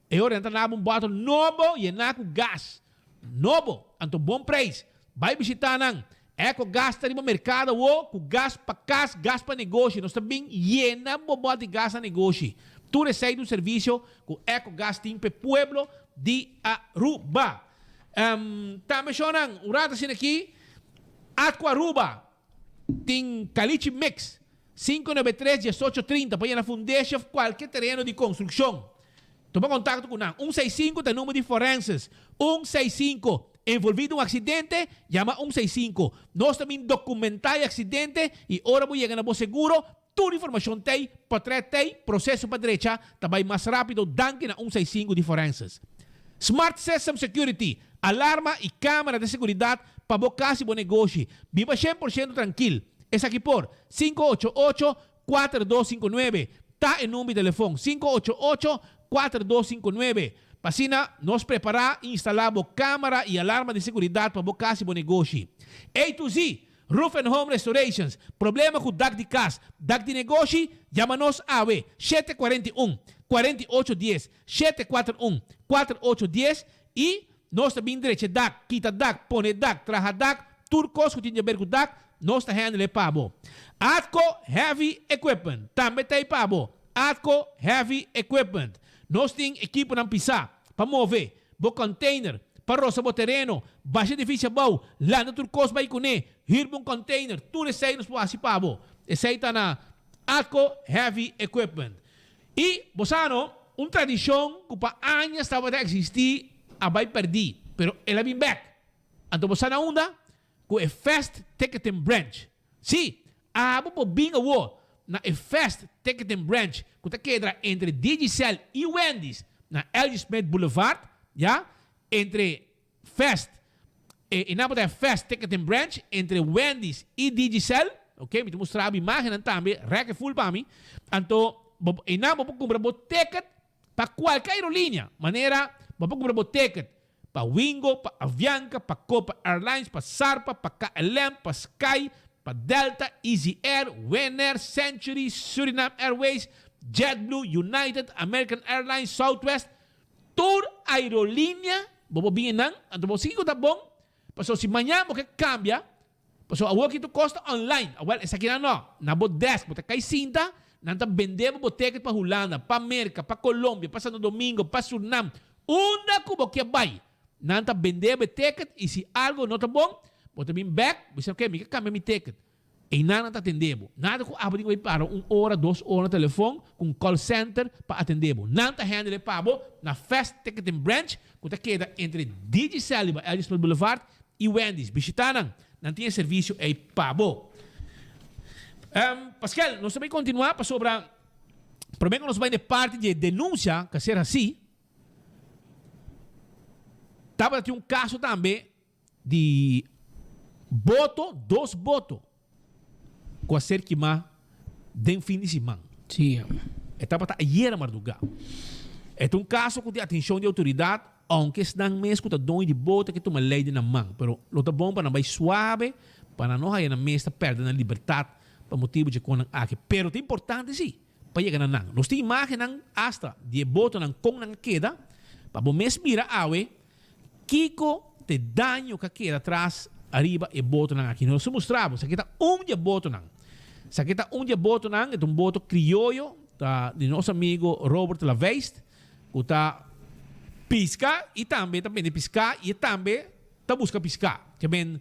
E ora nan ta laba un bòtel nobo yená ku gas. Nobo, anto bon preis. Bai bishitá nan. Eco Gas ta riba merkado awo ku gas pa kas, gas pa negoshi. Nos ta bin yena bo bòt di gas na negoshi. Tur esei ta un servisio ku Eco Gas tin pa e pueblo di Aruba. Tambe shownan, un rato asina aki, Atco Aruba tin Caliche Mix, 593 18 30 pa yena fundeshi of kualke tereno di konstrukshon. Tuma kontakto ku nan. Un seis sinku ta e number di forenses. Un seis sinku. Envolví den un aksidente? Yama un seis sinku. Nos ta bin dokumentá e aksidente i ora bo yega na bo seguro, tur informashon t'ei, potrèt t'ei, proseso pa drecha ta bai mas rápido danki na un seis sinku di forenses. Smart System Security, alarma i kámara di seguridat pa bo kas i bo negoshi. Biba shen por shento trankil. Esaki por, sinku ocho ocho, kuater dos sinku nuebe ta e number di telefon, sinku ocho ocho, kuater dos sinku nuebe. Pa asina nos prepará i instalá bo kámara i alarma di seguridat pa bo kas i bo negoshi. A to Z, Roof and Home Restorations, Problema ku dak di kas, dak di negoshi? Yama nos awe, shete kuarenta i un, kuarenta i ocho dies, shete kuater un, kuater ocho dies, i nos ta bin drecha dak, kita dak, pone dak, traha dak, tur kos ku tin di aber ku dak, nos ta handle pa bo. Atco Heavy Equipment tambe ta ei pa bo. Atco Heavy Equipment. Nos tin ekiponan pisá pa move bo container, pa rosa bo tereno, basha edificio abou, lanta tur kos bai kuné, hür bo un container, tur esei nos por hasi pa bo. Esei ta na Atco Heavy Equipment. I, bo sa no, un tradishon ku pa añas tabata eksistí a bai pèrdí, pero el a bin bèk. Anto bo sa na unda? Ku e Fast Ticketing Branch. Sí, abo por bin awor na e Fast Ticketing Branch ku ta keda entre Digicel i Wendy's na LG. Smith Boulevard, ya, entre Fast, e nan por ta e Fast Ticketing Branch entre Wendy's i Digicel, ok, mi ta mustra bo imagennan tambe, rèk e ful pa mi, anto bo einan bo por kumpra bo ticket pa kualke aerolínea, manera bo por kumpra bo ticket pa Wingo, pa Avianca, pa Copa Airlines, pa Sarpa, pa KLM, pa Sky, pa Delta, Easy Air, Winair, Century, Suriname Airways, JetBlue, United, American Airlines, Southwest, Tur aerolinea bo por bin einan, anto bo sigui ku ta bon, pasobra si mañan bo ke kambia, pasobra awor ki tur kos ta online, awel esakinan no, na bo desk bo ta kai sinta, nan ta bende bo bo ticket pa Hulanda, pa Merka, pa Colombia, pa Santo Domingo, pa Surnam, unda ku bo ke bai, nan ta bende bo e ticket i si algo no ta bon, bo ta bin bek, bo bisa ok mi ke kambia mi ticket. Einan nan ta atendé bo. Nada ku abo tin ku bai para un ora, dos ora na telefon ku un call center pa atendé bo. Nan ta handle e pa bo na Fast Ticketing Branch ku ta keda entre Digicel riba L G Smith Boulevard i Wendy's. Bishitá nan. Nan tin e servisio ei pa bo. Paskel, nos ta bai kontinuá pasobra promé ku nos bai na e parti di e denunsia ku a ser hasí. Tabata tin un kaso tambe di boto, dos boto ku a ser kimá den fin di siman. Sí. E tabata ayera mardugá. E ta un kaso ku tin atenshon di outoridat, ounke esnan mes ku ta doño di boto ke tuma lei den nan man. Pero lo ta bon pa nan bai suabe pa nan no haya nan mes ta pèrdè nan libertat pa motibu dje konan aki. Pero ta importante sí pa yega na nan. Nos tin imágennan asta di e botonan kon nan a keda pa bo mes mira awe kiko ta e daño ku a keda tras ariba e botonan aki. Nos a mustra bo, esaki ta un di e botonan. Esaki ta un di e botonan, e ta un boto krioyo, ta di nos amigo Robert Laveist ku ta piska i tambe ta bende piská i e tambe ta buska piská. Ke men,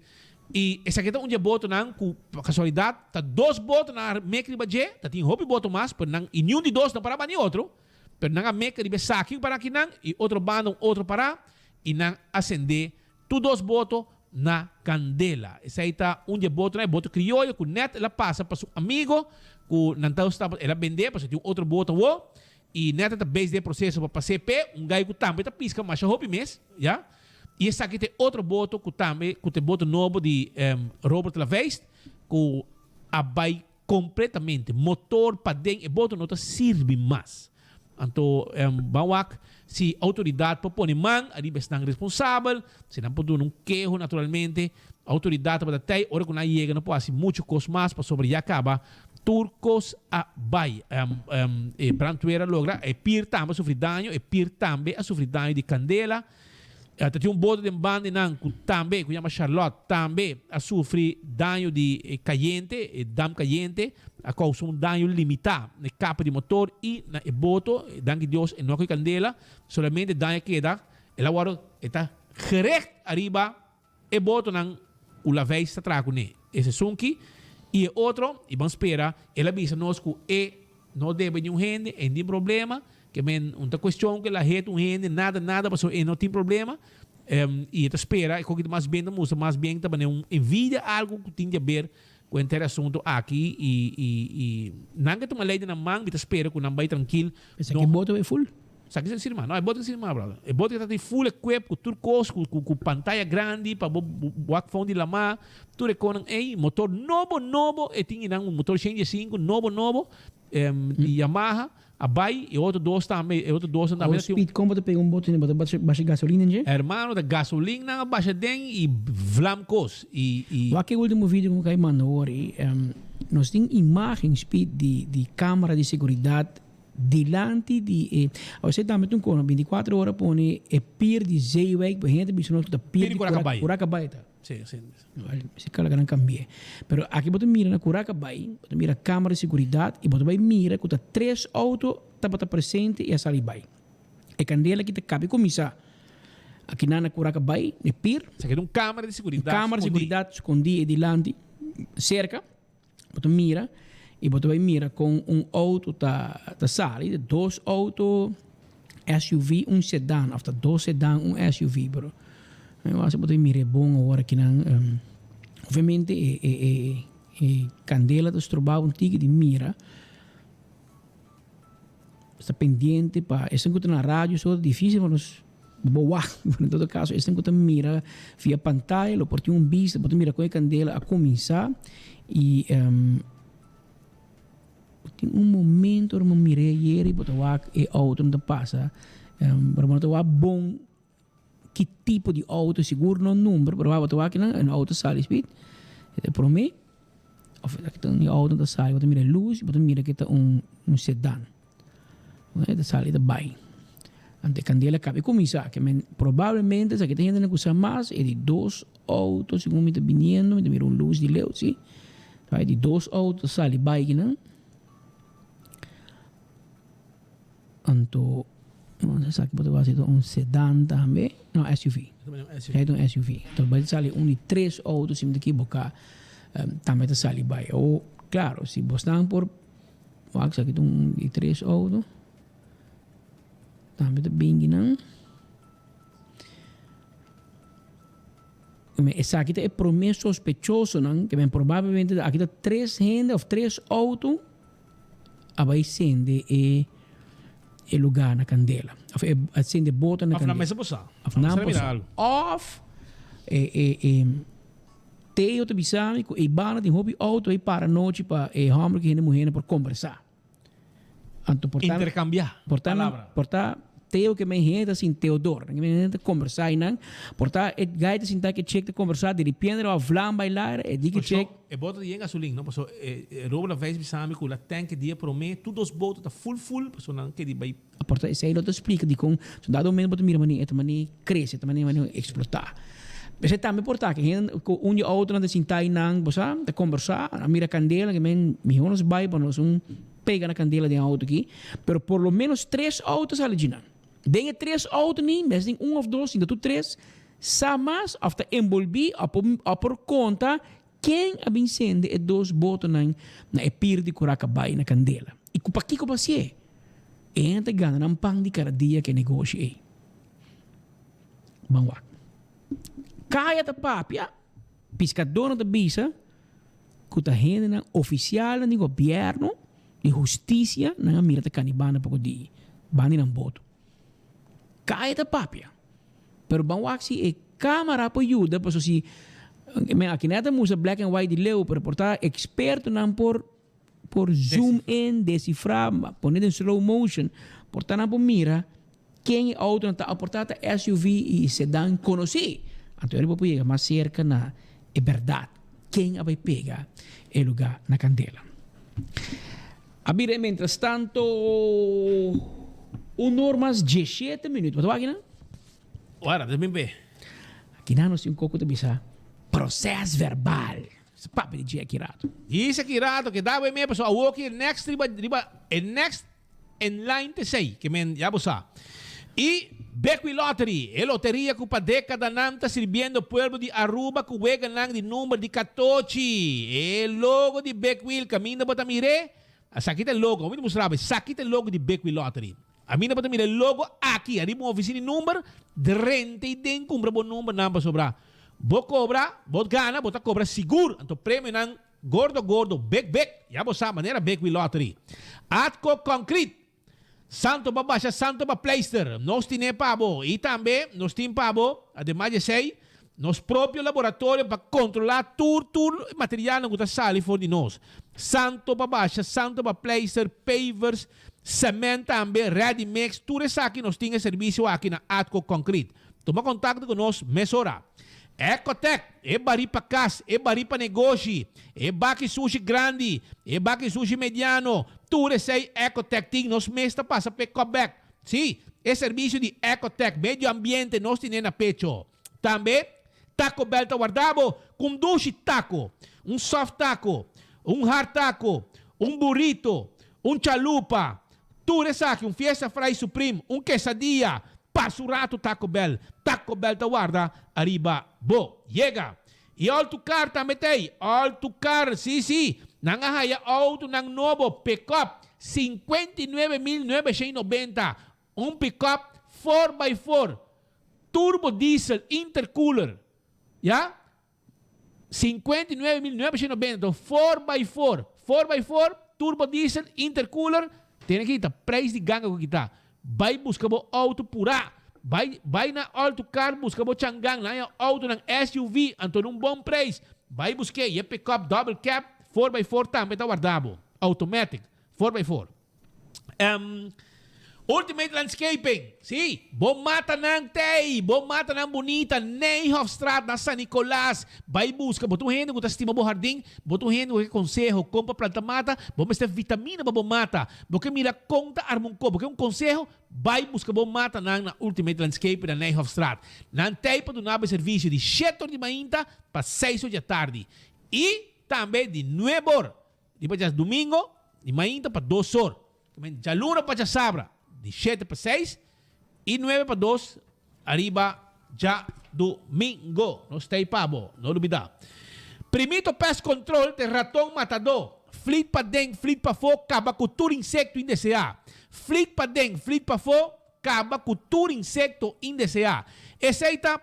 i esaki ta un di e botonan ku pa kasualidat ta dos botonan a mek riba dje, ta tin hopi boto mas, pero nan, i niun di dos no para banda di otro, pero nan a mek riba esaki un para akinan i otro banda un otro para, i nan a sende tur dos boto na kandela. Esei ta un di e botonan, e boto krioyo ku nèt el a pasa pa su amigo ku nan ta el a bende pasobra tin un otro boto awor, I nèt ta bes den e proseso pa pas'é p'e, un gai ku tambe ta piska masha hopi mes, ya. I esaki ta e otro boto ku tambe, ku ta e boto nobo di Robert Laveist, ku a bai kompletamente, motor paden, e boto no ta sirbi mas. Anto ban wak si outoridat por pone man ariba esnan responsabel, si nan por duna un keho naturalmente, outoridat tabata tei, ora ku nan yega no por hasi muchu kos mas pasobra ya kaba Tur kos a bai. E brandweer a logra. E pier tambe a sufri daño. E pier tambe a sufri daño di kandela. Ta tin un boto den banda di nan ku tambe, ku yama Charlotte, tambe a sufri daño di kayente, e dam kayente a kousa un daño limitá na e kapa di motor i na e boto. Danki Dios e no a kohe kandela, solamente daño a keda, el a wòrdu, e ta gerecht ariba E botonan ku Laveis ta traha kuné, e sesunki i e otro, i ban spera, el a bisa nos ku e no debe niun hende, e no tin problema, ke men un ta kuestion ku el a heta un hende, nada nada, pasobra e no tin problema, i e ta spera, e koki ta mas bien ta mustra mas bien ta manera un envidia algu ku tin di haber ku henter e asuntu aki, i i i nan ke tuma lei den nan man, mi ta spera ku nan bai trankil, Esaki boto bai ful? Sa ki sirma? No, e bote ki sirma, brother. E bote ki ta tin full equip ku tur kos, ku ku ku pantaya grandi pa bo wak foun di lamá, tur e konan ei, motor nobo nobo, e tin einan un motor shen diesinku nobo nobo, di Yamaha, a bai, e otro dos tambe, e otro dosnan tambe ta tin. Speed, kon bo ta pega un bote bo ta basha gasolina dje? Hermano, ta gasolin nan a basha den i vlam kos, i i. Wak e ultimo video ku mi kai manda awor ei, nos tin imagen Speed di di camera di seguridad Dilanti di e Awor tambe ta un kono binticuatro ora pone e pier di Zeewijk pa hende bisa nos ku ta pier di Curacabai ta. Sí, sí. Si kala nan kambi'é. Pero aki bo ta mira na Curacabai, bo ta mira kamera di seguridat i bo ta bai mira ku ta tres outo tabata presente i a sali bai. E kandela aki ta kabi kuminsá aki nan na Curacabai, na e pier. Esaki ta un kamera di seguridat skondí. Un kamera di seguridat skondí e dilanti serka. Bo ta mira y bo ta bay mira con un auto ta ta sali, dos auto SUV, un sedan of ta dos sedan un SUV pero mi wak si bo ta mira e bon awor akinan obviamente e e e e candela ta stroba un tiki di mira sta pendiente pa esun cu ta na radio so ta dificil pa nos bo wak pero en todo caso esun cu ta mira via pantaya lo por tin un bista bo ta mira con e candela a cuminsa y tin un momento ora bo mira ayer y bo ta wak e auto no ta pasa pero bo no ta wak bon ki tipo di auto sigur no number pero bo ta wak kinan un auto sali speed e ta prome of e auto ta sali bo ta mira e luz bo ta mira ke ta un sedan e ta sali e ta bai anto e kandela kaba e kuminsá ke men probablemente esaki ta hendenan ku sa mas e di dos auto segun mi ta biniendo mi ta mira un luz di leu si e di dos auto ta sali bai kinan. Anto esaki bo ta wak si ta un sedan tambe, no SUV. Esaki ta un SUV. Enton bai ta sali un di tres auto si mi ta ekiboká tambe ta sali bai. O klaro si bosnan por wak esaki ta un di tres auto tambe ta bingi nan. Esaki ta e prome sospechosonan ke men probablemente aki ta tres hende of tres auto. A bai sende e. e lugá na kandela. Of e a sende boto na Of nan kandela. mester por sa. Of Nan nan mester por mira sa. algo. Of e e e Teo ta bisa mi ku e banda tin hopi outo ei para nochi pa e hòmber ku hende muhénan por kombersá. Anto por ta Interkambiá por ta nan palabra. por ta Teo ke men hende ta sin Teodor. Nan ke men hende ta kombersá einan. Por ta e gai ta sinta ke chek ta kombersá diripiente lo a vlam bai laira e di ke Paso chek. e boto ta yen gasolin no paso e e Robert a vijs bisa mi ku la tank e dia promé tur dos boto ta full full paso nan ke di bai. Por ta esei lo ta splika dikon so dado momento bo ta mira manera e ta manera krese e ta manera manera eksplotá. P'esei tambe por ta ke hende ku un di outronan ta sinta einan bo sa ta kombersá nan mira kandela ke men mihó nos bai pa nos un pega na kandela den outo aki pero por lo menos tres outo sali djinan. Den e tres outo ni mes den un òf dos sinta tur tres sa mas òf ta enbolbí òf por òf por konta ken a bin sende e dos botonan na e pir di Curaca Bay na kandela i ku pakiko pa hasié. E hende ta gana nan pan di kada dia ku e negoshi ei. Ban wak. Kaya ta papia, piskadónan ta bisa ku ta hendenan ofisialnan di gobièrnu, di hustisia, nan a mira ta kani banda poko di banda di nan boto. Kaya ta papia. Pero ban wak si e kamera por yuda, pasobra si, men aki net a mustra black and white di leu, pero por ta ekspertonan por por zoom in, descifra, pone den slow motion, por ta nan por mira ken e autonan ta, por ta ta SUV y sedan conoci. Anto bo por yega mas cerca na e berdad, ken a bay pega e lugar na candela. A bira e mientras tanto un or mas diesshete minuut. Bo ta wak akinan? Ora, ta bin be. Akinan nos tin un koko ta bisa proces verbal. Se papia di dje aki rato. Djis aki rato ke daba e me pasobra awoki e next riba riba e next in line ta esei ke men ya bo sa. I Bekwee Lottery, e loteria ku pa dekadanan ta sirbiendo pueblo di Aruba ku weganan di number di katochi. E logo di Bekwee kaminda bo ta mir'é, esaki ta e logo, mi ta mustra bo, esaki ta e logo di Bekwee Lottery. Ami no por ta mira e logo aki ariba un oficina di number, drenta y den cumpra bo numbernan pasobra bo cobra, bo gana, bo ta cobra sigur, anto premionan gordo gordo, big big, ya bo sa manera Big Wheel Lottery. Atco Concrete, Santo pa basha, santo pa pleister, nos tine pa bo y tambe nos tin pa bo, ademas di esey, nos propio laboratorio pa controla tur tur materialnan cu ta sali for di nos. Santo pa basha, santo pa pleister, pavers, Cement tambe, ready mix, tur esaki nos tin e servicio aki na Atco Concrete. Tuma contacto cu nos mesora. Ecotec, e bari pa cas, e bari pa negoshi, e baki sushi grandi, e baki sushi mediano, tur esey Ecotec tin, nos mes ta pasa p'e cop bek. Si, e servicio di Ecotec, medio ambiente nos tine na pecho. Tambe, Taco Bell ta warda bo cu un dushi taco, un soft taco, un hard taco, un burrito, Un chalupa, tur esaki, un fiesta fry supreme, un quesadilla, pasa un rato Taco Bell. Taco Bell ta warda ariba bo yega. Y All to Car tambe ta ey. All to Car, si si, nan a haya autonan nobo, pickup, 59.990, un pickup four by four, turbo diesel, intercooler, ya. 59.990, enton four by four, four by four, turbo diesel, intercooler, tene ki ta prijs di ganga ku kita. Bai buska bo auto pura. Bai bai na All to Car buska bo changan, nan ya autonan SUV, anto un bon prijs. Bai busk'é, y e pickup double cab, four by four tambe ta warda bo. Automatic, four by four. Um, Ultimate Landscaping, sí, bo matanan tei, bo matanan bunita, Nijhofstraat na San Nicolas. Bai busca, bo ta un hende cu ta stima bo hardin, bo ta un hende cu ke conseho con pa planta mata, bo mester vitamina pa bo mata, bo ke mira con ta arma un co, bo ke un conseho, bai busca bo matanan na Ultimate Landscaping na Nijhofstraat. Nan tei pa duna bo e servicio di shete or di mainta pa seis or di atardi y tambe di nuebe or Riba djadumingo, di mainta pa dos or. Djaluna pa djasabra, di shete pa seis i nuebe pa dos ariba djadumingo. Nos ta ei pa bo, no lubida. Primito Pest Control ta e raton matadó. Flit paden, flit pafó, kaba ku tur insekto indeseá. Flit paden, flit pafó, kaba ku tur insekto indeseá. Esei ta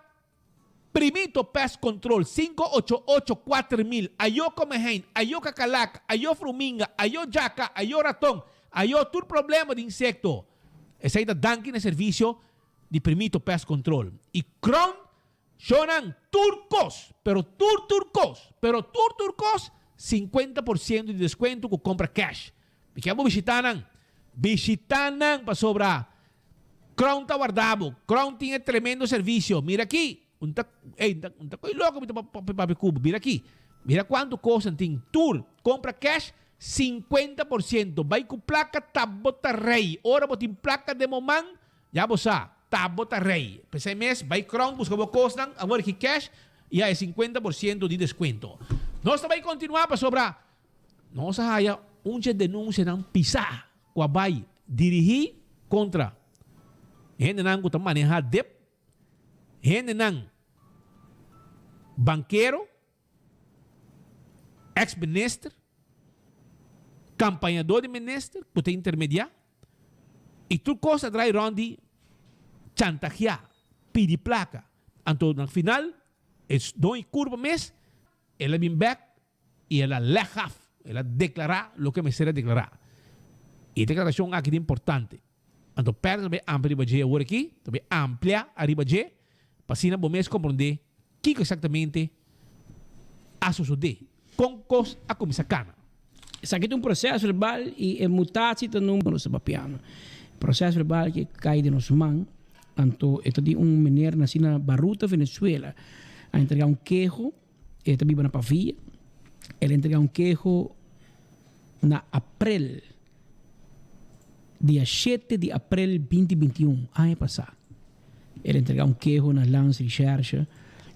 Primito Pest Control, 588 4000, Ayo Komehein, Ayo Kakalak, Ayo Fruminga, Ayo Djaka, Ayo Raton, Ayo tur problema di insekto. Esei ta danki na e servisio di Primito Pest Control. I Crown Shownan tur kos, pero tur tur kos, pero tur tur kos, 50% di deskuento ku kompra cash. Mi kier bo bishita nan. Bishita nan pasobra Crown ta warda bo. Crown tin e tremendo servisio. Mira aki, un ta, ey, un ta koy loko mi ta papia ku bo. Mira aki, mira kuantu kos nan tin. Tur, kompra cash, 50%. Bai ku plaka ta bo ta rei. Ora bo tin plaka den bo man, Ya bo sa, ta bo ta rey. P'esei mes, bai Crown buska bo kosnan, awor ki cash i haya 50% di deskuento. Nos ta bai kontinuá pasobra nos a haya un dje denunsianan pisá ku a bai dirigí kontra hendenan ku ta manehá dip, hendenan bankero, Ex minister, campañador di minister cu ta intermedia y tur cos a draai rond di chantajea, pidi placa. Anto na final e doño curva mes el a bin bek y el a leg af, el a declara loke mester a declara. Y e declaracion aki ta importante. Anto Perez ta bay amplia riba dje awor aki, ta bay amplia ariba dje pa asina bo mes comprende kico exactamente a sosode, con cos a cuminsa cana. Esaki ta un proces verbal y e mutatie ta nun nos ta papiando. Proces verbal ke cay den nos man, anto e ta di un meneer naci na Baruta, Venezuela, a entrega un keho, e ta biba na Pavia, el a entrega un keho na april. Dia shete di aprel binti 21, aña pasá, el a entregá un keho na Landsrecherche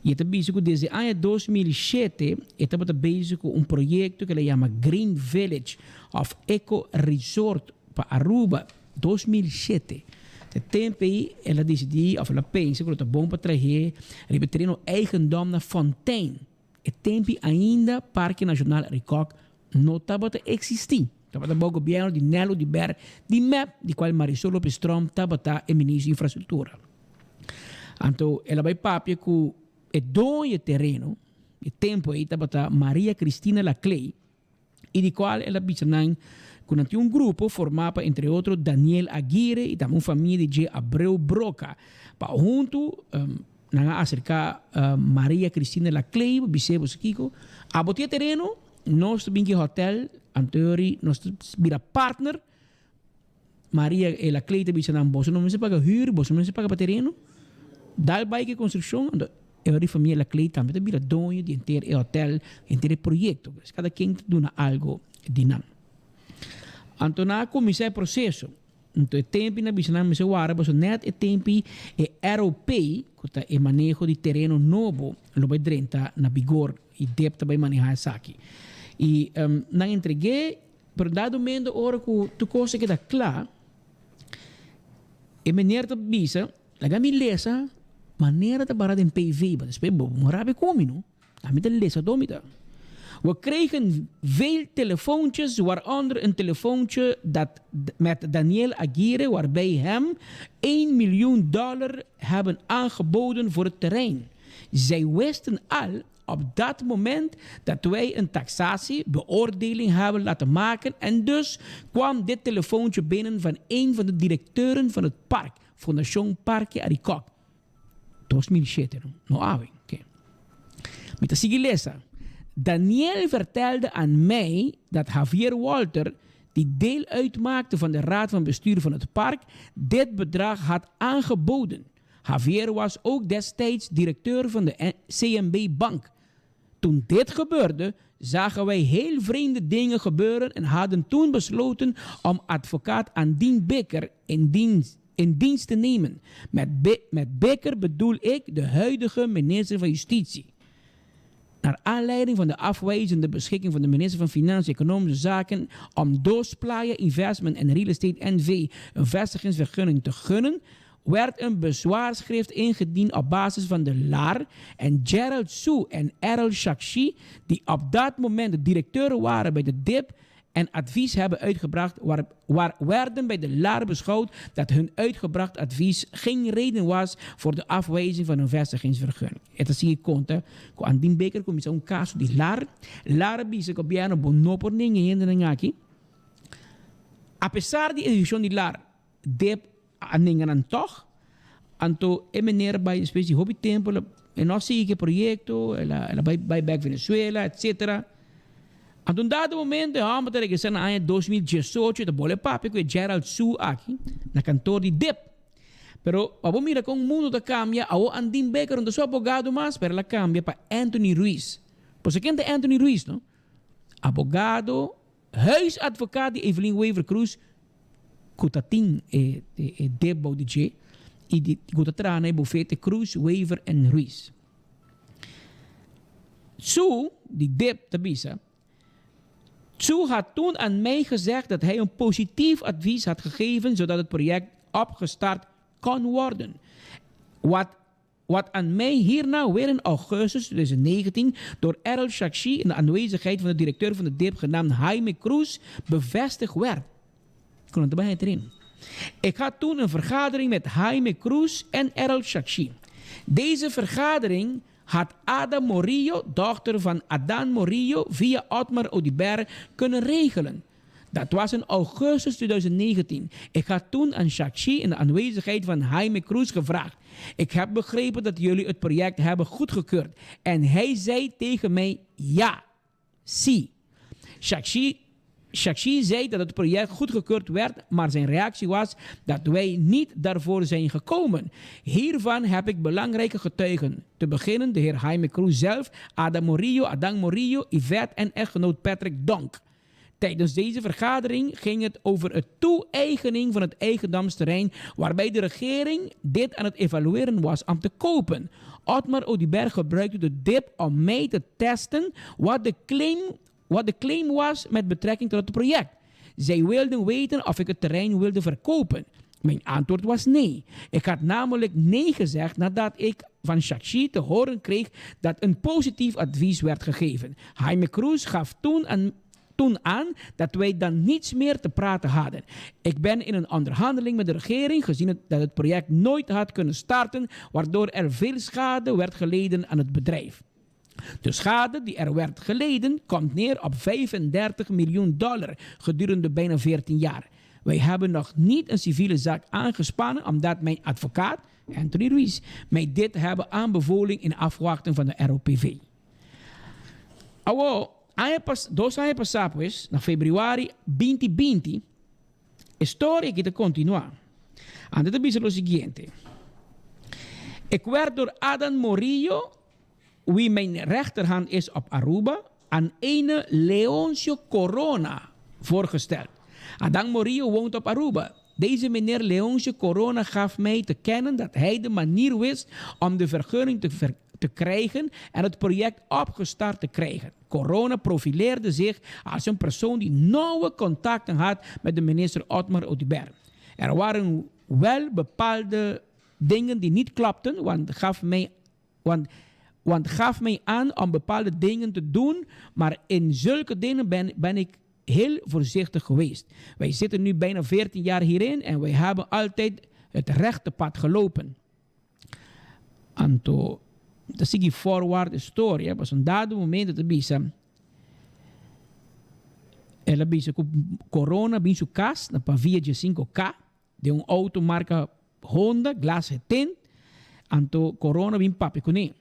i e ta bisa ku desde aña 2007 e tabata bezig ku un proyekto ku el a yama Green Village òf Eco Resort pa Aruba. 2007. Te tempu ei el a disidí òf el a pensa ku lo ta bon pa trah'é riba e tereno eigendom na Fontein. E tempi ainda Parke Nacional Arikok no tabata existi. Tabata bou gobierno di Nel Oduber di mep, di cual Marisol Lopez Tromp tabata e ministro di Infrastructura. Anto el a bay papia cu e doño di e tereno, e tempo ey tabata Maria Cristina Laclay, y di cual el a bisa nan cu nan tin un grupo forma pa entre otro Daniel Aguirre y tambe un famia di dje Abreu Broca pa hunto nan a acerca Maria Cristina Laclay pa bis'é boso kico abo tin e tereno nos ta bin ki hotel anto nos ta bira partner Maria Laclay ta bisa nan boso no mester paga huur boso no mester paga pa tereno dal bay ki construccion anto e ora di famia Laclay tambe ta bira doño di henter e hotel henter e proyecto pues cada ken ta duna algo di nan anto nan a cuminsa e proceso anto e tempi nan bisa nan mester wara pasobra net e tempi e ROP cu ta e maneho di tereno nobo lo bay drenta na bigor y dep ta bay maneha esaki y nan entregue. Pero dado momento ora cu tur cos a keda cla, e meneer ta bisa, laga mi lesa manera ta bara den PV, but despues bo no rabia cu mi no, ami ta lesa todo mi ta. We kregen veel telefoontjes, waaronder een telefoontje dat met Daniel Aguirre waarbij hem één miljoen dollar hebben aangeboden voor het terrein. Zij wisten al Op dat moment dat wij een taxatie, beoordeling hebben laten maken en dus kwam dit telefoontje binnen van een van de directeuren van het park, Fondashon Parke Arikok. 2007, no? No awe. Oké. Mi ta sigui lesa. Daniel vertelde aan mij dat Javier Walter, die deel uitmaakte van de raad van bestuur van het park, dit bedrag had aangeboden. Javier was ook destijds directeur van de CNB Bank. Toen dit gebeurde, zagen wij heel vreemde dingen gebeuren en hadden toen besloten om advocaat Andien Bikker in dienst, in dienst te nemen. Met, Be met Bikker bedoel ik de huidige minister van Justitie. Naar aanleiding van de afwijzende beschikking van de minister van Financiën en Economische Zaken om Dos Playa Investment en Real Estate NV een vestigingsvergunning te gunnen, werd een bezwaarschrift ingediend op basis van de LAR en Gerald Su en Errol Shakshi, die op dat moment de directeuren waren bij de DIP en advies hebben uitgebracht, waar, waar werden bij de LAR beschouwd dat hun uitgebracht advies geen reden was voor de afwijzing van een vestigingsvergunning. E ta sigui konta ku Andin Bikker kuminsá un kaso di LAR. LAR a bisa gobièrnu bo no por nenga e hendenan aki. Apesar di e desishon di LAR, dip. a nenga nan tòg. Anto e meneer bai despues di hopi tempu el a e no a sigui ku e proyekto, el a el a bai bai bèk Venezuela etcetera. Anto un dado momento e hòmber ta regresá na aña 2018 e ta bole papia ku e Gerald Su aki na kantor di dip. Pero pa bo mira kon mundu ta kambia, awor Andin Baker no ta su abogado mas pero el a kambia pa Anthony Ruiz. Pasobra ken ta Anthony Ruiz no? Abogado, huisadvocaat di Evelyn Wever Croes cu ta tin e e dip bou di dje y di cu ta traha na e bufete Croes, Wever en Ruiz. Su di dip ta bisa, Su had toen aan mij gezegd dat hij een positief advies had gegeven zodat het project opgestart kon worden. Wat Wat aan mij hierna weer in augustus 2019 door Errol Shakshi in de aanwezigheid van de directeur van de DIP genaamd Jaime Cruz bevestigd werd. Kon het erbij erin. Ik had toen een vergadering met Jaime Cruz en Errol Shakshi. Deze vergadering had Ada Morillo, dochter van Adan Morillo, via Otmar Oduber kunnen regelen. Dat was in augustus 2019. Ik had toen aan Shakshi in de aanwezigheid van Jaime Cruz gevraagd. Ik heb begrepen dat jullie het project hebben goedgekeurd. En hij zei tegen mij ja. Si. Shakshi, Shakshi zei dat het project goedgekeurd werd, maar zijn reactie was dat wij niet daarvoor zijn gekomen. Hiervan heb ik belangrijke getuigen. Te beginnen de heer Jaime Cruz zelf, Adam Morillo, Adang Morillo, Yvette en echtgenoot Patrick Donk. Tijdens deze vergadering ging het over het toe-eigening van het eigendomsterrein waarbij de regering dit aan het evalueren was om te kopen. Otmar Oduber gebruikte de dip om mij te testen wat de claim, wat de claim was met betrekking tot het project. Zij wilden weten of ik het terrein wilde verkopen. Mijn antwoord was nee. Ik had namelijk nee gezegd nadat ik van Shakshi te horen kreeg dat een positief advies werd gegeven. Jaime Cruz gaf toen aan, toen aan dat wij dan niets meer te praten hadden. Ik ben in een onderhandeling met de regering gezien het, dat het project nooit had kunnen starten, waardoor er veel schade werd geleden aan het bedrijf. De schade die er werd geleden komt neer op 35 miljoen dollar gedurende bijna 14 jaar. Wij hebben nog niet een civiele zaak aangespannen omdat mijn advocaat, Anthony Ruiz, mij dit hebben aanbevolen in afwachting van de ROPV. Awo, aña pas, dos aña pasá pues, na februari 2020, e storia aki ta kontinuá. Anto ta bisa lo siguiente, Ik werd door Adan Morillo, wie mijn rechterhand is op Aruba, aan ene Leoncio Corona voorgesteld. Adan Morillo woont op Aruba. Deze meneer Leoncio Corona gaf mij te kennen dat hij de manier wist om de vergunning te, ver te krijgen en het project opgestart te krijgen. Corona profileerde zich als een persoon die nauwe contacten had met de minister Otmar Oduber. Er waren wel bepaalde dingen die niet klopten, want gaf mij, want, want gaf mij aan om bepaalde dingen te doen, maar in zulke dingen ben, ben ik heel voorzichtig geweest. Wij zitten nu bijna 14 jaar hierin en wij hebben altijd het rechte pad gelopen. Anto, ta sigui forward e storia, pasobra un dado momento ta bisa, el a bisa ku corona bin su kas na Pavia diesinco K, den un auto marka Honda, glas getint, anto corona bin papia kuné.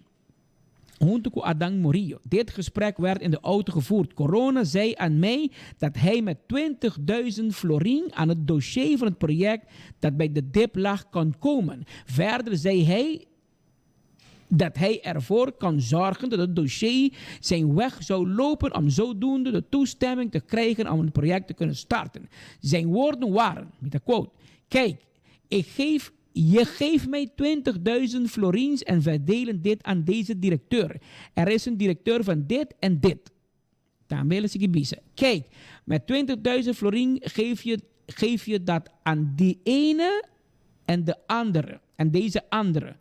Hunto ku Adan Morillo. Dit gesprek werd in de auto gevoerd. Corona zei aan mij dat hij met 20.000 florin aan het dossier van het project dat bij de dip lag kon komen. Verder zei hij dat hij ervoor kan zorgen dat het dossier zijn weg zou lopen om zodoende de toestemming te krijgen om het project te kunnen starten. Zijn woorden waren, met een quote, Kijk, ik geef, je geeft mij 20.000 florins en wij delen dit aan deze directeur. Er is een directeur van dit en dit. Tambe el a sigui bisa, Kijk, met 20.000 florin geef je, geef je dat aan die ene en de andere, en deze andere.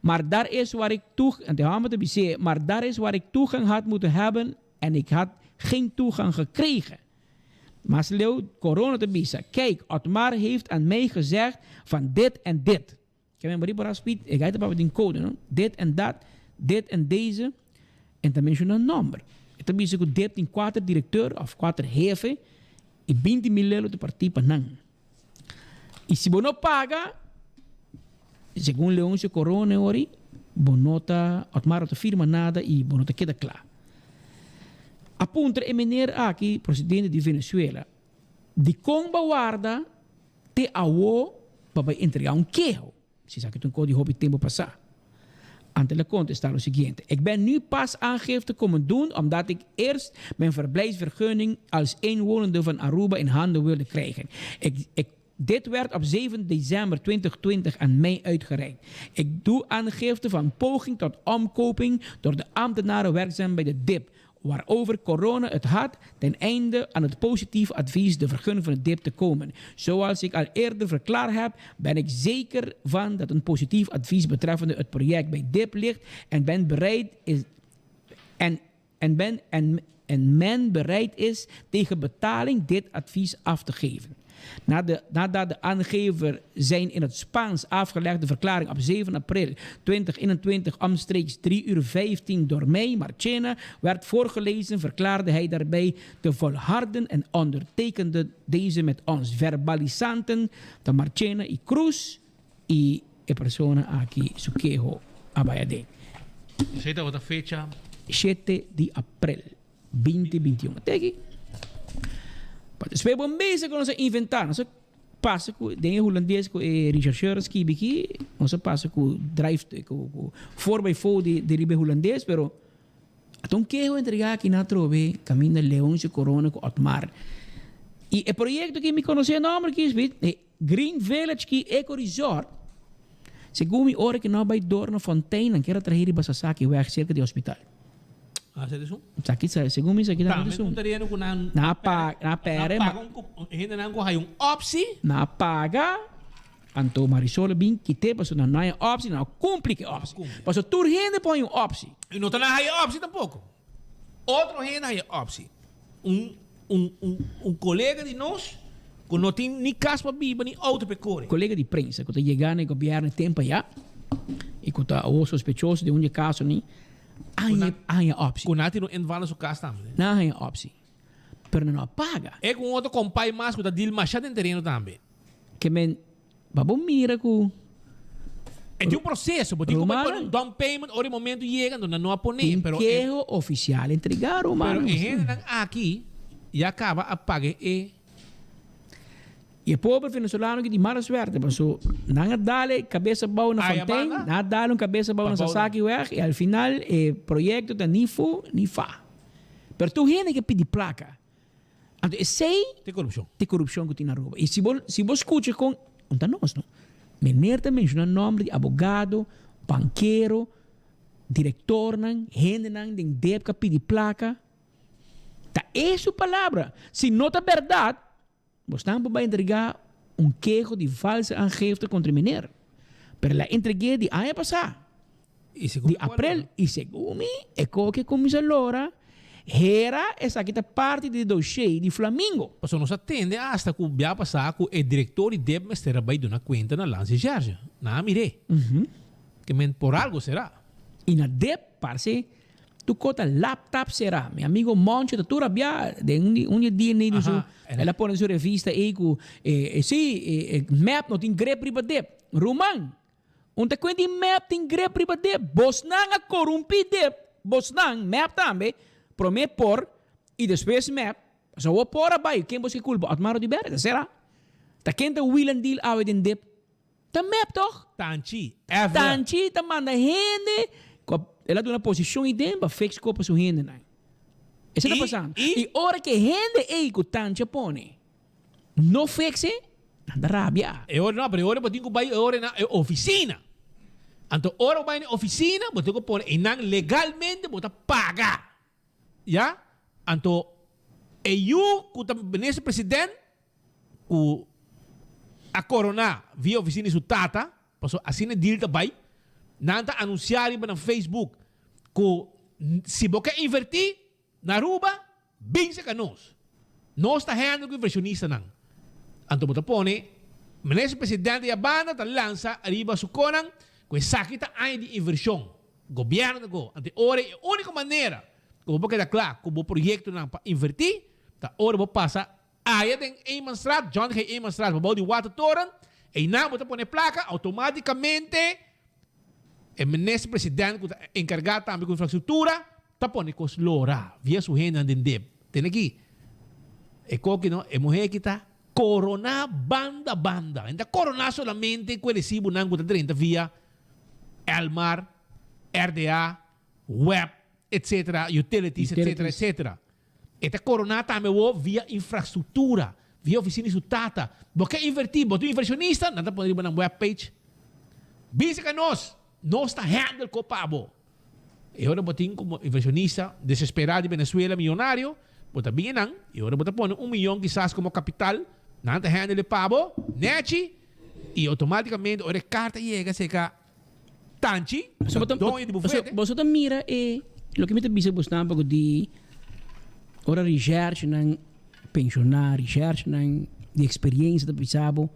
Maar daar is waar ik toe, en de handen te bisé, maar daar is waar ik toegang had moeten hebben en ik had geen toegang gekregen. Mas leu, corona te bisa, Kijk, Otmar heeft aan mij gezegd van dit en dit. Ke men riba Piet, e gai ta papia den code, no? Dit en dat, dit en deze. En ta menciona nomber. E ta bisa cu dip tin cuater directeur of cuater hefe y 20 mil lelo ta parti pa nan. Y si bo no paga, Segun Leoncio Corona ori, bo no ta, Otmar no ta firma nada y bo no ta keda cla. A puntra e meneer aki, presidente di Venezuela, dicon bo a warda te awo pa bay entrega un keho? Si esaki ta un cos di hopi tempo pasa. Anto el a contesta lo siguiente, Ik ben nu pas aangifte komen doen omdat ik eerst mijn verblijfsvergunning als inwonende van Aruba in handen wilde krijgen. Ik, ik Dit werd op 7 december 2020 aan mij uitgereikt. Ik doe aangifte van poging tot omkoping door de ambtenaren werkzaam bij de DIP, waarover corona het had ten einde aan het positief advies de vergunning van de DIP te komen. Zoals ik al eerder verklaard heb, ben ik zeker van dat een positief advies betreffende het project bij DIP ligt en ben bereid is en en ben en en men bereid is tegen betaling dit advies af te geven. Na de, nadat de aangever zijn in het Spaans afgelegde verklaring op 7 april 2021 omstreeks 3 uur 15 door mij, Marchena, werd voorgelezen, verklaarde hij daarbij te volharden en ondertekende deze met ons verbalisanten de Marchena y Cruz y e persona aki su keho a bai aden. Esei tabata fecha. Shete di april binti binti un. Teki. Pa despues bo mester ku nos a inventá, nos a pasa ku den e hulandes ku e rechercheur a skibi aki, nos a pasa ku drive ku ku four by four di di riba e hulandes, pero ata un keho entregá aki na atrobe kaminda Leoncio Corona ku Otmar. I e proyekto aki mi konosé nòmber aki, e Green Village ki Eco Resort, segun mi ora ki no a bai dor na Fontein nan kier a trahe riba Sasaki weg cerca di hospital. Ah, esei ta esun? Esaki sa, segun mi esaki tambe ta Tambe esun. un tereno ku nan Nan a paga, nan a pere, nan paga un ku hendenan ku haya un optie. Nan a paga, anto Marisol a bin kite pasobra nan no haya optie, nan a cumpli ku e optie. Pasobra tur hende por haya un optie. I no ta nan haya optie tampoco. Otro hende haya optie. Un un un un colega di nos cu no tin ni cas pa biba ni auto pa e core. Colega di prensa cu ta yega na e gobierno e tempo aya y cu ta awor sospechoso di un di e casonan a haya a haya optie. Cu nan tin un inval na su cas tambe. Nan a haya optie pero nan no a paga. E cu un otro compay mas cu ta deal masha den tereno tambe. Ke men Pa bo mira ku. E tin un proseso, bo tin ku pone un down payment ora e momento yega, anto nan no a pone. Tin keho ofisial entregá, ruman. Pero e hendenan aki ya kaba a paga e. I e pober venezolano ki tin mala suerte, paso nan a dal e kabes abou na Fontein, nan a dal un kabes abou na Sasaki weg i al final e proyekto ta ni fu ni fa. Pero tur hende ke pidi plaka. Anto esei Te korupshon. Te korupshon ku tin na Aruba. I si bo si bo skucha kon un ta nos no. Meneer ta menshona nòmber di abogado, bankero, direktornan, hendenan den dep ku a pidi plaka. Ta e su palabra. Si no ta bèrdat, bosnan por bai entregá un keho di valse aangifte kontra e meneer. Pero el a entreg'é di aña pasá. Di aprel y segun mi e koke cuminsa lora hera esaki ta parti di dossier di Flamingo. Pasobra nos a tende hasta cu bia pasa cu e director di dep mester a bay duna cuenta na Lanse Gerge. Nan a mir'é. Ke men por algo sera. Y na dep parce tu cota laptop sera. Mi amigo Moncho ta tur a bia den un di un di e DNA di su el a pone den su revista ey cu si e map no tin grip riba dep. Ruman! Un ta kuen di mep tin grip riba dep. Bosnan a korumpi dep, bosnan, mep tambe, prome por y despues mep. Pasobra awor por a bai, ken bos ke kulpa? Otmar Oduber? Ta sera? Ta ken ta wheel and deal awe den dep? Ta mep toch? Tanchi, ever. Tanchi ta manda hende ku a el a duna posishon ei den pa fix kopa su hendenan. Esei ta pasando. Y ora ke hende ei ku Tanchi a pone No fix e, nan ta rabia. E ora no, pero e ora bo tin ku bai e ora na e oficina. Anto ora bo bai na e oficina, bo tin ku pone einan legalmente bo ta paga. Ya? Anto e yu ku ta minister president ku a korona via oficina di su tata, pasobra asina e deal ta bai, nan ta anuncia riba nan Facebook ku si bo ke inverti, Na Aruba, bin cerca nos. Nos ta handle cu inversionistanan. Anto bo ta pone Minister Presidente di a banda ta lansa ariba su conan cu esaki ta aña di inversion. Gobierno ta go. Anto e ora e unico manera cu bo por keda cla cu bo proyectonan pa inverti ta ora bo pasa aya den Emanstraat, John G. Emanstraat, pabou di Watertoren. Einan bo ta pone plaka, automaticamente e minister president ku ta enkargá tambe ku infrastruktura ta pone kos lora via su hendenan den dip. Tene aki e koki no, e muhé aki ta koroná banda banda. E no ta koroná solamente ku e resibunan ku ta drenta via Elmar, RDA, web, etcetera, utilities, etcetera, etcetera. E ta koroná tambe awor via infrastruktura, via ofisina di su tata. Bo ke invertí, bo ta un invershonista, nan ta pone riba nan web page. Bisa ku nos, nos ta handle ko pa bo. E ora bo tin komo invershonista desesperá di Venezuela miyonario, bo ta bin einan, e ora bo ta pone un miyon kisas komo kapital, nan ta handle pa bo, nèchi, i outomátikamente ora e karta yega serka Tanchi, So bo ta, doño di bufete. Boso ta mira e loke mi ta bisa bosnan paku di ora recherchenan pensioná, recherchenan di experiencia ta bisa bo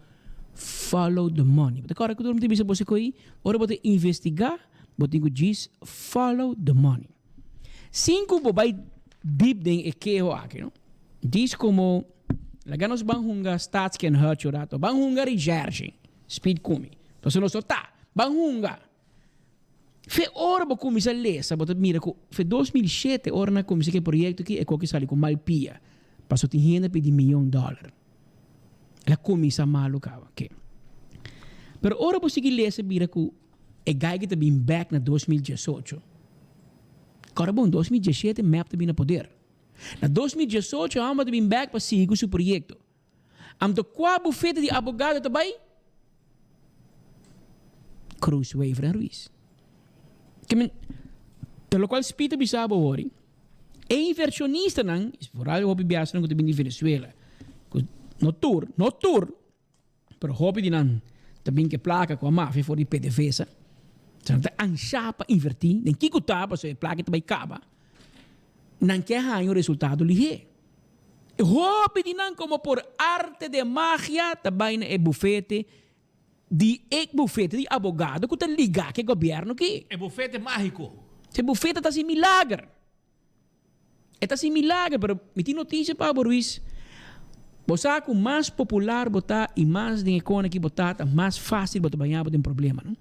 follow the money. Bo ta kòrda ku tur mi ta bisa boso ko'i ora bo ta investigá bo tin ku djis follow the money. Sin ku bo bai deep den e keho aki no. Djis komo laga nos ban hunga Staatski en Hutch un rato, ban hunga recherche. Speed kumi. Pasobra nos no ta. Ban hunga. Fe ora bo kuminsá lesa, bo ta mira ku fe 2007 ora nan a kuminsá ku e proyekto aki, e koki sali ku mal pia. Pasobra tin hende a pidi miyon dòler. El a kuminsá malu kaba. Oke. Pero ora bo sigui lesa bira ku e guy ki ta bin bèk na 2018. Kòrda bon, 2017 mep ta bin na poder. Na 2018 hòmber ta bin bèk pa sigui ku su proyekto. Anto kua bufete di abogado ta bai? Croes Wever en Ruiz. Ke men, ta lokual Speed a bisa bo hori, e inversionistanan, vooral hopi biasanan ku ta bini di Venezuela, ku no tur, no tur, pero hopi di nan ta bin ku e plaka ku a mafia for di PDVSA, so nan ta ansha pa inverti den kiko ta pasobra e plaka ta bai kaba, nan ke haña un resultado lihé. Hopi di nan komo por arte de magia ta bai na e bufete di e bufete di abogado ku ta ligá ku e gobièrnu aki. E bufete mágiko. E bufete ta hasi milager. E ta hasi milager, pero mi tin notisia pa bo Ruiz. Bo sa ku mas popular bo ta i mas den e kona ki bo ta, ta mas fásil bo ta baña bo den problema, no?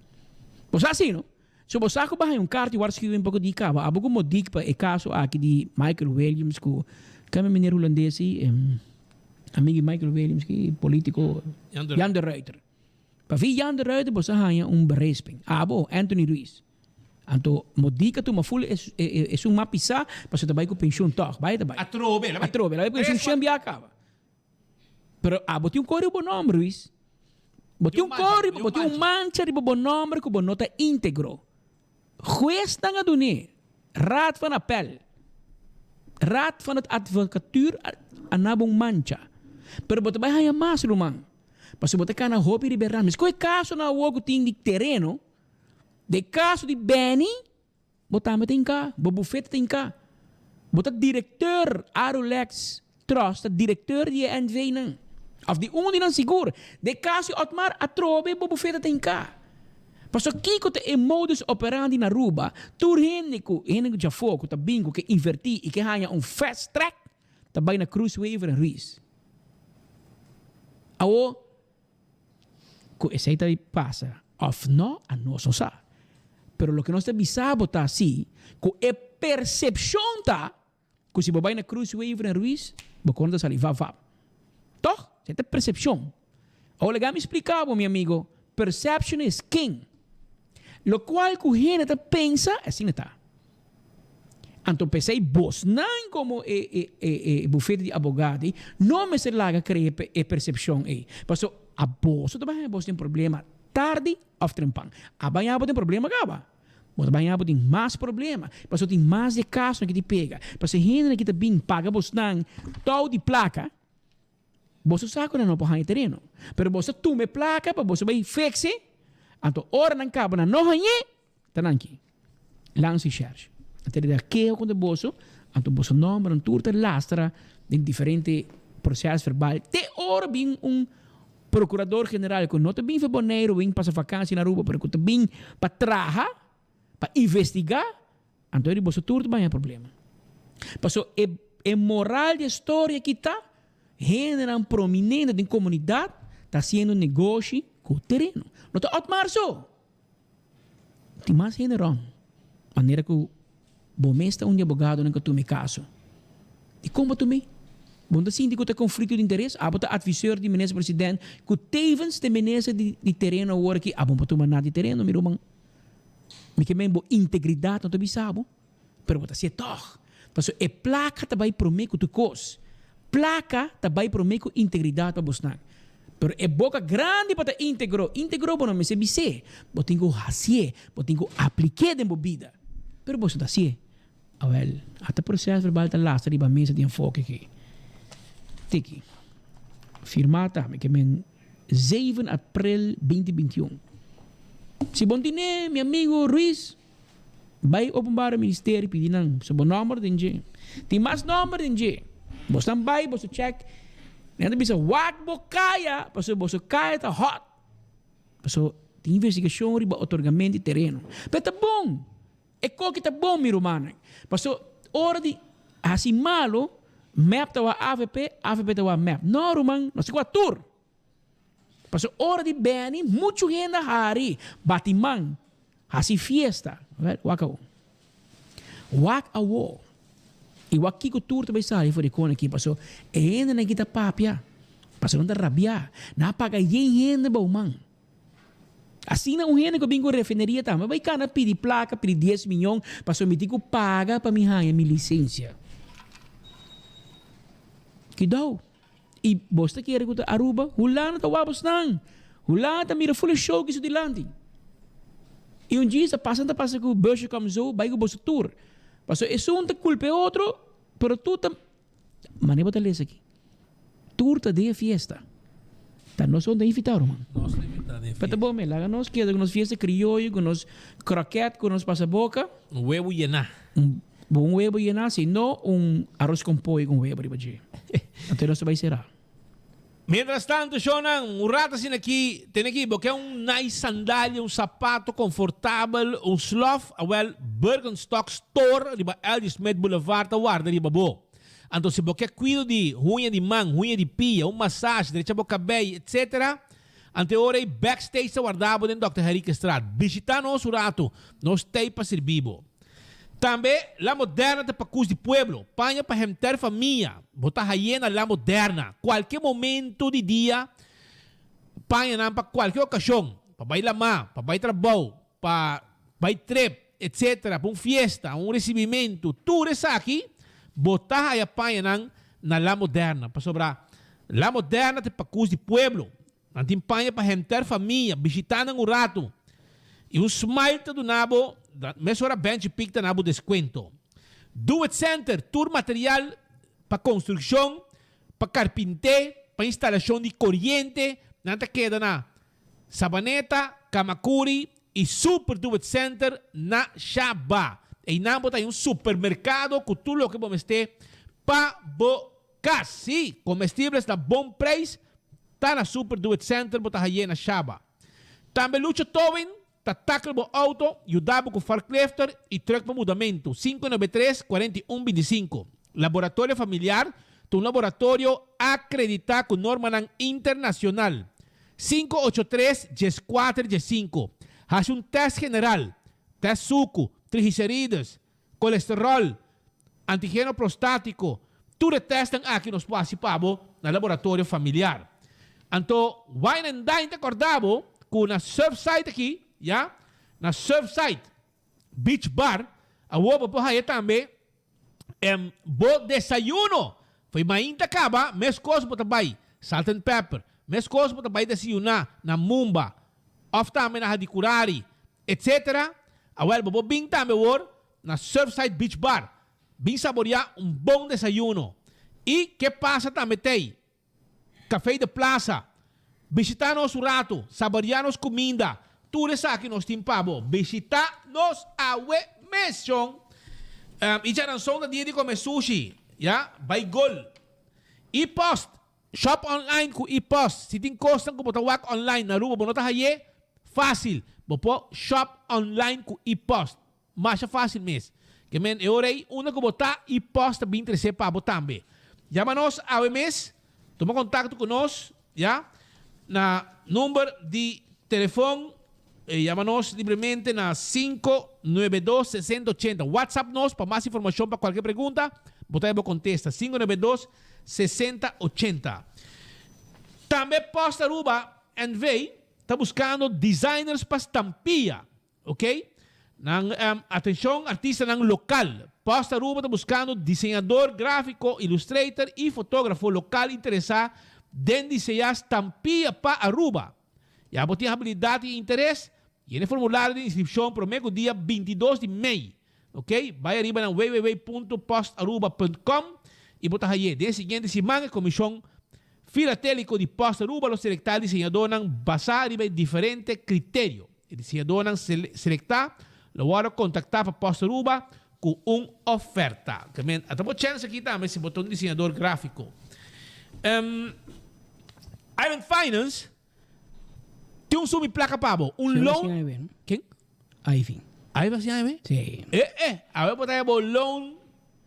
Bo sa asi, no? So bo sa ku bo haña un karta i warskiwing poko di kaba. Abo ku modik pa e kaso aki di Michael Williams ku keme meneer hulandes ei? Amigu di Michael Williams ki politiko Jan de Ruyter. Pa vi Jan de Ruyter bo sa haña un beresping. Abo, Anthony Ruiz. Anto modik a tuma ful esun mas pisá pasobra ta bai ku penshun tòg. Bai ta bai. Atrobe. Atrobe. El a bai ku penshun shen bia kaba. Pero abo tin un kor riba bo nomber, Luis. Bo tin un kor riba, bo tin un mancha riba bo nomber ku bo no ta íntegro. Huesnan a dun'é, Raad van Appel, Raad van het Advocatuur a na bo un mancha. Pero bo ta bai haña mas, ruman. Pasobra bo ta kana hopi riba e ram. Meskos e kasonan awor ku tin di tereno, de kaso di Benny, Bo tambe ta hinká, bo bufete ta hinká. Bo ta direkteur, Arulex Trust ta direkteur di e NV-nan. Òf di un di nan sigur. Den kaso di Otmar, atrobe bo bufete ta hinká. Pasobra kiko ta e modus operandi na Aruba? Tur hende ku, hende ku djafó ku ta bin ku ke invertí i ke haña un fast track ta bai na Croes Wever en Ruiz. Awor, Ku esei ta pasa òf nò, a nos no sa. Pero loke nos ta bisa bo ta si ku e persepshon ta ku si bo bai na Cruz Wever en Ruiz, bo kona ta sali vap vap. Tòg? Esei ta persepshon. Awor laga mi splika bo, mi amigo, perception is king. Lokual ku hende ta pensa, asina ta. Anto p'esei bosnan komo e e bufete di abogado ei no mester laga krea e persepshon ei. Paso aboso ta baña bos den problema tardi òf trempan. A baña bo den problema kaba. Bo ta baña bo den mas problema. Paso tin mas di e kasonan ki ta pega. Paso e hendenan ki ta bin paga bosnan tou di plaka. Boso sa ku nan no por haña tereno, pero boso a tuma e plaka pa boso bai fekse, anto ora nan kaba nan no hañ'é, ta nan ki. Lansa i shèrshe. Nan ta reda keho kontra boso, anto boso nòmbernan tur ta lastra den diferente proses verbal te ora bin un prokurador general ku no ta bin for Boneiru bin pasa vakansi na Aruba, pero ku ta bin pa traha, pa investigá. Anto di boso tur ta baña problema. Paso e e moral di e storia aki ta, hendenan prominente den komunidat ta hasiendo negoshi. ku tereno. No ta Otmar so. Tin mas hende rond. Manera ku bo mes ta un di abogadonan ku a tuma e kaso. Dikon bo a tuma e? Bo no ta sinti ku ta konflikto di interes? Abo ta adviseur di minister president ku tevens ta minister di tereno awor aki. Abo no por tuma nada di tereno, mi ruman. Mi ke men bo integridat no ta bisa bo, pero bo ta hacié tog. Pasobra e placa ta bay prome cu tur cos. Placa ta bay prome cu integridad pa bosnan. Pero e boca grandi pa ta integro, integro bo no mester bis'é. Bo tin cu hacié, bo tin cu apliqué den bo bida. Pero boso ta hacié. Awel, ata proces verbal ta lastra riba mesa di enfoke aki. Tiki. Firma ta, mi ke men zeven april binti bintiun. Si bon tine, mi amigo Ruiz, bai Openbare Ministerie pidi nan so bo nomber den dje. Tin mas nomber den dje. Bosnan bai, boso check. Nan ta bisa wak bo kaya, pasobra boso kaya ta hot. Pasobra tin investigacion riba otorgamento di tereno. Pero ta bon. E koki ta bon mi rumannan. Paso ora di hasi malo mep ta wak avp, avp ta wak mep. No ruman, nos tin ku wak tur. Paso ora di beni muchu hende a hari, bati man, hasi fiesta. Wel, wak awo. Wak awo. I wak kiko tur ta bai sali for di kona aki. Paso e hendenan aki ta papia. Paso nan ta rabia. Nan a paga yen hende bou man. Asina un hende ku a bin ku refineria tambe bai kana pidi plaka, pidi dies miyon, pasobra mi tin ku paga pa mi haña mi lisensia. Kidou. I bos ta kere ku ta Aruba? Hulanda ta wak bosnan. Hulanda ta mira ful e show ki su dilanti. I un djis ta pasa ta pasa ku busje kom zo bai ku boso tur. Pasobra esun ta kulpa e otro, pero tur ta. Mane bo ta lesa aki? Tur ta den e fiesta. Ta nos son ta invitá, ruman. Nos ta invitá den e fiesta. Pero ta bon, laga nos keda ku nos fiesta krioyo, ku nos kroket, ku nos pasaboka. Un webu yená. Un bon webu yená, si no un aros kon pollo ku webu riba dje. Anto nos ta bai será. Mientras tanto, shownan, un rato asina aki, tene aki, bo ke un nice sandalia, un sapato confortabel, un slof, awel, Birkenstock Store riba LG Smith Boulevard ta warda riba bo. Anto si bo ke cuido di huña di man, huña di pia, un massage, drecha bo cabey, etc. Anto e ora ei Backstage ta warda bo den Dòkter Henriquestraat. Bishita nos un rato, nos t'ei pa sirbi bo. Tambe La Moderna ta pakus di pueblo, paña pa henter famia. Bo ta haye na La Moderna kualke momento di dia, pañanan pa kualke okashon, pa bai lamá, pa bai trabou, pa bai trip, etc. Pa un fiesta, un risibimentu, tur esaki bo ta haya pañanan na La Moderna, pasobra La Moderna ta pakus di pueblo. Nan tin paña pa henter famia, bishita nan un ratu. I un smile ta duna bo, mesora Benchi Pik ta na bo deskuento. Do It Center, tur material pa konstrukshon, pa karpinté, pa instalashon di koriente, nan ta keda na Sabaneta, Kamakuri i Super Do It Center na Shaba. Einan bo ta haña un supermerkado ku tur loke bo mester pa bo Kas, sí, comestibles na bon prijs ta na Super Do It Center bo ta haye na Shaba. Tambe Lucho Towing ta tackle bo auto, yuda bo cu forklifter y truck pa mudamento, 593, 41 25. Laboratorio Familiar ta un laboratorio acredita cu normanan internacional, 583, 14 15. Haci un test general, test sucu, triglicerides, Kolesterol, antigeno prostátiko, tur e tèstnan aki nos por hasi pa bo na laboratorio familiar. Anto Wine and Dine ta kòrda bo ku na Surfside aki, ya, na Surfside Beach Bar, awor bo por haya tambe bo desayuno. Fo'i mainta kaba, meskos bo ta bai Salt and Pepper, meskos bo ta bai desayuná na Mumba òf tambe na Hadicurari, Etc. Awel bo por bin tambe awor na Surfside Beach Bar. Bin saborea un bon desayuno. Y ke pasa tambe t'ey Café de Plaza. Bishita nos un rato, saborea nos cuminda. Tur esaki nos tin pa bo. Bishita nos awe mes, shon. Y djaranson ta dia di come sushi, ya, bay gol. Y post. Shop online ku e-post. Si tin kosnan ku bo ta wak online na Aruba bo no ta haye, fásil. Bo por shop online ku e-post. Masha fásil mes. Ke men e ora ei unda ku bo ta, e-post ta bin trese pa bo tambe. Yama nos awe mes, tuma kontakto ku nos, ya, na. Number di telefon, yama nos libremente na 592 60 80. WhatsApp nos pa mas informacion pa cualkier pregunta, bo ta haya bo contesta. 592 60 80. Tambe Post Aruba NV ta buscando designers pa stampia. Ok. Nan atencion artistanan local. Post Aruba ta buscando diseñador grafico, illustrator y fotografo local interesa den diseña stampia pa Aruba. Ya bo tin habilidad y interes? Yena e formulario di inscripcion prome cu dia 22 di mei. Ok. Bay ariba na www.postaruba.com y bo ta haye. Den e siguiente siman e comision filatelico di Post Aruba lo selecta e diseñadornan basa riba e diferente criterio. E diseñadornan selektá lo wòrdu kontaktá pa Post Aruba ku un oferta. Ke men a ta bo chèns aki tambe si bo ta un diseñador gráfiko. Island Finance tin un suma di plaka pa bo, un loan. Ken? Ivy. Ivy a siña mi? Sí. Eh eh, awe bo ta haya bo loan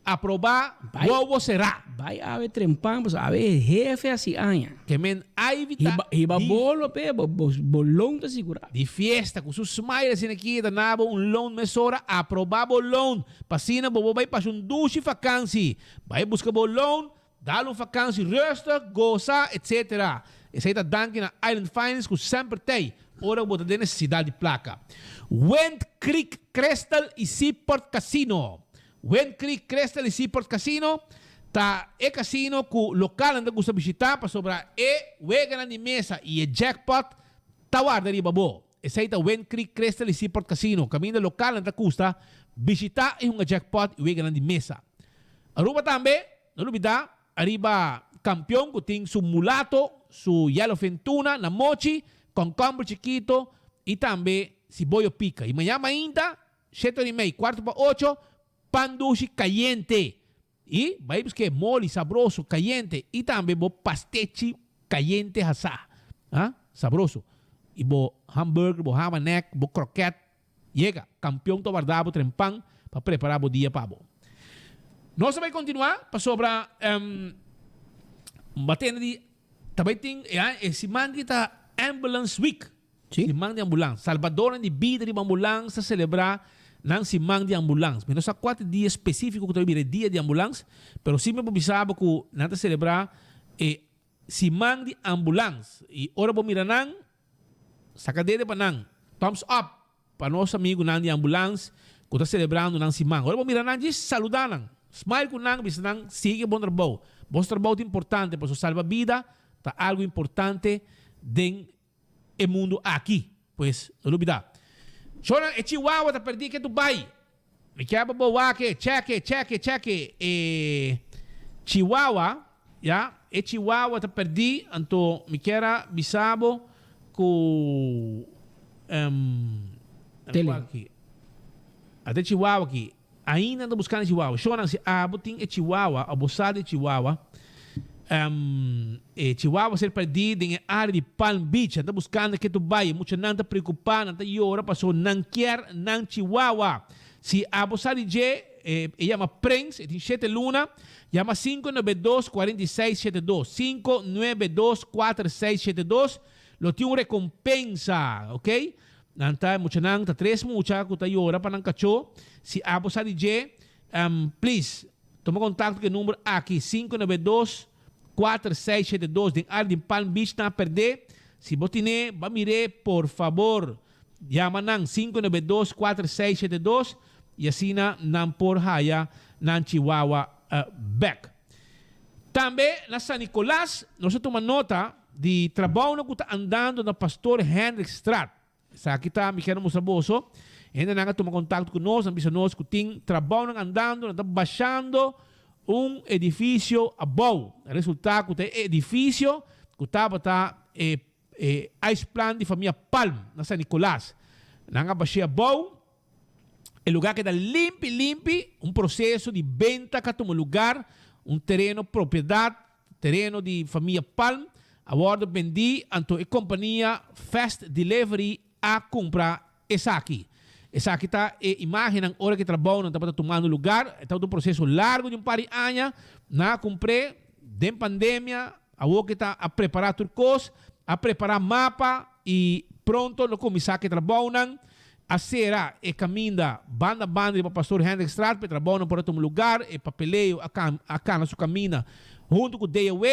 aprobá, wowo será. Bai awe trempan, pasobra awe e hefe a si aña. Ke men Ivy ta. Hiba, hiba bolo p'e, bo, bo, bo loan ta sigurá. Di fiesta ku su smile asina aki e ta na bo un loan mesora, aprobá bo loan, pa asina bo bo bai pasa un dushi fakansi. Bai buska bo loan, Dal un vakansi rustig, gosa, etc. Esei ta danki na Island Finance ku semper t'ei ora ku bo ta den nesesidat di plaka. Wind Creek Crystal i Seaport Casino Wind Creek Crystal i Seaport Casino ta e casino ku lokalnan ta gusta bishitá pasobra e weganan di mesa i e jackpot ta warda riba bo. Esei ta Wind Creek Crystal i Seaport Casino, kaminda lokalnan ta gusta bishitá i hunga jackpot i weganan di mesa. Aruba tambe No lubida ariba campeon cu tin su mulato, su yellowfin tuna na mochi, concomber chikito y tambe siboyo pica. Y mañana mainta, shete ora y mei, cuarto pa ocho, pan dushi cayente. Y bay busque moli sabroso cayente y tambe bo pastechi cayente hasa. Ha? Sabroso. Y bo hamburger, bo hamanek, bo kroket. Yega, kampion ta warda bo tren pan pa prepará bo dia pa bo. Nos ta bai kontinuá pasobra bo a tende di ta bai tin e aña e siman aki ta Ambulance Week, siman di ambulans. Salbadornan di bida riba ambulans ta selebrá nan siman di ambulans. Mi no sa kua ta e dia spesífiko ku ta bai bira e dia di ambulans, pero sí mi por bisa bo ku nan ta selebrá e siman di ambulans. I ora bo mira nan, Saka dede pa nan. Thumbs up pa nos amigunan di ambulans ku ta selebrando nan siman. Ora bo mira nan djis saluda nan. Smile ku nan, bisa nan sigui bon trabou. Bos trabou ta importante pasobra salba bida ta algu importante den e mundu aki. Pues no lubida. Shornan e chihuahua ta perdi ke Dubai. Mi kier pa bo wak e, cheke, cheke, cheke e chihuahua, ya, e chihuahua ta perdí, anto mi kier a bisa bo ku, um, Tele. aki, ata e chihuahua aki, ainda nan ta buskando e chihuahua. Shornan, si abo tin e chihuahua, o bo sa di e chihuahua, um, e chihuahua a ser perdí den e área di Palm Beach. Nan ta buskando ke tu bai. E muchanan ta preokupá, nan ta yora pasobra nan kier nan chihuahua. Si abo sa di dje, e yama Prens, e tin shete luna, yama 592 46 72, 592 46 72, lo tin un rekompensa, ok. Nan ta, e muchanan, ta tres mucha ku ta yora pa nan kachó. Si abo sa di dje, please, Tuma kontakto ku e number aki, 592 4672 den área di Palm Beach nan a perdé. Si bo tin'é, ba mir'é por fabor. Yama nan 592 4672 i asina nan por haya nan chihuahua bèk. Tambe na San Nicolas nos a tuma nota di trabounan ku ta andando na Pastoor Hendrikstraat. Esaki ta, mi kier a mustra boso, hendenan a tuma kontakto ku nos, nan bisa nos ku tin trabounan andando, nan ta bashando un edifisio abou. A resultá ku ta e edifisio ku tabata e e ice plant di famia Palm na San Nicolas. Nan a bash'é abou, e lugá keda limpi limpi, un proseso di benta ka tuma lugar, un tereno propiedat Tereno di famia Palm a wordo bendi anto e compania Fast Delivery a cumpra esaki. Esaki ta e imagennan ora cu e trabounan tabata tumando lugar. E tabata un proceso largo di un par di aña. Nan a cumpr'e den pandemia. Awor cu ta a prepara tur cos. A prepara mapa y pronto lo cuminsa cu e trabounan. A cera e caminda banda banda riba Pastoor Hendrikstraat pa e trabounan por a tuma lugar. E papeleo a a cana su camina hunto cu DOW.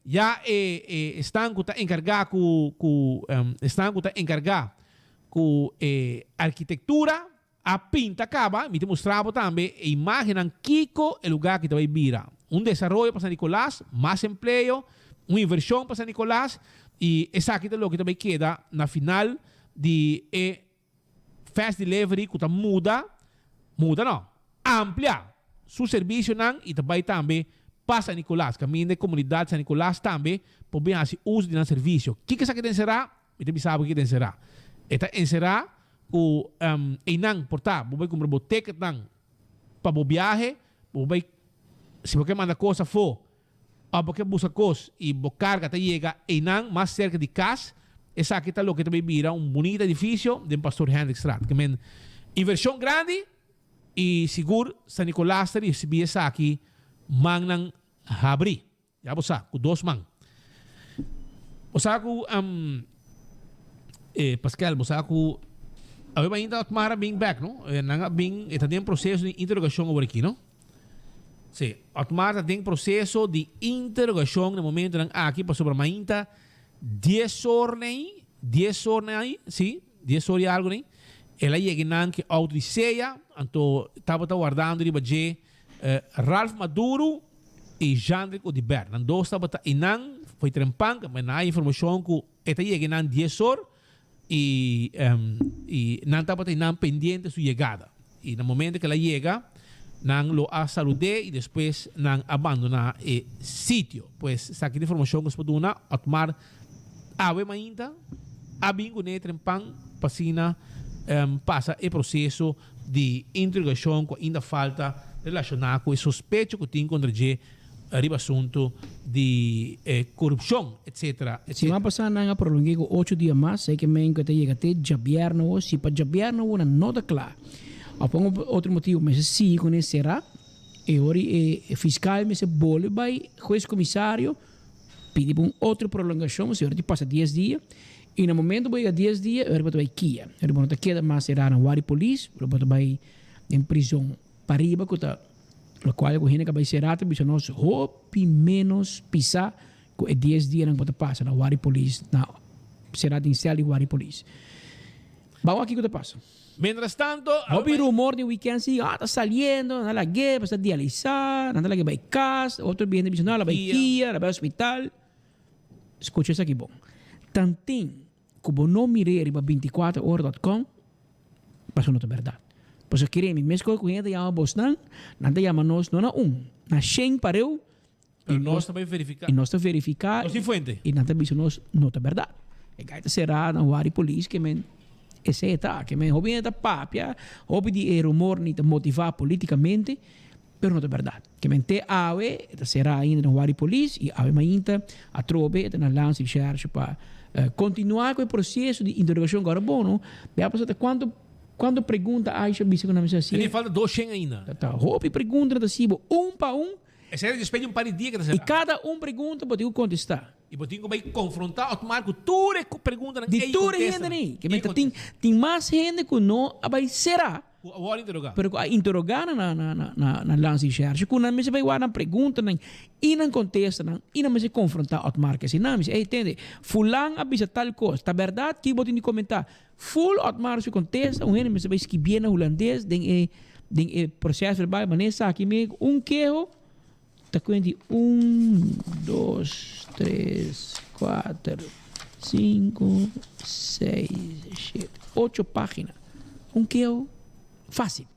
Ya e e esnan cu ta encarga cu cu esnan cu ta encarga cu e arkitectura a pinta caba. Mi ta mustra bo tambe e imagennan kico e lugar aki ta bay bira. Un desaroyo pa San Nicolas, mas empleo, un inversion pa San Nicolas y esaki ta loke ta bay keda na final di e Fast Delivery cu ta muda, muda no, amplia su servicionan y ta bay tambe pa San Nicolas, caminda e comunidad San Nicolas tambe por bin haci uso di nan servicio. Kico esaki ta encera? Mi ta bisa bo kico ta encera. E ta encera cu eynan por ta bo bay cumpra bo ticketnan pa bo biahe, bo bay, si bo ke manda cos afo, Òf bo ke buska kos i bo karga ta yega einan mas serka di kas, esaki ta loke ta bay bira un bunita edifisio den Pastoor Hendrikstraat. Ke men invershon grandi i sigur San Nicolas ta risibi esaki mannan habri. Ya bo sa, ku dos man. Bo sa ku e Pascal, bo sa ku awe mainta Otmar a bin bek, no? Nan a bin, e ta den proseso di interogashon awor aki, no? Sí, Otmar ta den proseso di interogashon na momentonan aki pasobra mainta dies or nei, dies or nei, sí, dies or i algo nei, el a yega nan ku e outo di seya, anto tabata wardando riba dje Ralph Maduro i Jeandrick Oduber. Nan dos tabata einan, foi trempan, ma nan a informashon ku e ta yega einan dies or, I i nan tabata einan pendiente su yegada. I na momento ku el a yega, nan lo a salud'é i despues nan a bandoná e sitio. Pues esaki ta informashon ku nos por duna. Otmar awe mainta a bin kuné trempan pa asina pasa e proseso di interogashon ku ainda falta relashoná ku e sospecho ku tin kontra dje riba asuntu di korupshon etcetera etcetera. Siman pasá nan a prolong'é ku ocho dia mas, esei ke men ku e ta yega te djabièrnè awo. Si pa djabièrnè awo nan no ta kla òf pa un otro motibu mester sigui kuné será, e ora e fiskal mester bolbe bai hues komisario pidi pa un otro prolongashon, si ora di pasa dies dia i na momento bo yega dies dia e ora bo ta bai kia, e ora bo no ta keda mas será na wari polis, bo ta bai den prizon pariba ku ta Locual cu hende ca bay cera ta bisa nos hopi menos pisa cu e dies dianan cu bo ta pasa na wari polis, na cera den cel di wari polis. Ban wak kico ta pasa. Mientras tanto, Hopi rumor den weekend si, ah ta saliendo, nan ta lag'e, pa sta dialisa, nan ta lag'e bay cas, otro bini ta bisa no, la bay kia, la bay hospital. Scucha esaki bon. Tantin Ku bo no mir'é riba bintikuater ora dòt kòm, pasobra no ta bèrdat. Pasobra kere mi, meskos ku hende ta yama bosnan, nan ta yama nos no na un, na shen pareu, Pero nos ta bai verifiká. I nos ta verifiká. Nos tin fuente. I nan ta bisa nos no ta bèrdat. E gai ta será nan wari polis ke men esei ta, ke men hopi hende ta papia, hopi di e rumornan ta motivá politikamente, pero no ta bèrdat. Ke men te awe e ta será ainda na wari polis i awe mainta atrobe e ta na landsrecherche pa kontinuá ku e proseso di interogashon ku ora bono bia pasobra ta kuantu kuantu pregunta Aisha bisa ku nan mester hasié. Tene falta dos shen ainda. Ta hopi pregunta nan ta hasi bo un pa un. Esei ta despues di un par di dia ku ta será. I kada un pregunta bo tin ku kontestá. I bo tin ku bai konfrontá Otmar ku tur e preguntanan ei Di tur e hendenan ei. Ke men ta tin tin mas hende ku no a bai será. Ku a wòrdu interogá. Pero ku a interogá nan na na na na na landsrecherche ku nan mester bai wak nan preguntanan i nan kontestanan i nan mester konfrontá Otmar ke si nan mester ey tende fulan a bisa tal kos ta bèrdat ki bo tin di komentá ful Otmar su kontesta un hende mester bai skibié na hulandes den e den e proces verbal manera esaki mi un keho Ta kuenti un, dos, tres, kuater, sinku, seis, shete, ocho página. Un keo fácil.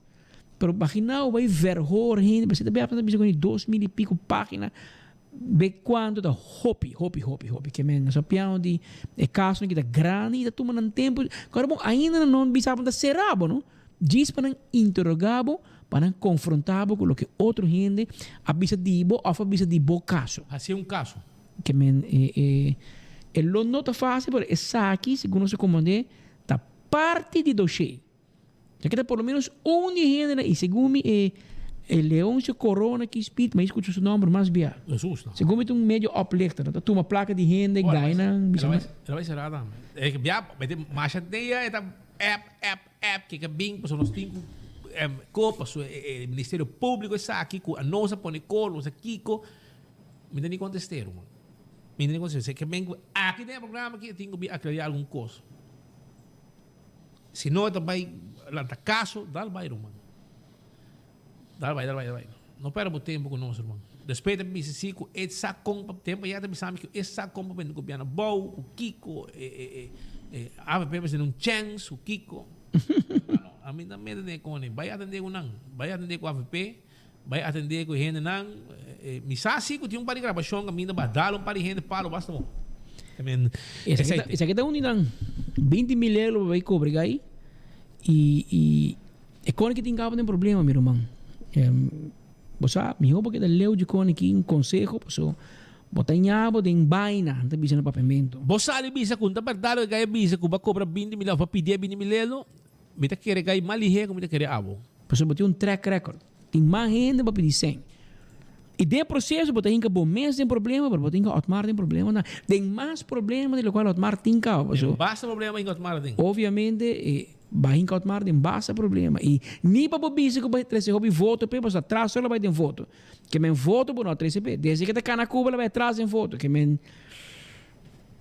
Pero imagina bo bai verhoor hende, pasobra ta bia bisa ku 2000 i piko página, be kuantu ta hopi, hopi, hopi, hopi. Ke men nos a piano di e kasonan ki ta grandi i ta tuma nan tempu. Kòrda bon, ainda nan no bisa bo ta sera bo, no. Djis pa nan interogá bo, pa nan konfrontá bo ku loke otro hende a bisa di bo òf a bisa di bo kaso. Hasié un kaso. Ke men e e e lo no ta fásil, pero esaki, segun nos a komprondé, ta parti di doshé. Ya ke ta por lo ménos un di e hendenan i segun mi e. E Leoncio Corona ki speed, ma escucha su nomber mas bia. Jesus, no. Segun mi ta un medio oplichter, ta tuma placa di hende, gaina, bisa El a bai cerá tambe. E bia, mete masha dia e ta app, app, app, ke ke bin, pasobra nos tin ku ko, pasobra e Ministerio Publico esaki ku anos a pone ko, nos a kiko. Mi ta ni contest'é, ruman. Mi ta ni contest'é. Se ke ben ku aki den e programa aki e tin ku bin aclaria algun kos. Si no e ta bai lanta kaso, dal bai, ruman. Dal bai, dal bai, dal bai. No perde bo tempo ku nos, ruman. Despues ta bisa si ku e sa kon pa tempo ya ta bisa mi ku e sa kon pa bende gobièrnu abou, ku kiko, e e e e avp mester un chèns, ku kiko. No, ami ta mete den e kone. Bai atendé ku nan. Bai atendé ku avp, bai atendé ku e hendenan. Mi sa si ku tin un par di grabashon kaminda ba dal un par di hende palo basta bon. Esaki ta un di nan 20 mil euro pa bai kobra gai i E kone ki tin kaba den problema mi ruman. Bo sa, mihó bo keda leu dje kone ki un konseho paso bo ta ña bo den baina, nan ta bisa na papiamentu. Bo sali bisa ku no ta bèrdat loke gai a bisa ku bo a kobra 20 mil òf bo a pidié 20 mil elo, mi ta kere gai mas lihé ku mi ta kere abo. Pasobra bo tin un track record. Tin mas hende bo a pidi sèn. I den e proseso bo ta hinka bo mes den problema, pero bo ta hinka Otmar den problema tambe. Den mas problema di lokual Otmar tin kaba. Den basta problema hinka Otmar den. Obviamente e ba hinka Otmar den basta problema. I ni pa bo bisa ku bo a trese hopi voto p'e, pasobra atras solo a bai den voto. Ke men voto bo no a trese p'e. Desde ke ta kana Cuba el a bai atras den voto. Ke men.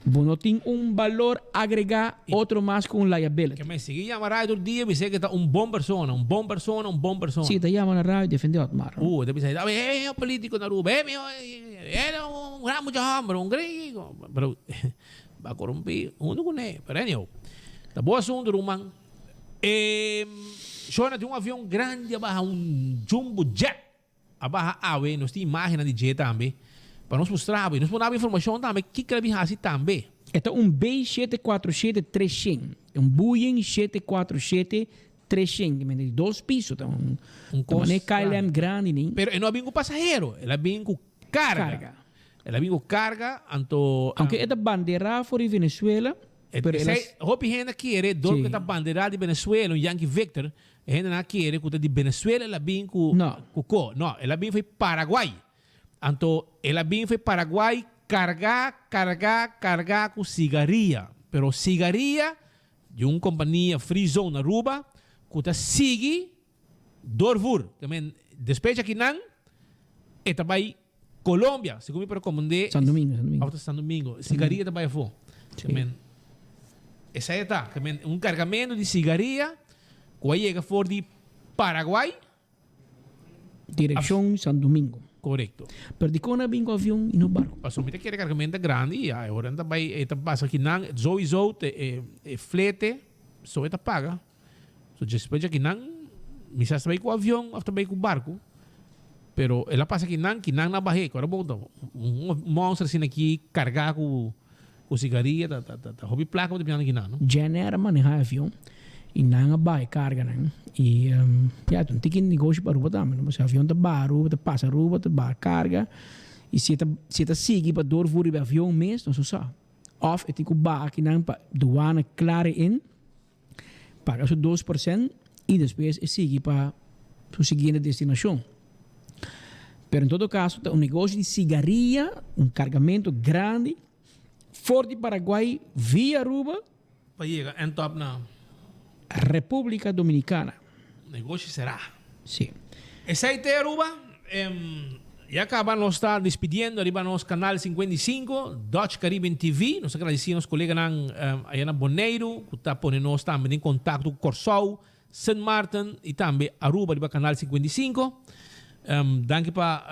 Bo no tin un balor agregá otro mas ku un liability. Ke men sigui yama radio tur dia bis'é ke ta un bon persona, un bon persona, un bon persona. Sí, ta yama na radio defendé Otmar. Ta bisa, e mihó polítiko na Aruba, e mihó, e ta un gran mucha hòmber, un gran kiko. Pero ba korumpí huntu kuné. Pero anyhow, ta bo asuntu ruman. E shona tin un avion grandi a baha, un jumbo jet. A baha awe, nos tin imagennan di dje tambe pa nos mustra bo y nos por dabo informacion tambe kiko el a bin haci tambe. E ta un B 747 300, un Boeing 747 300, ki mende di dos piso, ta un Un ta cos mane KLM grandi ni. Pero e no a bin cu pasahero, el a bin cu carga. Carga. El a bin cu carga, anto. Aunke e ta bandera for di Venezuela, pero el a. Esey hopi hende a kere dor cu e ta bandera di Venezuela, un Yankee Victor, E hendenan a kere ku ta di Venezuela el a bin ku ku ko. No, el a bin fo'i Paraguay. Anto el a bin fo'i Paraguay kargá, kargá, kargá ku sigaria. Pero sigaria di un kompania free zone na Aruba ku ta sigui doorvoer. Te men despecha akinan e ta bai Colombia, segun mi por recomendé. San Domingo, San Domingo. Of ta San Domingo. Sigaria ta bai afó. Te men esei e ta. Te men un kargamento di sigaria ku a yega for di Paraguay. Direkshon San Domingo. Korekto. Pero dikon nan a bin ku avion i no barko? Pasobra mi ta kere kargamento ta grandi i ya e ora nan ta bai e ta pasa kinan souiso te e flete so e ta paga. So despues dje kinan mi sa si ta bai ku avion of ta bai ku barku pero el a pasa kinan kinan na bah'é ku ora bo ta un monster asina aki kargá ku ku sigaria ta ta ta hopi plaka bo ta pidiendo kinan no. Jenair a maneha e avion y nan a baha e karganan y ya ta un tiki negoshi pa Aruba tambe no pasobra avion ta baha Aruba ta pasa Aruba ta baha karga y si e ta si e ta sigui pa doorvoer riba e avion mes nos no sa of e tin ku baha kinan pa duana klare in. paga su 2% y despues e sigui pa su siguiente destinacion. Pero en todo caso ta un negocio di cigaria, un cargamento grandi for di Paraguay via Aruba. Pa yega end up na. Republica Dominicana. Negoshi será. Sí. Esei te Aruba. Ya caba nos ta despidiendo riba nos canal 55, Dutch Caribbean TV. Nos ta agradeci nos coleganan aya na Boneiru cu ta pone nos tambe den contacto cu Corsou, Sint Maarten y tambe Aruba riba canal 55. Danki pa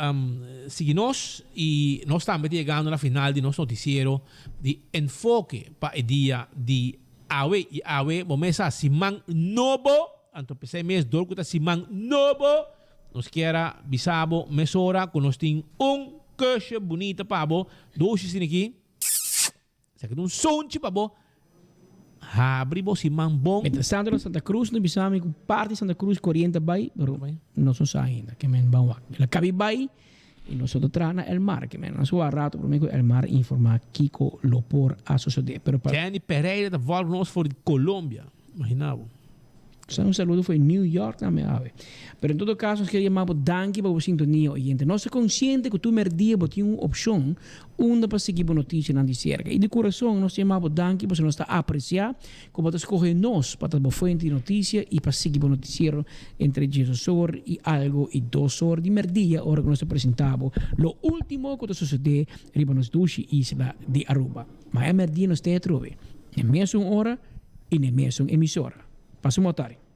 sigui nos y nos tambe ta yegando na final di nos noticiero di Enfoke pa e dia di awe. Y awe bo mes sa siman nobo, anto p'esey mes dor cu ta siman nobo, Nos kier a bisa bo mesora ku nos tin un kusje bunita pa bo. Dushi asina aki. Esaki ta un sunchi pa bo. Habri bo siman bon. Mientras tanto na Santa Cruz no bisa mi ku parti Santa Cruz koriente a bai pero nos no sa ainda ke men ban wak. El a kabi bai i nos ta traha na El Mar ke men nos wak rato prome ku El Mar informa kiko lo por a sosode pero pa Jenny Pereira ta volg nos for di Colombia. Imagina bo. Sa un saludo for di New York tambe awe. Pero en todo caso nos kier yama bo danki pa bo sintonia oyente. Nos ta consciente cu tur merdia bo tin un opcion unda pa sigui bo noticianan di cerca. Y di curason nos ta yama bo danki pasobra nos ta aprecia cu bo ta scoge nos pa ta bo fuente di noticia y pa sigui bo noticiero entre diesdos or y algo y dos or di merdia ora cu nos ta presenta bo lo ultimo cu ta sucede riba nos dushi isla di Aruba. Maña merdia nos ta atrobe, n'e mesun ora y n'e mesun emisora. Pasa un bon tardi.